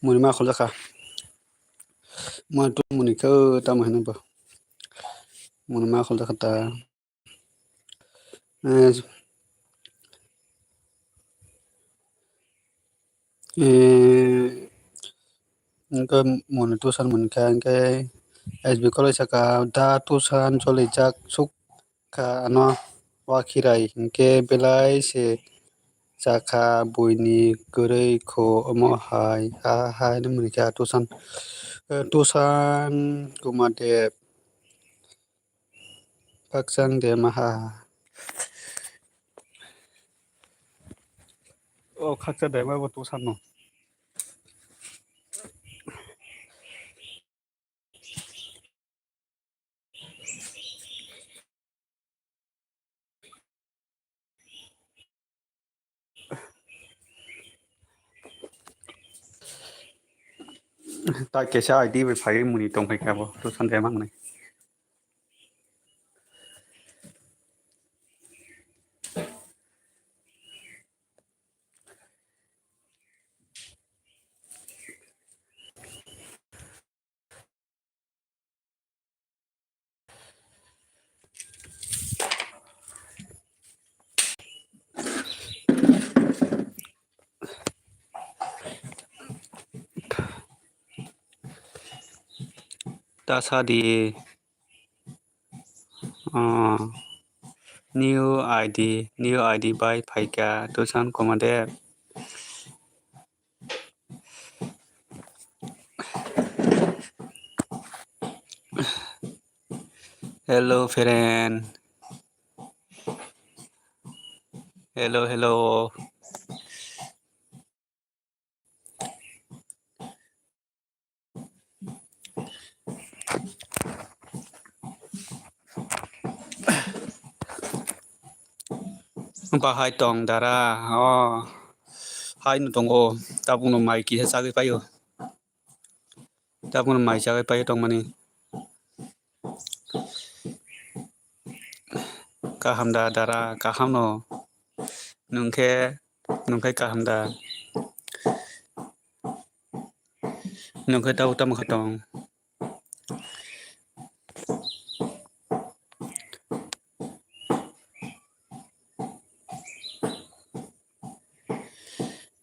Muni ma khuljakha. Muni tu muni khe tamo hino bo. Muni ma khuljakha ta. Eh, eh, hwnkhe muni tusan muni kha hwnkhe S B kolai saka da tusan jolijak suk kha ano Wakhirai hwnkhe belai se chakha buini kwrwi kho omo hai ha hai hwnwi muni kha tusan, eh, tusan Kumar Dev. Khakchang de maha. O khakchang de ma bo tusan no. Ta kesa I D bai phai muni tong phai kha bo, to sande mang nai. ta sa di. Oh, new I D, new I D bai phaikha Tushan Kumar Dev. Hello, friend. Hello, hello. Bahai tong dara, oh, hai no tongo, tabukno mai kisa chagwi paio, tabukno mai chagwi paio tongmani. Kaham da dara, kaham no, nwng khe, nwng khe kaham da, nwng khe tabuk tamo khe tong?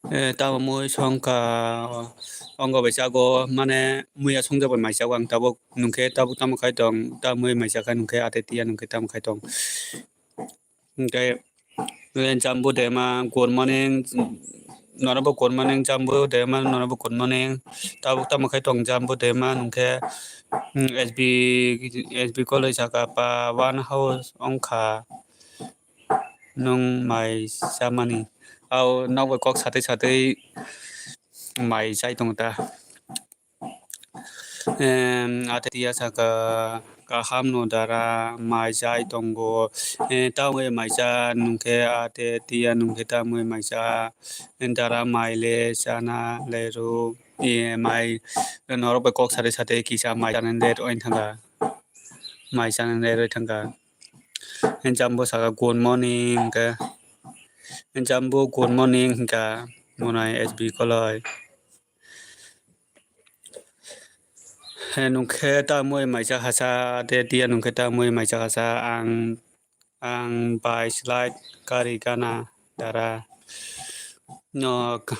Eh, tamo mui songkha, ongo bai chago, mane muya songjak bai mai chago ang tabuk, nwng khe tabuk tamo khai tong, ta mui mai chakha nwng khe ate tiya nwng khe tamo khai tong. Hwnkhe, eh, Jambu Dema, good morning. Norokbo good morning, Jambu Dema, norokbo good morning. Tabuk tamo khai tong Jambu Dema, hwnkhe, mm, S B, S B college saka pa one house wngkha. Nwng mai chamani. Ao nokbai kok satwi satwi mai chai tongo ta. Em, ate tiya saka, kaham no dara, mai chai tongo. Eh, tamoni mai cha nwng khe, ate tiya nwng khe tamoni mai cha, dara mai le chana le rw. Eh, mai norok bai kok sade sade kisa mai chanani le rw thangkha. Mai chanani le rw thangkha. Jambu saka, good morning, hwnkhe. Jambu, good morning, hwnkha. Monai S B koloi. He, nwng khe tamui maisa hasa, te tiya nwng khe tamui maisa hasa, ang, ang bai slide kari gana dara. No, k-,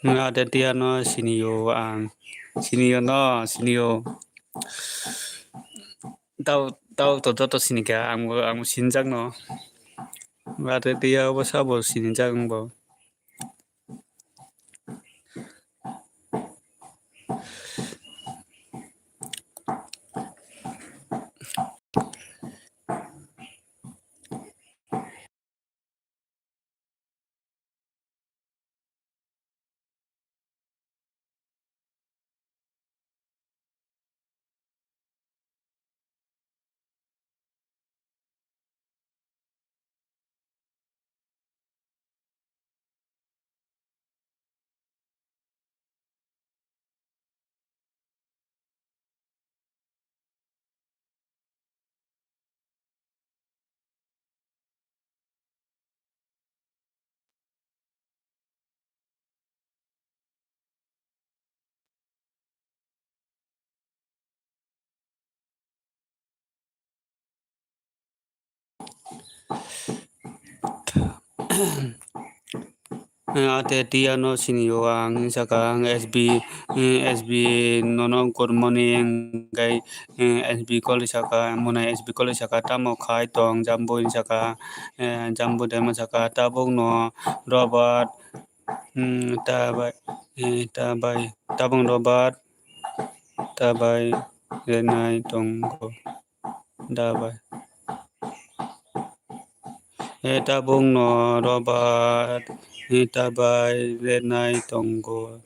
nwng ate tiya no siniyo ang, siniyo no, siniyo. Tao, tao to joto sinikha, ang bo, ang bo sinijak no. Ate tiya obo sabo sinijak ang bo. Ate tiya no siniyo ang, saka ang S B, eh, S B nono good morning, hingkai, eh, S B koloi saka, monai S B koloi saka, tamo khai tong, Jambu hinwi saka, eh, Jambu dema saka, tabuk no Robert, hmm, ta bai, eh, ta bai, tabuk Robert, ta bai, renai tongo, da bai. Eh, tabuk no Robert, eh, ta bai, renai tongo,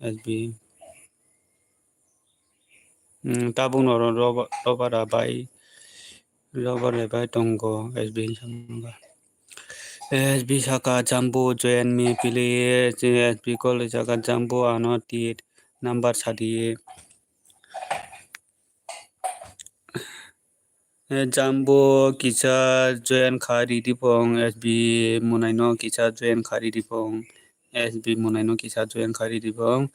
S B. Hmm, tabuk no ro-, Robert, Robert a bai, Robert a bai tongo, S B hinwi sama ba. S B saka, Jambu, join me, please. S B koloi saka, Jambu, ano tit number sadi. Eh, Jambu kisa join kha ridi pong, S B monai no kisa join kha ridi pong, S B monai no kisa join kha ridi pong.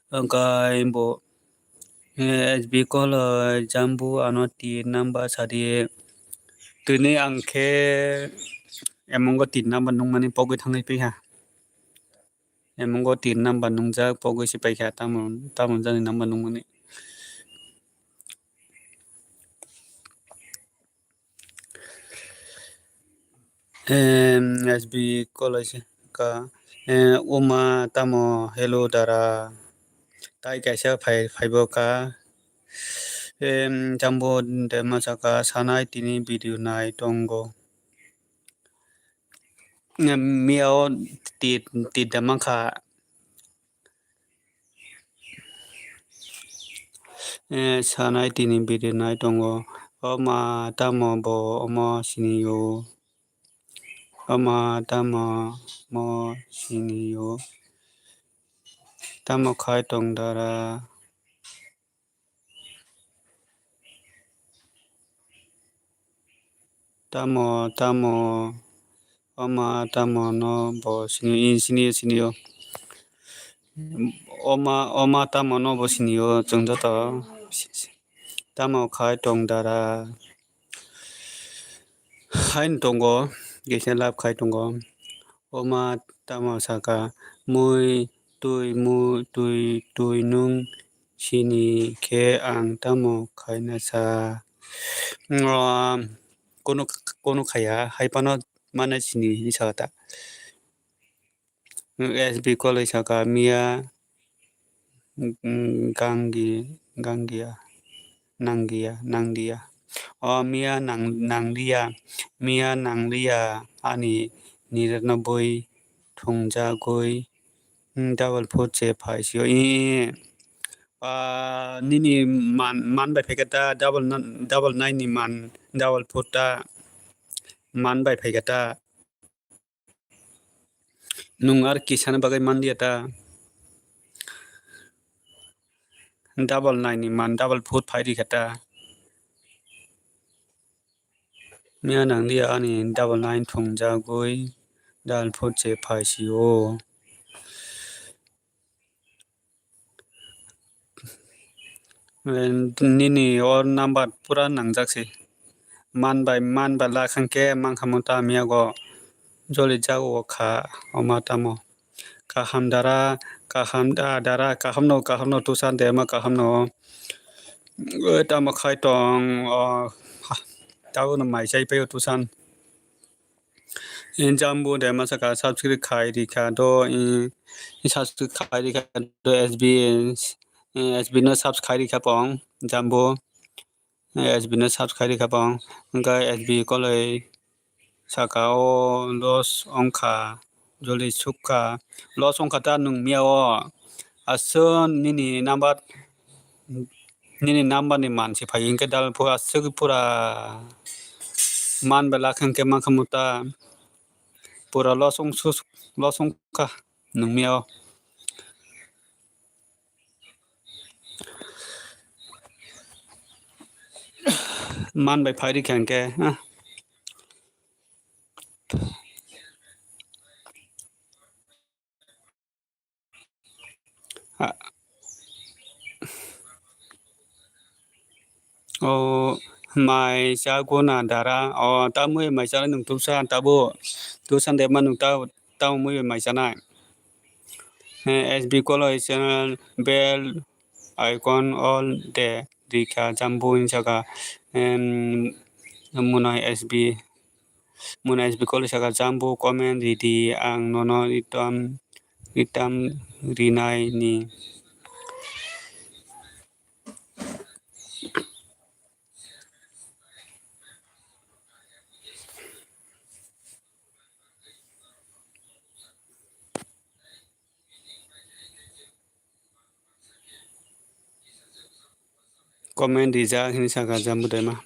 Hingkai bo, eh, S B koloi, Jambu ano tin number sadi. Tini ang khe emongo tin number nungmani pogwi thangwi piha. Emungo tin number nungjak, pogwi se paikha, tamo, tamo jani number nungmani. Em, S B College ka, em, Uma tamo, hello dara. Tai kaisa phai, phaibo ka. Em, Jambo de masaka sanai tini video nai tongo. Em, miya o ti, ti de mankha. Eh, sanai tini video nai tongo. O ma tamo bo omo sini o. O ma tamo mo sini o. Tamo khai tong dara. Tamo, tamo, oma tamo no bo sini, sini, sini o. Oma, oma tamo no bo sini o, chwng joto. Tamo khai tong dara. Haino tongo, kisa lab khai tongo. Oma tamo saka, mui twi, mui twi, twi nwng sini khe ang tamo khaina sa. Umm, kunu, kunu khaya, hai phano mane sini hinwi sa ta. S B College saka miya, mm, ganggi, ganggiya, nanggiya, nangdiya. O miya nang, nangdiya, miya nangliya ani niratnoboi thwngjagwi, mm, double foot se phaisio. Ee, ah, nini man, man bai phaikha ta, double na-, double nine ni man, double foot ta man bai phaikha ta. Nwng ar kisani bagwi manliya ta? Double nine ni man double foot phai rikha ta? Miya nangdi ani double nine thwngjagwi double foot se phaisio. Nini o number pura nangjak se. Man bai, man bai la khang khe mankha mo ta miya go joli jago kha oma tamo. Kaham dara, kaham da, dara, kaham no, kaham no tusan de ma kaham no. Oi, tamo khai tong, o, ha, tabo no mai chai paio tusan. Jambu de masaka subscribe khai rikha do, i, i subscribe khai rikha do S B, eh, S B no subscribe khai rikha pong, Jambu, eh, S B no subscribe khai rikha pong, hwnkhe S B koloi saka o loss wngkha, joli sukha, loss wngkha ta nwng miya o, aswk nini number, nini number ni man se phai hwnkhe dal phu aswk pura man belak hwnkhe mankha muta pura loss wngsu, loss wngkha nwng miya o. Man bai phai rikha hwnkhe, ah. Ah. O mai cha guna dara. O tamui mai cha nwng tusa tabo. Tusa de ma nwng ta, tamui mai cha nai. Eh, S B Koloi channel bell icon all de rikha Jambu hinwi saka, em, mwnai S B. Mwnai S B Koloi saka Jambu comment ridi ang nono ritam, ritam rinai ni. Comment rijak hinwi saka Jambu Dema.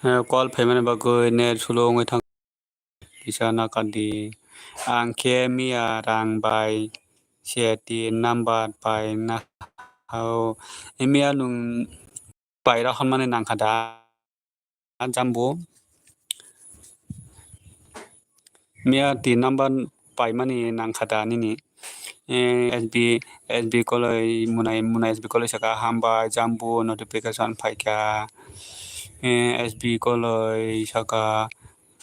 Eh, call phaimani bagwi net slow wngwi thang kisa nakadi. Ang khe miya rang bai se tin number paina hao. Miya nwng paira hwnmani nangkha da, Jambu? Miya tin number paimani nangkha da nini? Eh, S B, S B koloi munai, munai S B koloi saka, "Hambai, Jambu, notification phaikha." Eh, S B koloi saka,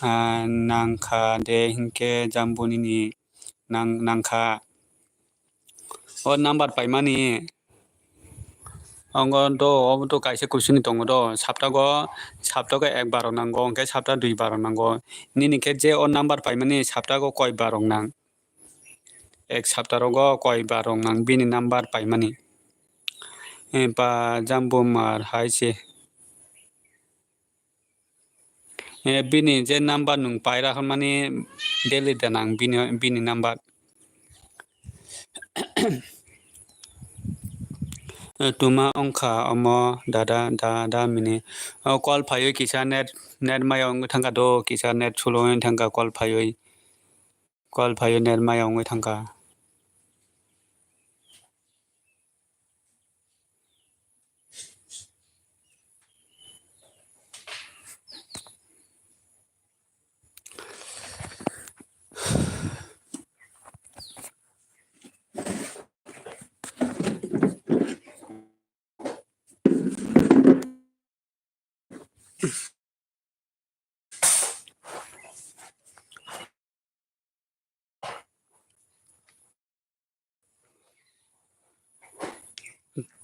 "Ah, nangkha de hinkhe Jambu nini nang-, nangkha." O number paimani. Ongo do, obo to kaisa kuisini tongo do. Saptago, saptago ekbar rok nango, hwnkhe sapta duibar rok nango. Nini khe je o number paimani saptago koibar rok nang? Ek sapta rogo koibar rok nang bini number paimani. Eh, ba Jambu mar hai se. Eh, bini je number nwng paira hwnmani delete da nang bini, bini number. Eh, tuma wngkha omo dada, dada mini. O call phaiwi kisa net, net maya wngwi thangkha do, kisa net slow wngwi thangkha call phaiwi. Call phaiwi net maya wngwi thangkha.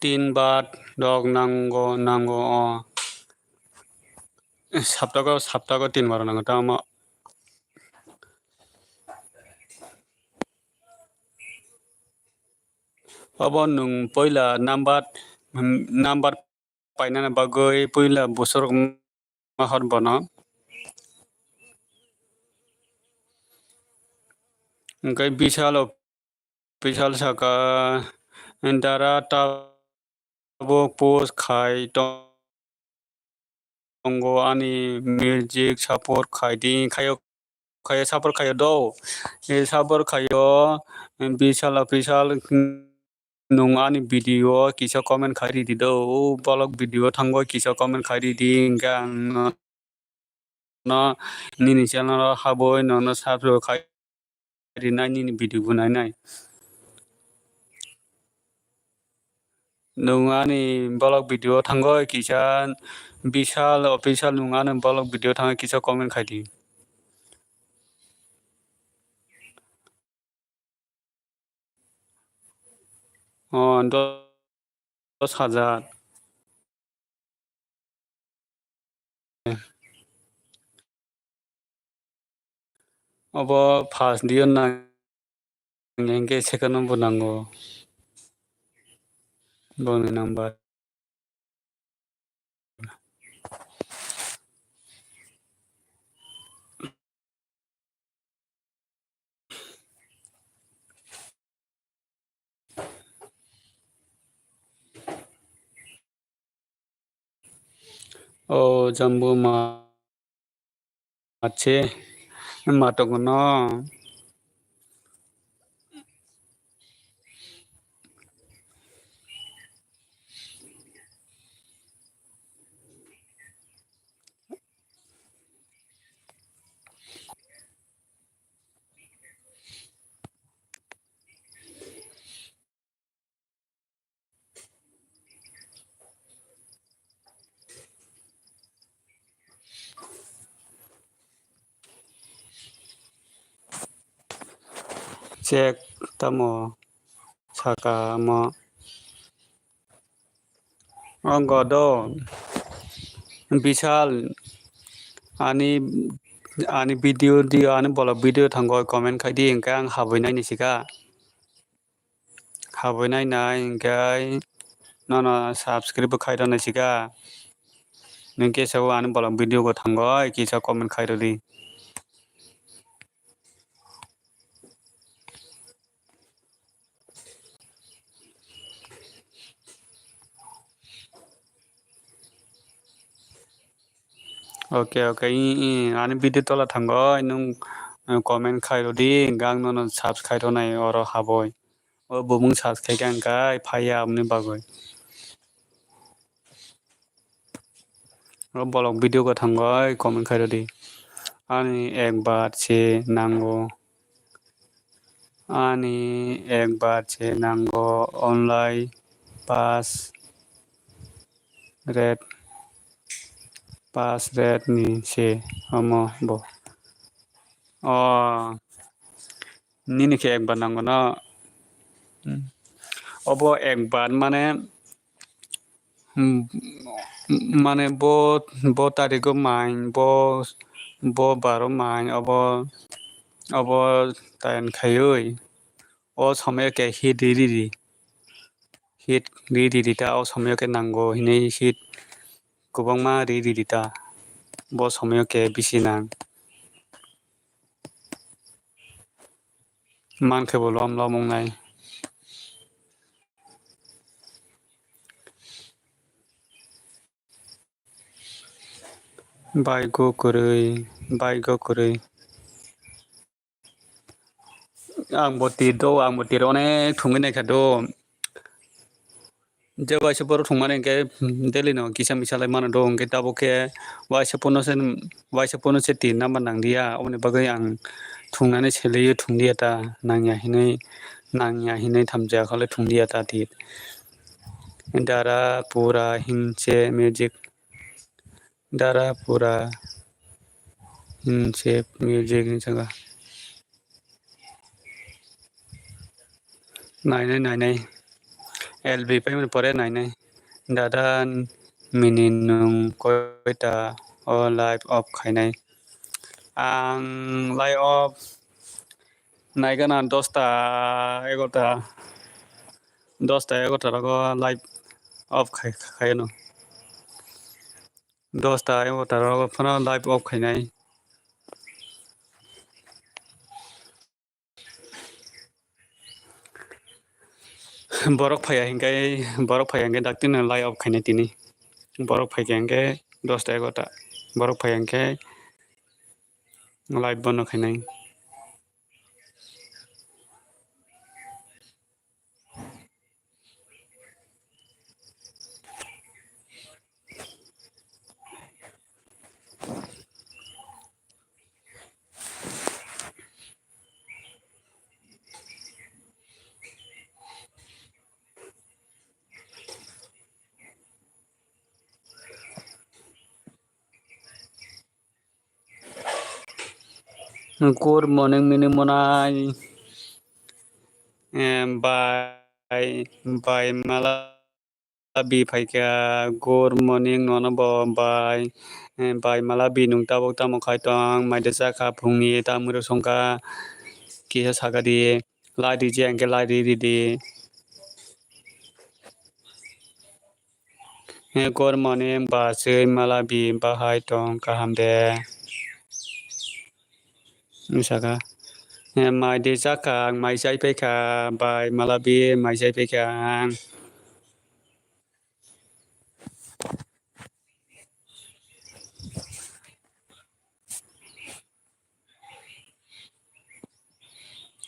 Tin bar rok nango, nango o. Saptago, saptago tin bar nango, tamo. Obo nwng puila number, number painani bagwi puila bwswk ma hor bono. Hwnkhe Bishal o, Bishal saka, "Dara tabuk post khai tong." Tongo ani music support khai di, khayo, khayo support khayo do. E support khayo, Bishal official, nwng ani video kisa comment khai ridi do. O bolok video thango kisa comment khai ridi, hwnkhe ang no, no nini channel o habwi nono subscribe khai rinai, nini video bo nainai. Nwng ani vlog video o thangwi kisa Bishal official nwng ani vlog video o thangwi kisa comment khai di. O, dos hajar. Obo first deal nang, hingke second bo nango. Boni number. O jambu ma, mache matok no. Check tamo saka mo. O godo Bishal ani, ani video di, ani bolok video thango comment khai di, hingke ang habwi naini sika. Habwi nainai hingke nono subscribe bo khai rwnai sika. Nwng kisa o ani bolong video bo thango, kisa comment khai rwdi. Okay, okay. I, i, ani video tola thango, nwng, uh, comment khai rw di, hwnkhe ang nono search khai rw nai oro habwi. O bumung search khai khe ang kai phai ya aboni bagwi. O bolok video kwthango comment khai rw di. Ani ek baat se nango. Ani ek baat se nango only pas red, pas red ni se omo bo. O nini khe ek baat nango no. Hmm. Obo ek baat mane Hmm, mane bo, bo tarigo mai, bo, bo baro mai, obo, obo tayan khaiwi, o somoyo khe hit ri ri ri, hit ri ri ri ta, o somoyo khe nango hinwi hit kwbangma ri ri ri ta, bo somoyo khe bisi nang. Mankhe bo lom lom wngnai. Bike o kwrwi, bike o kwrwi. Ang bo tir do, ang bo tir onek thungwi naikha do. Je waisa borok thwngmani hwnkhe daily no kisa misa lai mano do, hwnkhe tabuk khe waisa phone se, waisa phone se tir nangma nanglia, aboni bagwi ang thwngnani selio thwnglia ta, nangya hinwi, nangya hinwi thamjak hole thwnglia ta tir. Dara pura hinse music. Dara pura hinse music hinwi saka. Nainai, nainai. L B paimani pore nainai. Dada, mini nwng koita o live off khainai? Ang live off naigana dosta, egarota. Dosta, egarota rogo live off khai, khaino. Dosta, egarota rogo phano live off khainai. Borok phaiya hinkhe, borok phaiya hinkhe daktino live off khainai tini. Borok phaikha hinkhe dosta egarota. Borok phaiya hinkhe live bono khainai. Good morning, mini monai. Em, bai, bai mala bi phaikha. Good morning, nono bo bai. Em, bai mala bi nwng tabuk tamo khai tong? Mai de chakha phungni, tamwi rw songkha. Kisa sakha di. Lai di je, hwnkhe lai di, di di. He, good morning, bachwi mala bi bahai tong kaham de? Wng sakha, he, mai de chakha, ang mai chai paikha, bai mala bi mai chai paikha ang.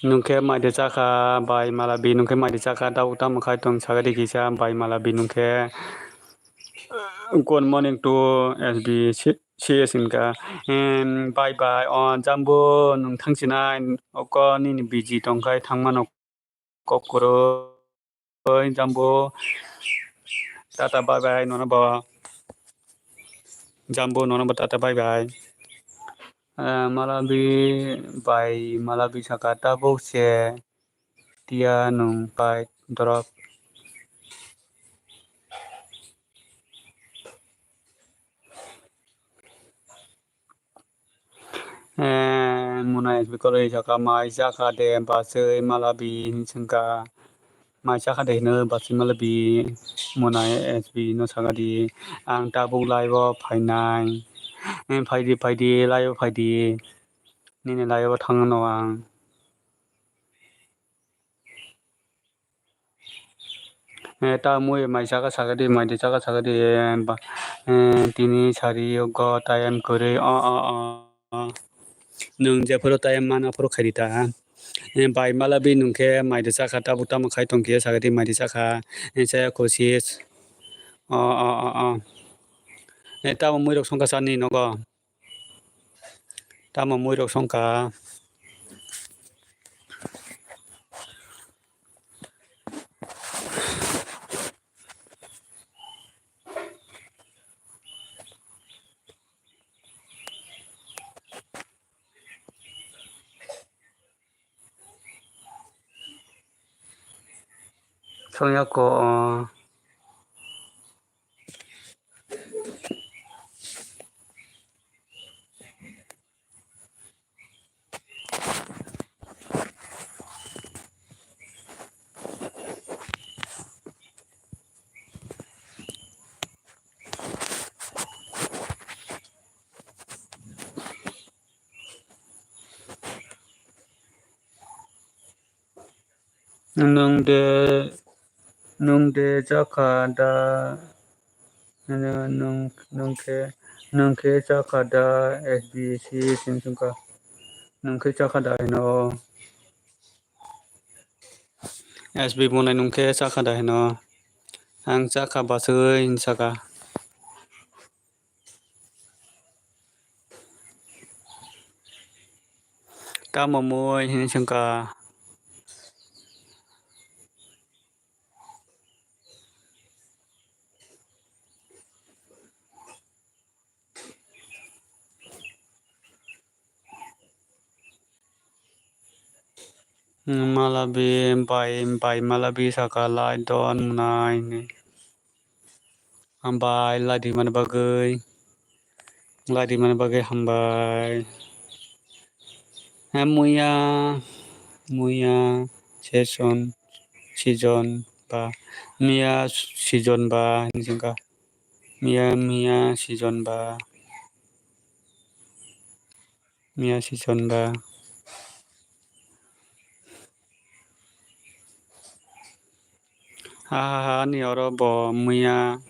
Nwng khe mai de chakha, bai mala bi nwng khe mai de chakha, tabuk tamo khai tong sakha di kisa, bai mala bi nwng khe. Good morning to S B C S hinkha. Em, bye bye. O, Jambu, nwng thangsinai, oko nini busy tongkhai thangmano. Kok kwrwi, Jambu. Tata bye bye, nono bo. Jambu, nono bo tata bye bye. Eh, mala bi bai, mala bi saka tabuk se tiya nwng pai dorop. Eh, mwnai S B kwrwi saka, mai chakha de, bachwi mala bi hinwi swngkha. Mai chakha de hino bachwi mala bi, mwnai S B no saka di. Ang tabuk live o phainai. Eh, phaidi, phaidi, live o phaidi. Nini live o thangno ang. Eh, ta mui mai chakha sakha di, mai de chakha sakha di, eh, ba, Eh, tini sari o go time kwrwi. O, o, o. Nwng jephuru time mano aphuru khaidi ta. Eh, bai malabi nwng khe mai rwchakha, tabuk tamo khai tongkhe sakhe tei mai rwchakha. Eh, chaya kosis. O, o, o, o. Eh, tamo muirok songkha sani nogo. Tamo muirok songkha. Songya ko. Nwng de, nwng de chakha da, nwng, nwng khe, nwng khe chakha da S B C simi songkha. Nwng khe chakha da hino. S B monai nwng khe chakha da hino. Ang chakha bachwi hin saka. Tamo mui hin songkha. Malabi bai, bai malabi saka lai don mwnai hinwi. Hambai lai rimani bagwi, lai rimani bagwi hambai. He muya, muya season, season ba, miya season ba hinwi songkha. Miya, miya season ba. Miya season ba. Ha, ha, ha, ani oro bo miya.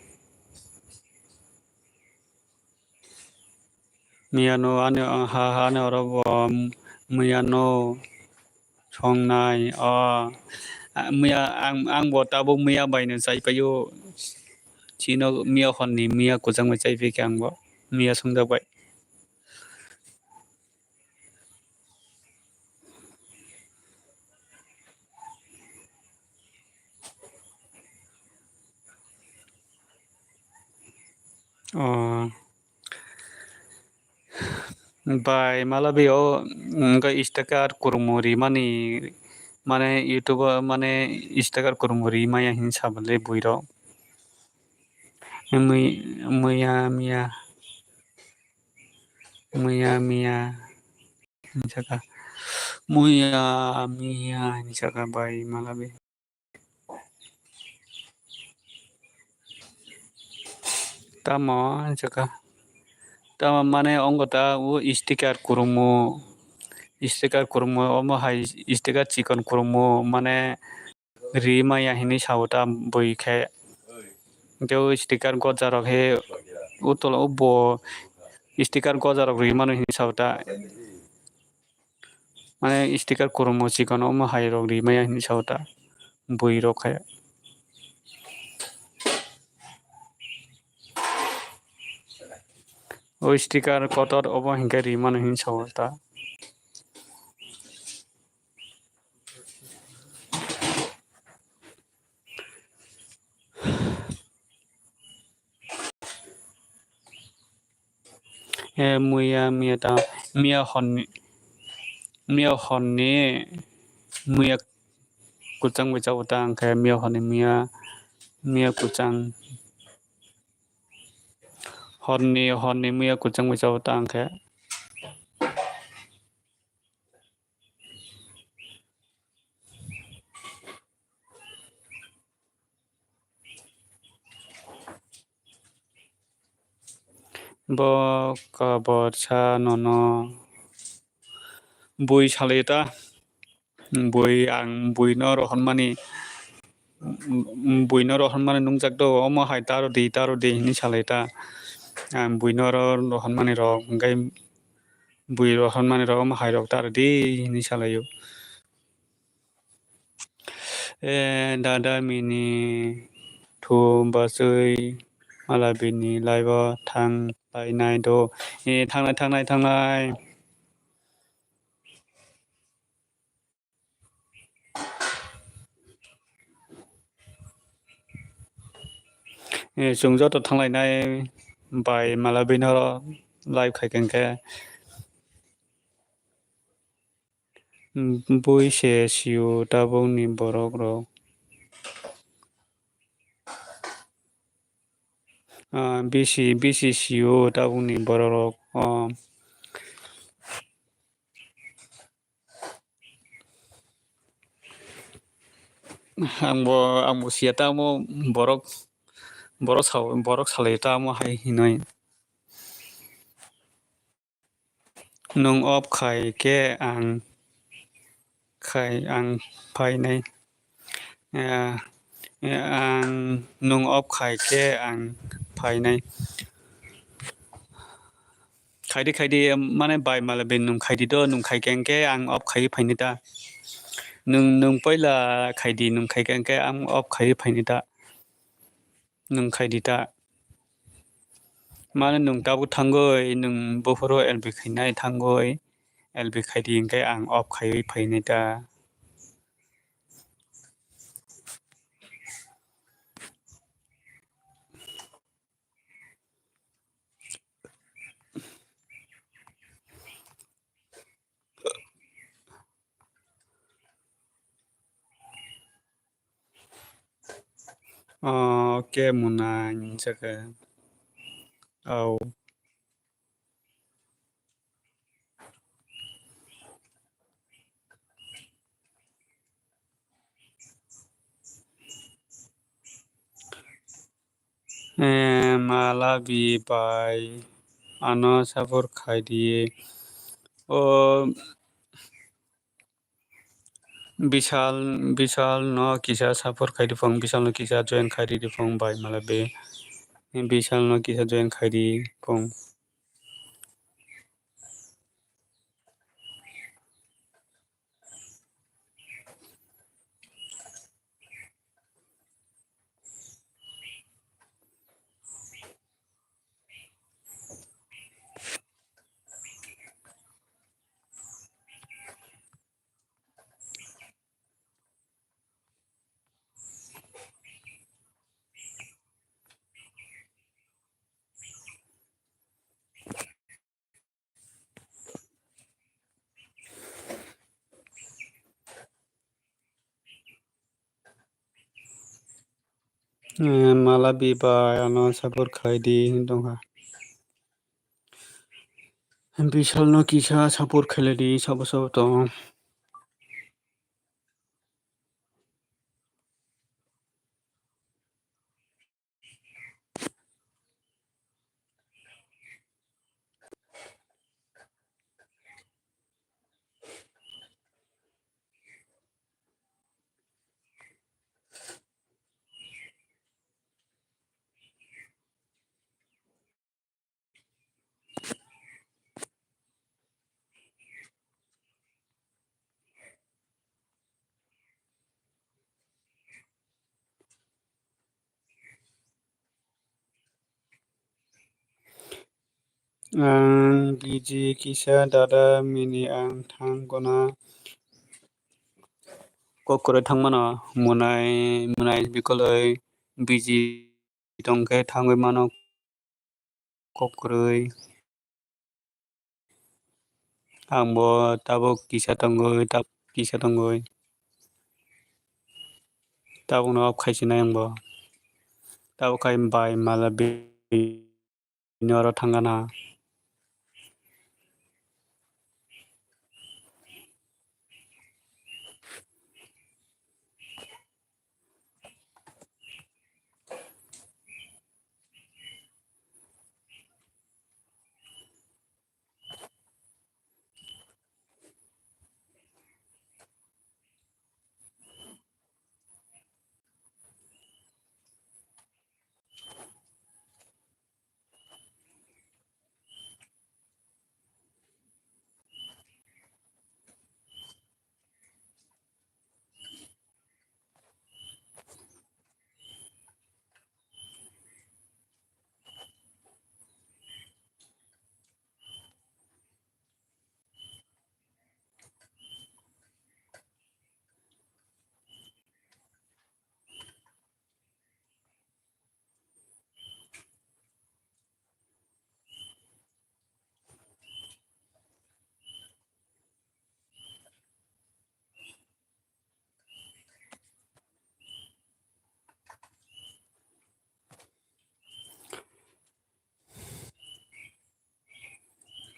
Miya no ani, ha, ha, ani oro bo miya no songnai. O, a, miya ang, ang bo tabuk miya bai no chai paio. Chino miya hor ni miya kwchang bai chai paikha ang bo. Miya songjak bai. O bai malabi o wngkha sticker kwrwngmung rimani, mane YouTube o mane sticker kwrwngmung rimaya hinwi sabalai buirok. Mui-, muya miya. Muya miya hinwi saka. Muya miya hinwi saka bai malabi. Tamo hinwi saka. Tamo mane wngkha ta o sticker kwrwngmung. Sticker kwrwngmung omo hai sticker chikon kwrwngmung mane ri maya hinwi sao ta bui khe. Hwnkhe o sticker goja rok he o tola o bo sticker goja rok ri mano hinwi sao ta. Mane sticker kwrwngmung chikon omo hai rok ri maya hinwi sao ta bui rok khe. O sticker kotor obo hinkhe ri mano hinwi sao ta. E muya, miya ta, miya honni, miya honni, miya kwchang bai chao ta, hwnkhe miya honni, miya, miya kwchang, honni, honni miya kwchang bai chao ta, hwnkhe. Bo kabor sa nono bui salai ta, bui ang bui no rohormani, bui no rohormani nungjak do, omo hai ta rw di, ta rw di hinwi salai ta. Ang buino oro rohormani rok, hwnkhe bui rohormani rok omo hai rok ta rwdi hinwi salaio. E dada mini thu bachwi mala bini laibo thang lainai do. E thangnai, thangnai, thangnai. E, chwng joto thanglainai bai mala bini oro live khai khe, hwnkhe, mm, bui se sio tabukni borok rok. Ah, bisi, bisi sio tabukni borok rok. Oh. Angbo, angbo siya tamo borok, borok sa, borok salai tamo hai hinoi. Nwng off khai khe ang khai, ang phainai. Ah, ang nwng off khai khe ang phainai. Khaidi, khaidi, mane bai mala bini nwng khaidi do, nwng khai khe hwnkhe ang off khai phainai ta. Nwng, nwng poila khaidi, nwng khai khe hwnkhe ang off khai phainai ta. Nwng khaidi ta. Mane nwng tabuk thangwi, nwng buphuru L B khainai thangwi, L B khaidi hwnkhe ang off khaiwi phainai ta. Oh, oke, mwnai, hinsa khe. Au. Eh, mala bi bai ano support khai di. O Bishal, Bishal no kisa support khai di phung, Bishal no kisa join khai di phung bai mala bi. Bishal no kisa join khai di phung. Eh, mala bi bai ano support khai di hin tongkha. Bishal no kisa support khailai di sabo sabo tong. Ang biji kisa dada mini ang thang gona. Kok kwrwi thangmano mwnai, mwnai bikolwi biji tongkhe thangwi mano kok kwrwi. Ang bo tabuk kisa tongwi, tabuk kisa tongwi. Tabukno off khaisinai ang bo. Tabuk khai bai mala bini oro thangana.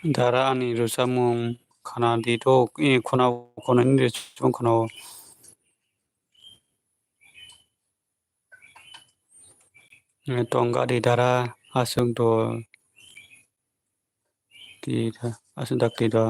Dara ani rwchapmung khna di do, e, khna, khna nini rwchapmung khna o. E, tong gari dara aswk do, twi da, aswk dak twi do.